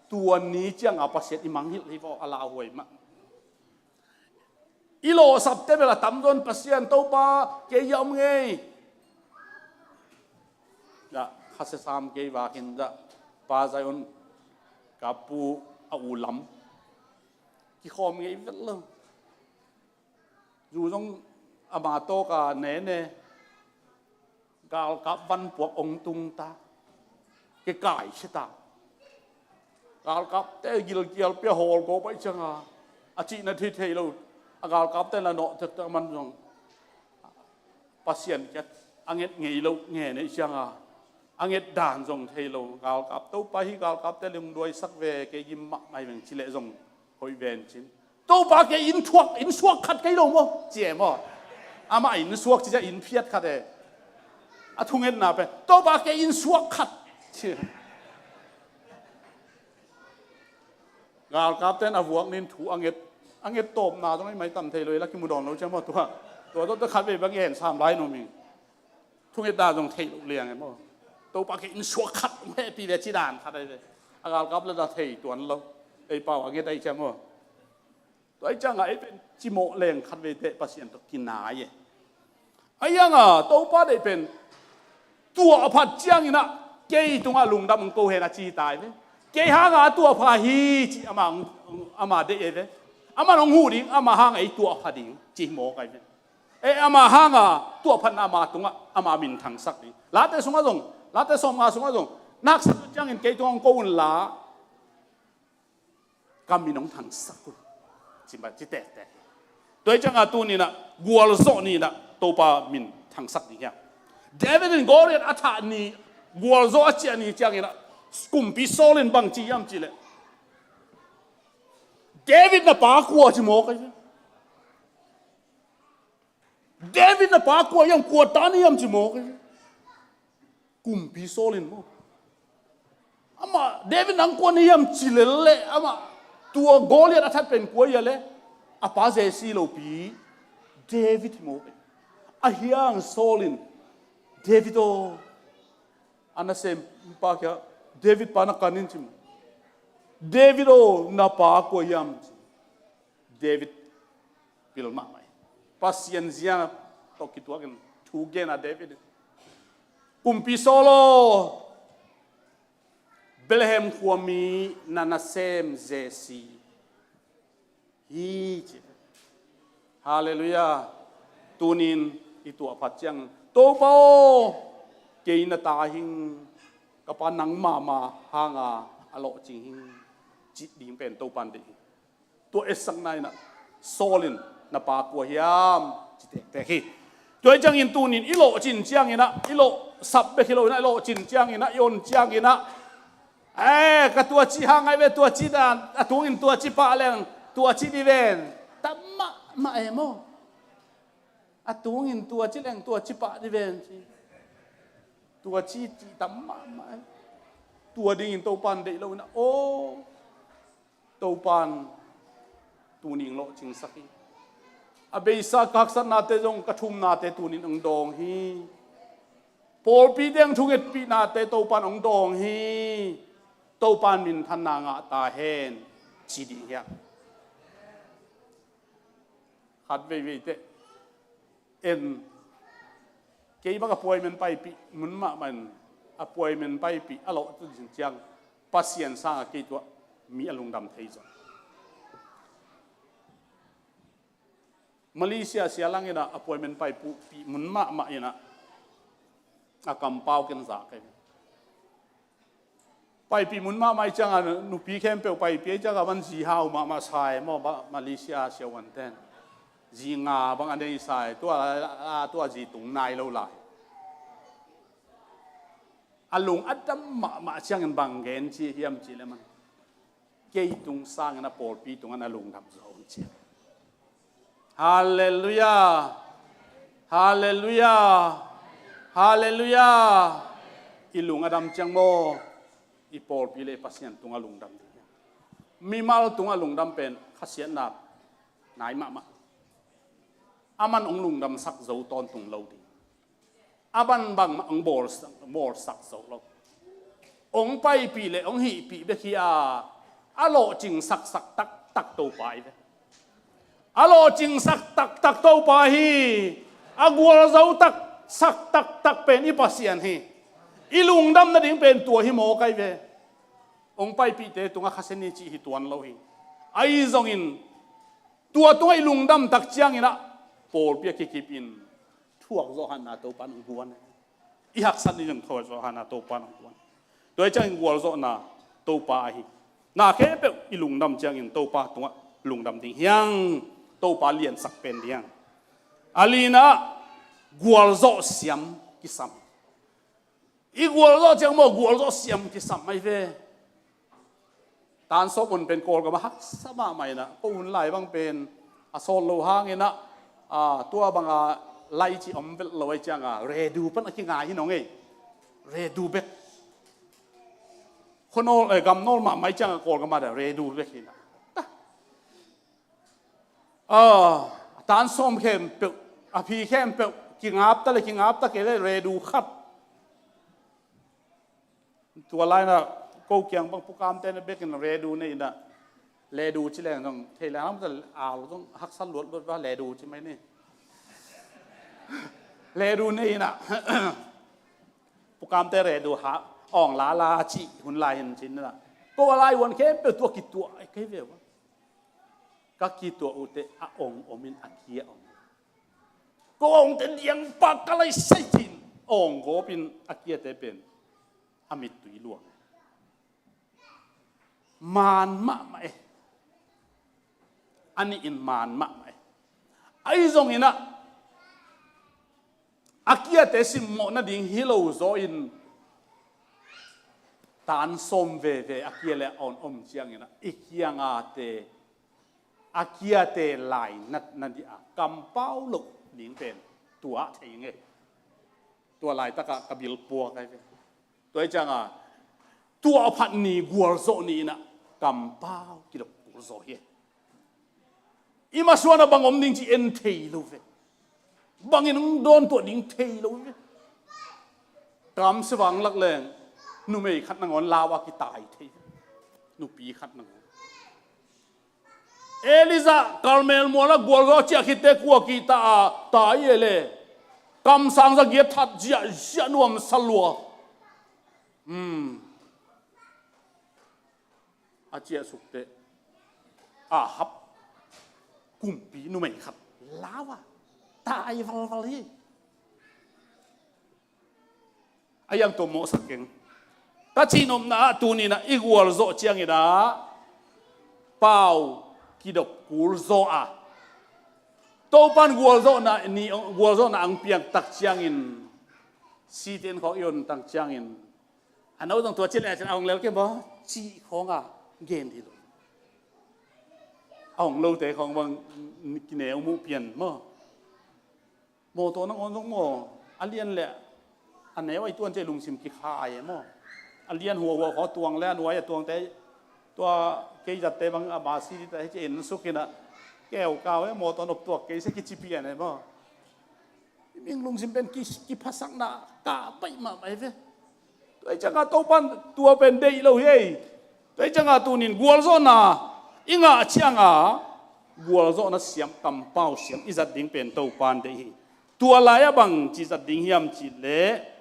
Tua ni cianga Pasian i mangngilh hi vaw a lauhuai mah. I lawhsapte bel a tamzaw in Pasian Topa kei a om ngei. Dah khasia sam kei vakin dah Pa Zion ka pu a u lam kikhawm ngei vet lo. Zu zong ama tawka nene. Galkap vanpuak ong tung ta. Kekai si ta. Galkapte gilkial pia hawl ko pai cianga a cihna thei thei lo. A galkapte na nawh tektek man zong Pasian kiat a nget ngei lo nge nei cianga a nget dan zong thei lo. Galkap Topa hi galkapte lungduaisak ve kei gim mahmah hi veng cileh zong hoih ven cin. Topa kei in thuak in suak khat kei lo maw? Ci e maw? Amah in suak ci cia in phiat khat e. A thungetna pen Topa kei in suak khat. Ci. Galkapten a vuak nin thu a nget a nget tawpna zong i mai tam thei lo i la kimu dawn lo cia maw tua. Tua tawh khat vei bang i hen sam lai no ming. Thungetna zong theih loh liang e maw? Topa kei in suak khat hong hehpih ve ci dan khat ahi ve. A galkap le na thei tuan lo. Ei pau a nget ahi cia maw? Tua ahi ciangah ei pen cimawh leng khat veiteh Pasian tawh kinai e. Ahi ciangah Topa deih pen tuah a phat cianginah kei tungah lungdam hong ko hen a ci tai ve. Kei hanga a tuahpha hi ci ama, ama deih ei ve. Aman hong huh ding, ama hanga ei tuahpha ding ci hi mawk ai ve. E, ama hanga tuahphatna ama tungah ama min thangsak ding. Late sungah zong, Late sawmnga sungah zong, na haksa ciangin kei tungah hong ko unla, ka min hong thangsak un, ci mah, ci tektek. Tua hi ciangah tuninah gualzawh ninah Topa min thangsak ding hiam? David in Goliath a thah ni, gualzawh a ciah ni cianginah kumpi Saul in bang ci hiam cihleh, David na pa kua ci mawk ai ve. David na pa kua hiam, kua ta na hiam ci mawk ai ve. Kumpi Saul in maw, amah David nang kua na hiam ci lel leh, amah tua Goliath a that pen kua hia leh, a pa Jesse lopi David hi mawk ai. Ahi hang Saul in, David aw, a nasem pa kia, David pa na kan in ci maw. David aw, na pa kua hiam ci. David pil mahmah hi. Pasian zia tawh kituakin thu gen a David in, kumpi Saul aw, Bethlehem khuami na nasem Jesse hi ci. Halleluiah. Tunin i tuahphat ciang, Topa aw, kei na ta hing, ka pa nang mahmah hanga a lawhcing hing, cih ding pen Topan deih hi. Tua etsakna inah Saul in, na pa kua hiam, ci tektek hi. Tua hi ciangin tunin i lawhcin cianginah, i lawhsap bek hi loinah, i lawhcin cianginah, i on cianginah, e, ka tuaci hang ai ve, tuaci dan, a tungin tuaci pah leng tuaci di ven. Tam mahmah e maw. A tungin tuaci leng tuaci pah di ven ci. Tuaci cih tam mahmah e. Tua dingin Topan deih loinah aw, Topan tuning lawhcingsak hi. A beisa ka haksatnate zong ka thumnate tunin hong dawng hi. Pawlpi teng thungetpihnate Topan hong dawng hi. Topan minthanna ngah ta hen, ci ding hiam? Khat veivei teh en, kei bang appointment paipih mun mahmah in, appointment paipih a lawh tu ciang Pasian sangah kei tuah mi a lungdam thei zaw. Malaysia sia langin ah appointment paipih mun mahmah in ah a kampau ken zak kei. Paipih mun mahmah i ciangah nupi khempeuh paipih i ciangah man zi hau mahmah sai maw, Malaysia siavuanten zi nga bang a nei sai, tua, tua zi tung nai lo lai. A lung a dam mahmah ciangin bang gen ci hiam cih leh man, kei tung sangin a pawlpi tungah na lungdam zaw un ci. Halleluiah. Halleluiah. Halleluiah. I lung a dam ciang maw, i pawlpi le i Pasian tungah lungdam ding hiam? Mimal tungah lungdam pen khasiatna nai mahmah. Aman hong lungdamsak zo tawntung lo ding. A bangbang mah hong bawlsak, bawlsak zo lo. Hong paipih le hong hihpih bek hi a, a lawhcingsaksak taktak Topa hi ve. A lawhcingsak taktak Topa hi. A gualzo taksak taktak pen i Pasian hi. I lungdam nading pen tua hi mawk ai ve. Hong paipihte tungah Kha Siangtho cih hi tuan lo hi. Ahi zongin tua tungah i lungdam tak ciangin ah pawlpi a kikip in thuak zawh hanna Topa in hong guan. I haksat ni zong thuak zawh hanna Topa in hong guan. Tua hi ciangin gualzawhna Topa ahi. Na khempeuh i lungdam ciangin Topa tungah lungdam ding hiang. Topa liansak pen ding hiang. A lina ah gualzawh siam kisam. I gualzawh ciang maw, gualzawh siam kisam mai ve. Tan sawm on pen Kawlgam a haksa mahmah inah, ko hun lai bang pen a sawt lo hang inah, a, tua banga lai ci om velh lo ai cianga redu pan a kingai hi nong ei. Redu bek. Khuanawl, eh, gamnawl mahmah ai cianga Kawlgam a redu bek hinah. A, a tan sawm khempeuh, a phi khempeuh kingapta le kingapta kei le redu khat. Tua lainah ko kiang bang pukamte na bekin redu nei inah, ledu ci leng zong thei le hamta, al zong haksa luatluat va, ledu ci mai ni. Ledu nei inah pukamte redu ha awng lala ci hun lai hin cin inah, Ko a laivuan khempeuh tua kituah ai kei ve ua. Ka kituah uhte a ong omin a kia ong. Ko a ongte diang pa ka lai sai cin ong gawpin a kiate pen a mittui luang. Maan mahmah e. A nih in maan mahmah e. Ahi zongin ah a kiate simmawh nading hi lo zaw in tan sawm veve a kia le a on om ciangin ah i kiangate a kiate lainat nadih a kampau loh ding pen tua thei nge. Tua laitakah ka bilpuak ai ve. Tua hi cianga tua phat ni gualzawh ni inah kampau kidop kul zaw hi. I masuan a bang om ding ci en thei lo ve. Bangin hong dawn tuah ding thei lo ve. Kamsia vang lak leng numei khat nangawn lau a kitai thei ve. Nupi khat nangawn. Elijah Karmel muala gualzawh ciah khitte kua kihta a tai e le kamsang za giat that ziahziah nuam salua. Hmm. A ciah sukte Ahab kumpi numei khat lau a tai valval hi. A yang tua mawhsak keng. Ka cihnopna ah tuninah i gualzawh cianginah pau kidop kul zaw a Topan gualzawhna ni gualzawhna ang piangtak ciangin siten khawk i ontak ciangin a no zong tua ci le a hong lel ke maw cih khawnga gen hi lo. A hong lote khawng bang kineu muh pian maw? Mawtaw nangawn zong maw a lian le a neu a i tuan cia i lungsim kikhai e maw? A lian huahua khaw tuang le a nuai a tuangte tua kei zatte bang a masi dita hi cia in sukinah keu kau e mawtaw nop tuak kei sia kici pian e maw? Ming lungsim pen kiphasakna ka baih mahmah hi ve. Tua hi cianga Topan tua pen deih lo hi ei. Tua hi cianga tunin gualzawhna i ngah cianga gualzawhna siam kampau siam i zat ding pen Topan deih hi. Tua lai-ah bang ci zat ding hiam cih leh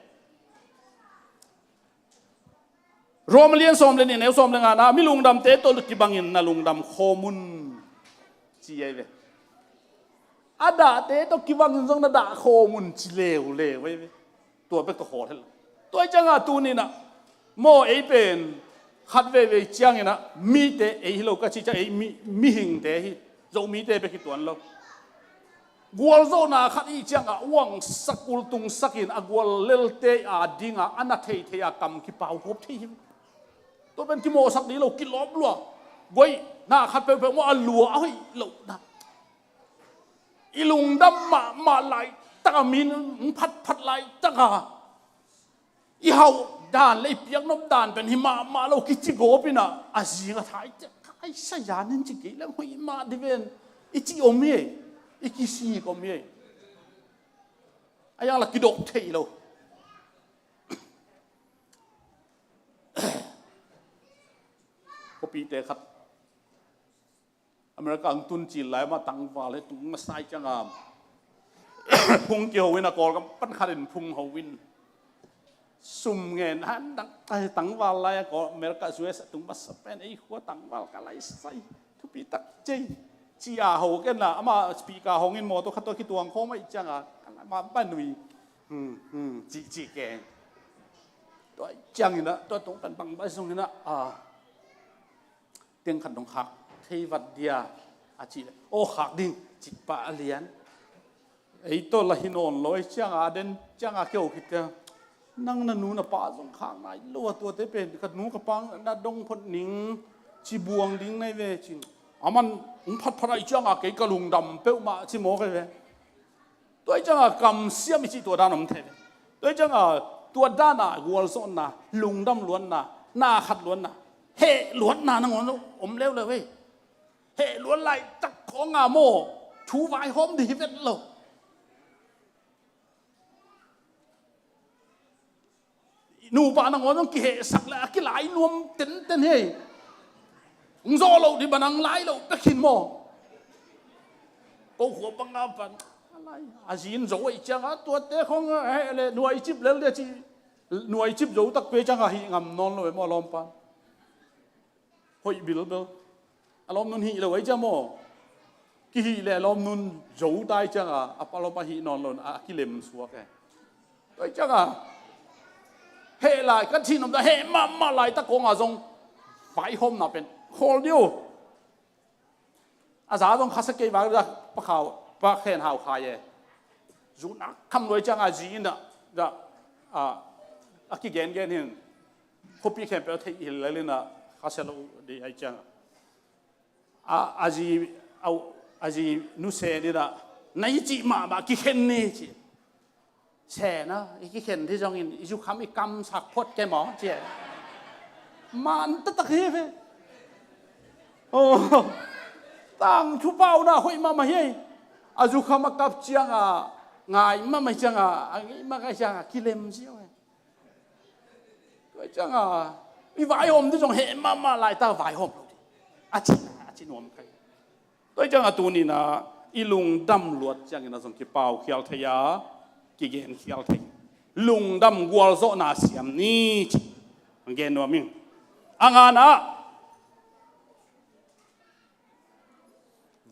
Rom lian sawm le nih neu sawm le ngana mi lungdamte tawh kibangin na lungdam khawm un ci ei ve. A dahte tawh kibangin zong na dah khawm un ci leuleu ei ve. Tua bek tawh khawl hel lo. Tua hi cianga tuninah maw ei pen khat veivei cianginah mite ei hi lo ka ci ciang ei mihingte hi. Zomite bek hi tuan lo. Gualzawhna khat i cianga uangsak ultungsakin a gual lelte a dinga a na theithei a kam kipau huap thei hi. Tua pen kimawhsak dih lo kilawp lua. Guai na khat peuhpeuh maw a lua a hoih lohna i lungdam mahmah laitaka min phatphat laitaka i hauh dan le i piaknop dan pen hi mahmah lo kici gawpinah a zinga thai cia kai sayanin ci kei lem hoih mah diven i ci om hi. I kisik om hi. A yang la kidok thei lo. Khopite khat America ang tun cil lai mah tangval he tung masa i cianga phung kiho in a Kawlgam pan khatin phung ho in sum ngen han dang tangval lai a Kawl America U S a tung masa pen ei khua tangval ka lai sai thupi tak cei ci a ho ken la ama speaker hong in mawtaw khat tua kituang khawm a i cianga ka lai ma banui ci ci ke tua ciangin a tua tung pan bang bai sung in a teng khat dong khak thei vat dia a ci le aw khak ding cik pah a lian. Ei tawh la hi nawn lo ei cianga a den cianga keu khit tia nang na nu na pa zong khak nai lo a tuate pen ka nu ka pa na dong phot ning ci buang ding nai ve cin. A man hong phatphat a i cianga kei ka lungdam peuhmah ci maw kei ve. Tua i cianga kamsiam i cih tua dan om thei ve. Tua i cianga tua dana gualzawhna lungdam luanna na khat luanna heh luanna nangawn om leuleu ei. Heh luan laitak khawnga maw thu vaihawm dih hi vet lo. Nupa nangawn zong kihehsak le a kilai nuam tenten hi. Hong zawh loh dih banang lai loh pek hin maw? Ko khua banga pan a zin zo ei cianga tuate khong heh le nuai cip lel dia ci nuai cip zo tak pe cianga hih ngam nawn lo e maw lawmpa? hoih bilbel. A lawmnun hih lo ahi ciang maw, kihih le a lawmnun zo ta ahi cianga a palawm a hih nawn lo in a kilem suak e. Tua ahi cianga heh lai ka thih nopna heh mahmah laitak kawnga zong vaihawmna pen khawl dih uh. A za zong khasia kei vang dah, pakhau, pakhen hau khai e. Zu nak kham luai cianga zi in dah, dah, a, a kigengen hin khuapi khempeuh a theih hi lel in ah khasia lo dih ahi cianga a, a zi, a, a zi nusen in ah na i cih mahmah kikhen ni ci. Sen a i kikhen hi zongin i zukham i kamsak phot ke maw ci e. Man taktak hi ve. Oh, tangthu pauna hoih mahmah hi. A zukham a kap cianga ngai mahmah cianga a ngeih mahmah cianga kilem ziau e. Tua cianga i vaihawm dih zong heh mahmah laitak vaihawm lo dih. A cin a ci nuam khai. Tua cianga tuninah i lungdam luat ciangin a zong kipaukhial thei a, kigenkhial thei. Lungdam gualzawhna siam ni ci. Ang gen nuam ing. A nganah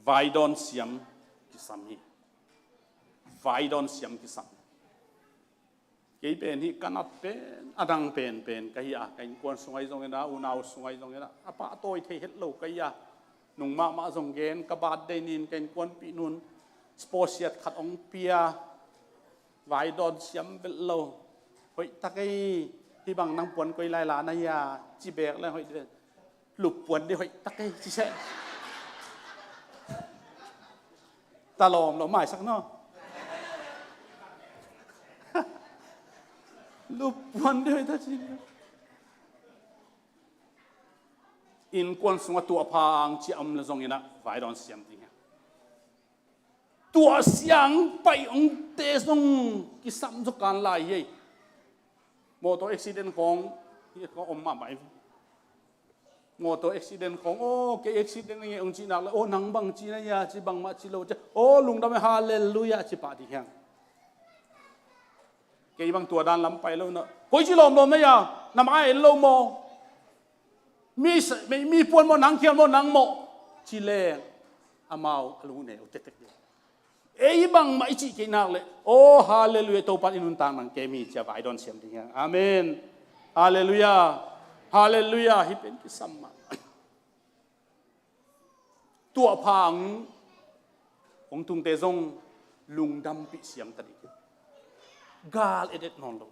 vaidawn siam kisam hi. Vaidawn siam kisam hi. Kei pen hih ka nat pen a dang penpen ka hi a, ka innkuan sung ahi zongin ah, unau sung ahi zongin ah a pahtawi thei het lo ka hi a. Nung mahmah zong gen, ka birthday ni-in ka innkuanpih nun sport shirt khat hong pia. Vaidawn siam velh lo. Hoih tak ei, hih bang nang puan koi lai la na hia ci beek leng hoih dih. Luppuan dih hoih tak ei ci seh. Ta lawm lo maisak no. Luppuan dih hoih tak ci. Innkuan sungah tuahpha ang ci a om le zonginah vaidawn siam ding hi. Tuah siang paih ongte zong kisam zaw kan lai hi. Motor accident khawng hi ka om mahmah hi. Motor accident khawng, aw kei accident nge ong cih nak le, aw nang bang ci na hia ci, bangmah ci lo ci, aw lungdam e, halleluiah ci pah ding hiang. Kei bang tua dan lam pai lo na, koi ci lawmlawm na hia, na mai en lo maw? Mi, mi, mi puan maw, nang khial maw, nang maw? Ci leng amau a lungneu tektek ding. Ei bangmah i cih kei nak leh, aw halleluiah, Topa in i nuntak nang kem hi cia vaidawn siam ding hiang. Amen. Halleluiah. Halleluiah. Hih pen kisam mah. Tuahpha ang hong tungte zong lungdampih siam ta ding. Gal edet nawn lo.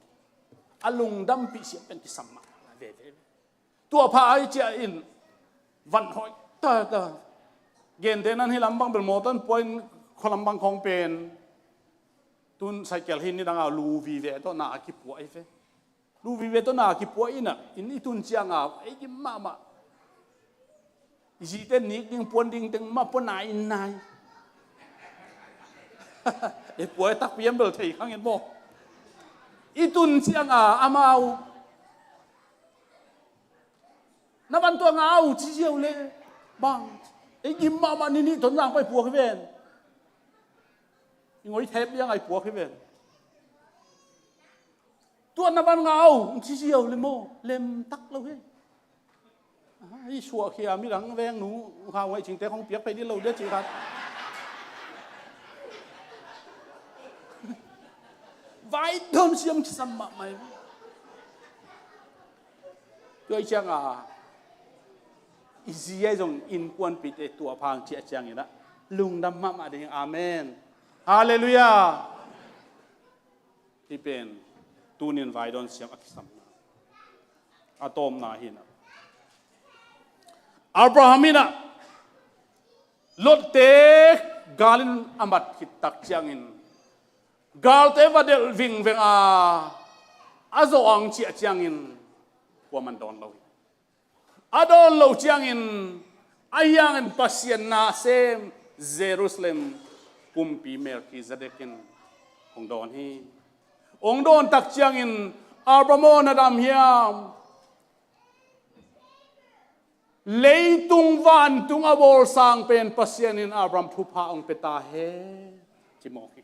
A lungdampih siam pen kisam mah veve. Tuahpha ai ciah in van hoih ta ta. Gente nan hi lam bang bel mawtaw in pua in khualam bang khawng pen tun cycle hi ni dang a lu vive tawh na a kipuah hi ve. Lu vive tawh na a kipuah in a, inn i tun ciang a ei gim mahmah. I zite nik ding puan ding teng mah pua nai in nai. I puai takpi am bel thei khang in maw? I tun ciang a amau na van tua ngau ci ziau le bang. Ei gim mahmah ni nih ton zang pai puak hi ven. I ngoi thep liang ai puak hi ven. Tua na van ngau ci ziau le maw, lem tak lo hi. Hi suahkhia midang veng nu hau ngaih cingte khong piak pai dih lo dia cih khat. Vai dom siam kisam mahmah hi. Tua i ciang a i zi ai zong innkuanpihte tuahpha ang ciah ciangin ah lungdam mahmah ding. Amen. Halleluiah. Hih pen tunin vaidawn siam a kisamna a tawmna hi in ah, Abraham in ah Lot-te gal in a mat khit tak ciangin galte va delh vingveng a, a zawh ang ciah ciangin kuaman dawn lo hi. A dawn loh ciangin a hiangin Pasian na sem Jerusalem kumpi Melkhizedek in hong dawn hi. Hong dawn tak ciangin Abraham aw na dam hiam? Leitung vantung a bawlsang pen Pasian in Abraham thupha hong pia ta hen ci mawk hi.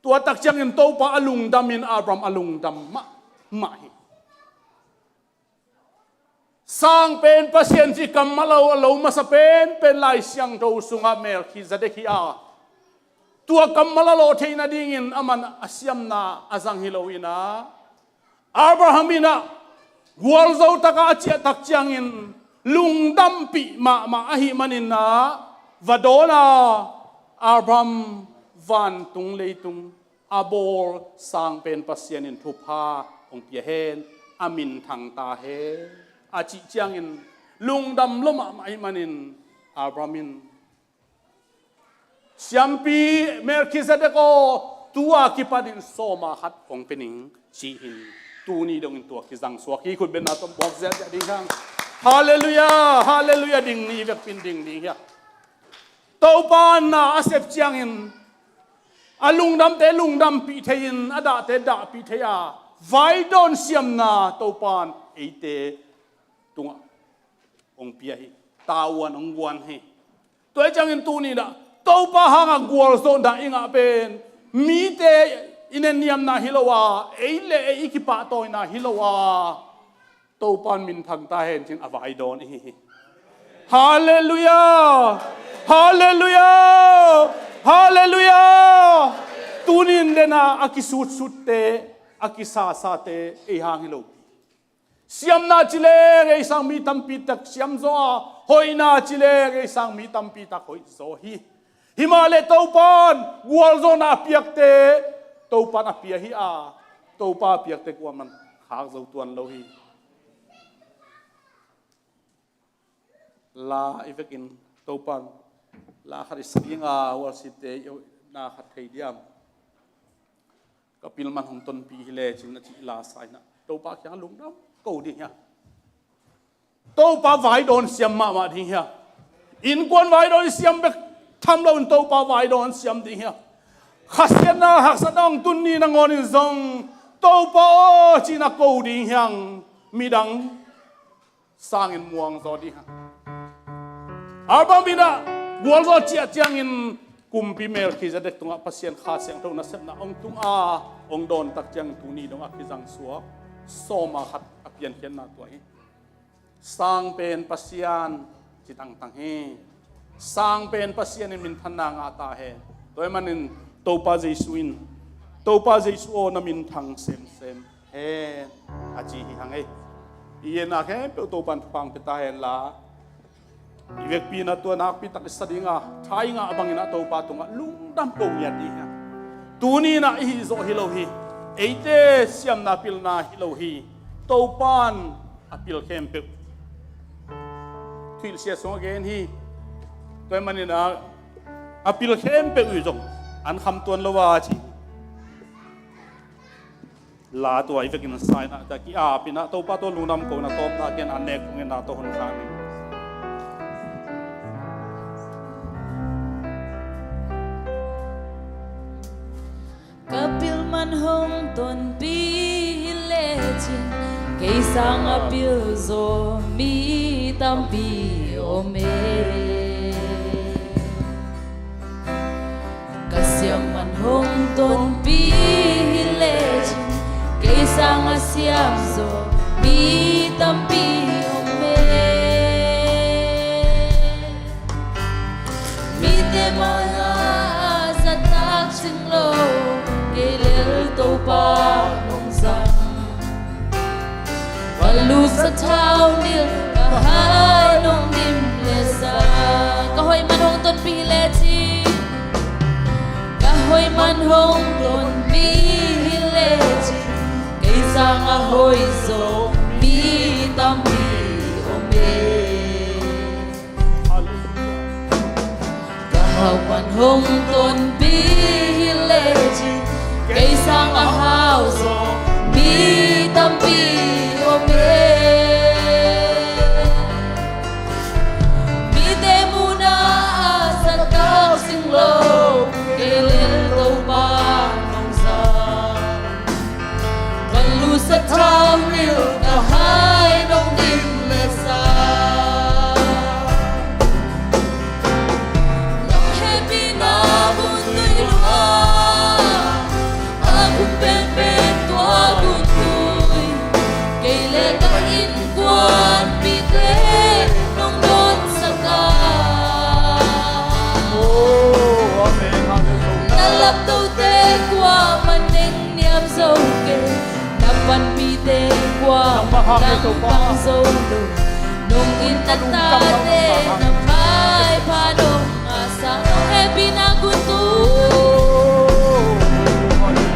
Tua tak ciangin Topa a lungdam in Abraham a lungdam mahmah hi. Sang pen Pasian ci kammal a lo masa penpen Lai Siangtho sungah Melkhizedek hi a, tua kammal a lawh theih nadingin aman a siamna a zang hi lo in ah, Abraham in ah gualzo takah a ciah tak ciangin lungdampih mahmah ahih manin ah va dawn a, Abraham vantung leitung a bawl sang pen Pasian in thupha hong pia hen, a minthang ta hen a cih ciangin lungdam lua mahmah ahih manin Abraham in, "Siampi Melkhizedek aw, tu-a kipanin sawma khat kong pia ning," ci-in tuni dongin tua kizang suak hi. Khut bengna tawh buak ziahziah ding hi hang. Halleluiah, halleluiah, ding ni, vekpi in ding ni hi a. Topa in na a sep ciangin a lungdamte lungdampih thei-in a dahte dahpih thei a, vaidawn siamna Topa in eite tungah hong pia hi. Tavuan hong guan hi. Tua hi ciangin tuni in ah Topa hangah gualzawhna i ngah pen mite i nenniamna hi lo a, ei le ei i kipahtawina hi lo a, Topa in minthang ta hen ci-in a vaidawn i hi hi. Halleluiah! Halleluiah! Halleluiah! Tuni in den a, a kisutsutte, a kisasate ei hang hi lo. Siamna ci leng ei sang mi tampi tak siam zaw a, hoihna ci leng ei sang mi tampi tak hoih zaw hi. Himahleh Topa in gualzawhna a piakte Topa in a pia hi a, Topa a piakte kuaman khak zo tuan lo hi. La i vekin Topa in la khat i sa ding a, worshipte i na khat thei diam? Ka pil man hong tonpih hi lecin a cih la sa in ah Topa kiangah lungdam ko ding hi a. Topa vaidawn siam mahmah ding hi a. Innkuan vaidawn siam bek tham loin Topa vaidawn siam ding hi a. Khasiatna haksatna hong tun ni nangawnin zong Topa aw ci-in a ko ding hi hang. Midang sangin muang zaw ding hi hang. Abraham in ah gualzo ciah ciangin kumpi Melkhizedek tungah Pasian Kha Siangtho nasepna hong tung a, hong dawn tak ciangin tuni dongah kizang suak sawma khat a piankhiatna tua hi. Sang pen Pasian ci tangtang hi. Sang pen Pasian in minthanna ngah ta hen. Tua ahih manin Topa Jesu in, "Topa Jesu aw, na minthang semsem hen," a ci hi hang ei. I etna khempeuh Topa in thupha hong pia ta hen la, i vekpi in ah tua nakpi tak i sa ding a, tha i ngah bangin ah Topa tungah lungdam ko ngiat ding hi hang. Tuni in ah i hih zawh hi lo hi. Eite siamna pilna hi lo hi. Topa in a pil khempeuh thuhilhsia sungah gen hi. Tua ahih manin ah a pil khempeuh i zong an kham tuan lo a ci. La tua i vekin sa in ah, tua ki-ap in ah Topa tawh lungdam ko na tawpna ken an nek kong in ah tawh hun khang in. Ka pil man hong tonpih hi lecin, kei sang a pil zaw mi tampi om e. Ka siam man hong tonpih hi lecin, kei sang a siam zaw mi tampi om e. Mite mawhna a zat tak sing lo, kei lel Topa nong zang. Ka lu sathau nil, ka hai nong dim le sa. Ka hoih man hong tonpih hi lecin, ka hoih man hong tonpih hi lecin, kei sang a hoih zaw mi tampi om e. Ka hau man hong tonpih hi lecin, kei sang a hau zaw mi tampi om e. Mite mawhna a zat tak sing lo, kei lel Topa nong zang. Ka lu sathau nil, ka hai nong dim le sa. Nong hehpihna mun tui lua, a gum penpen tu Amen, Topa. Nong in na tate na maipha nong ngahsa, nong hehpihna guntu.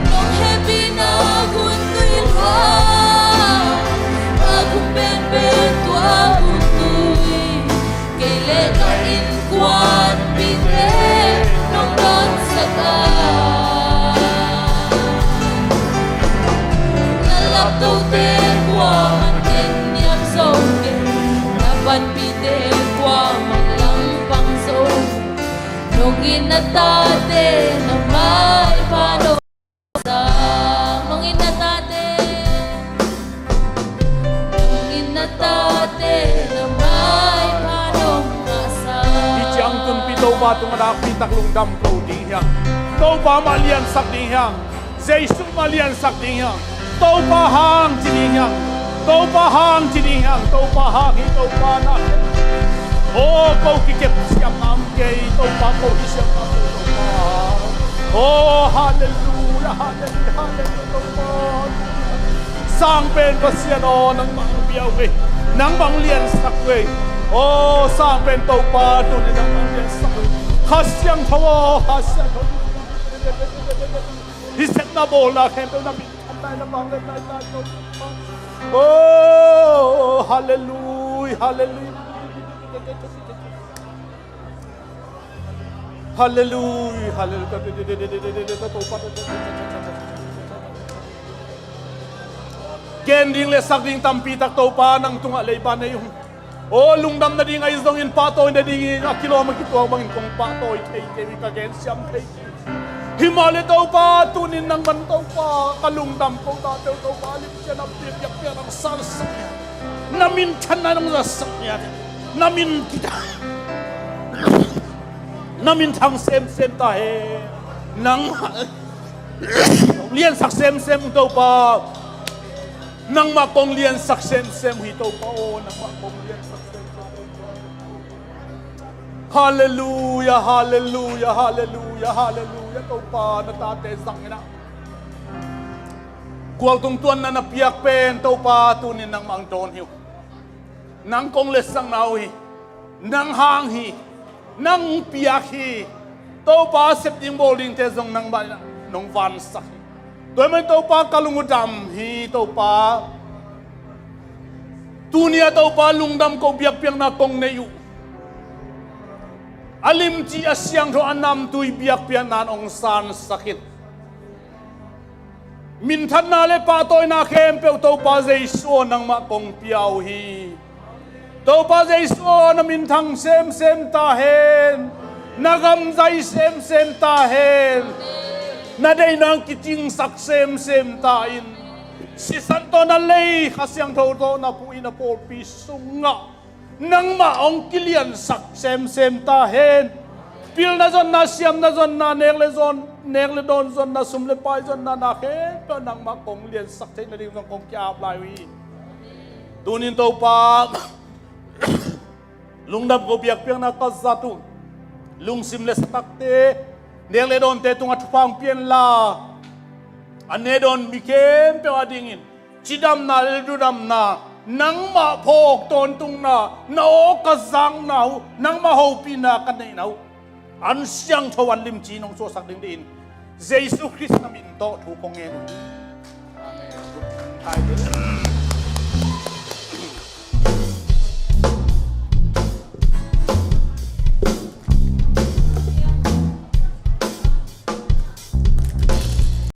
Nong hehpihna guntu in hua, a gum penpen tua guntu in kei le ka innkuanpihte nong dawnsak a, na laptote kuaman en niam zo kei, na panpihte kuaman langpang zo. Nong in na tate na maipha nong ngahsa, nong in na tate, nong in na tate na maipha nong ngahsa. Hih ciang tunpi Topa tungah nakpi tak lungdam ko ding hiam? Topa mah liansak ding hiam? Jesu mah liansak ding hiam? Topa hang ci ding hiam? Topa hang ci ding hiam? Topa hang hi, Topa na. Oh, ko kikep siam nam kei, Topa ko hi siam nam kei, Topa. Oh, hallelujah, hallelujah, hallelujah, Topa. Sang pen Pasian aw, nangmah ang bia uh ei, nangmah ang liansak uh ei. Oh, sang pen Topa tuni nangmah ang liansak uh ei. Kha Siangtho aw, Kha Siangtho. Hih sepna bawlna khempeuh na min thanna in na vangliatna in na Topa. Oh, hallelujah, hallelujah. Hallelujah, hallelujah. Gen ding le sak ding tampi tak Topa nang tungah leiba nei ung. Aw, lungdam nading ahi zongin, pahtawi nadingin a kilawm a kituak bangin kong pahtawi thei kei uh hi, ka gensiam thei kei uh hi. Himahleh Topa, tunin nangman Topa ka lungdam ko ta peuh Topa, lim ciang a piakpiak nang sansak ni a, na minthanna nong zasak ni a, na min kita, na minthang semsem ta hen. Nangmah liansak semsem uh Topa. Nangmah kong liansak semsem uh hi Topa aw, nangmah kong liansak semsem uh hi. Hallelujah, hallelujah, hallelujah, hallelujah. Topa na tate zangin ah, gualtung tuanna na piak pen Topa tunin nangmah ang dawn hi uh. Nang kong letsakna uh hi. Nang hang hi. Nang piak hi. Topa, sep ding bawl dingte zong nangmah in ah nong vansak hi. Tua ahih manin Topa, ka lung uh dam hi Topa. Tuni a Topa, lungdam ko biakpiakna kong nei uh. A limci, a siangtho, a namtui biakpiakna in hong sansak in. Minthanna le pahtawina khempeuh Topa Jesu aw, nangmah kong pia uh hi. Topa Jesu aw, na minthang semsem ta hen. Na gam zai semsem ta hen. Na deihna kicingsak semsem ta in. Sisan tawh na lei, Kha Siangtho tawh na phu in, na pawlpi sungah nangmah hong kiliansak semsem ta hen. Pilna zonna, siamna zonna, nek le zon, nek le dawn zonna, sum le pai zonna, na khempeuh nangmah kong liansak theih nading zong kong ki-ap lai uh hi. Tunin Topa, lungdam ko biakpiakna ka zat uh. Lungsim le satakte, nek le dawnte tungah thupha hong pia inla, a ne dawn mi khempeuh adingin cidamna le ludamna, nangmah phawk tawntungna, na aw ka zakna uh, nangmah hopihna ka neihna uh, an siangtho, an limci nong suahsak ding dingin Jesu Khrist na min tawh thu kong ngen uh hi. Amen.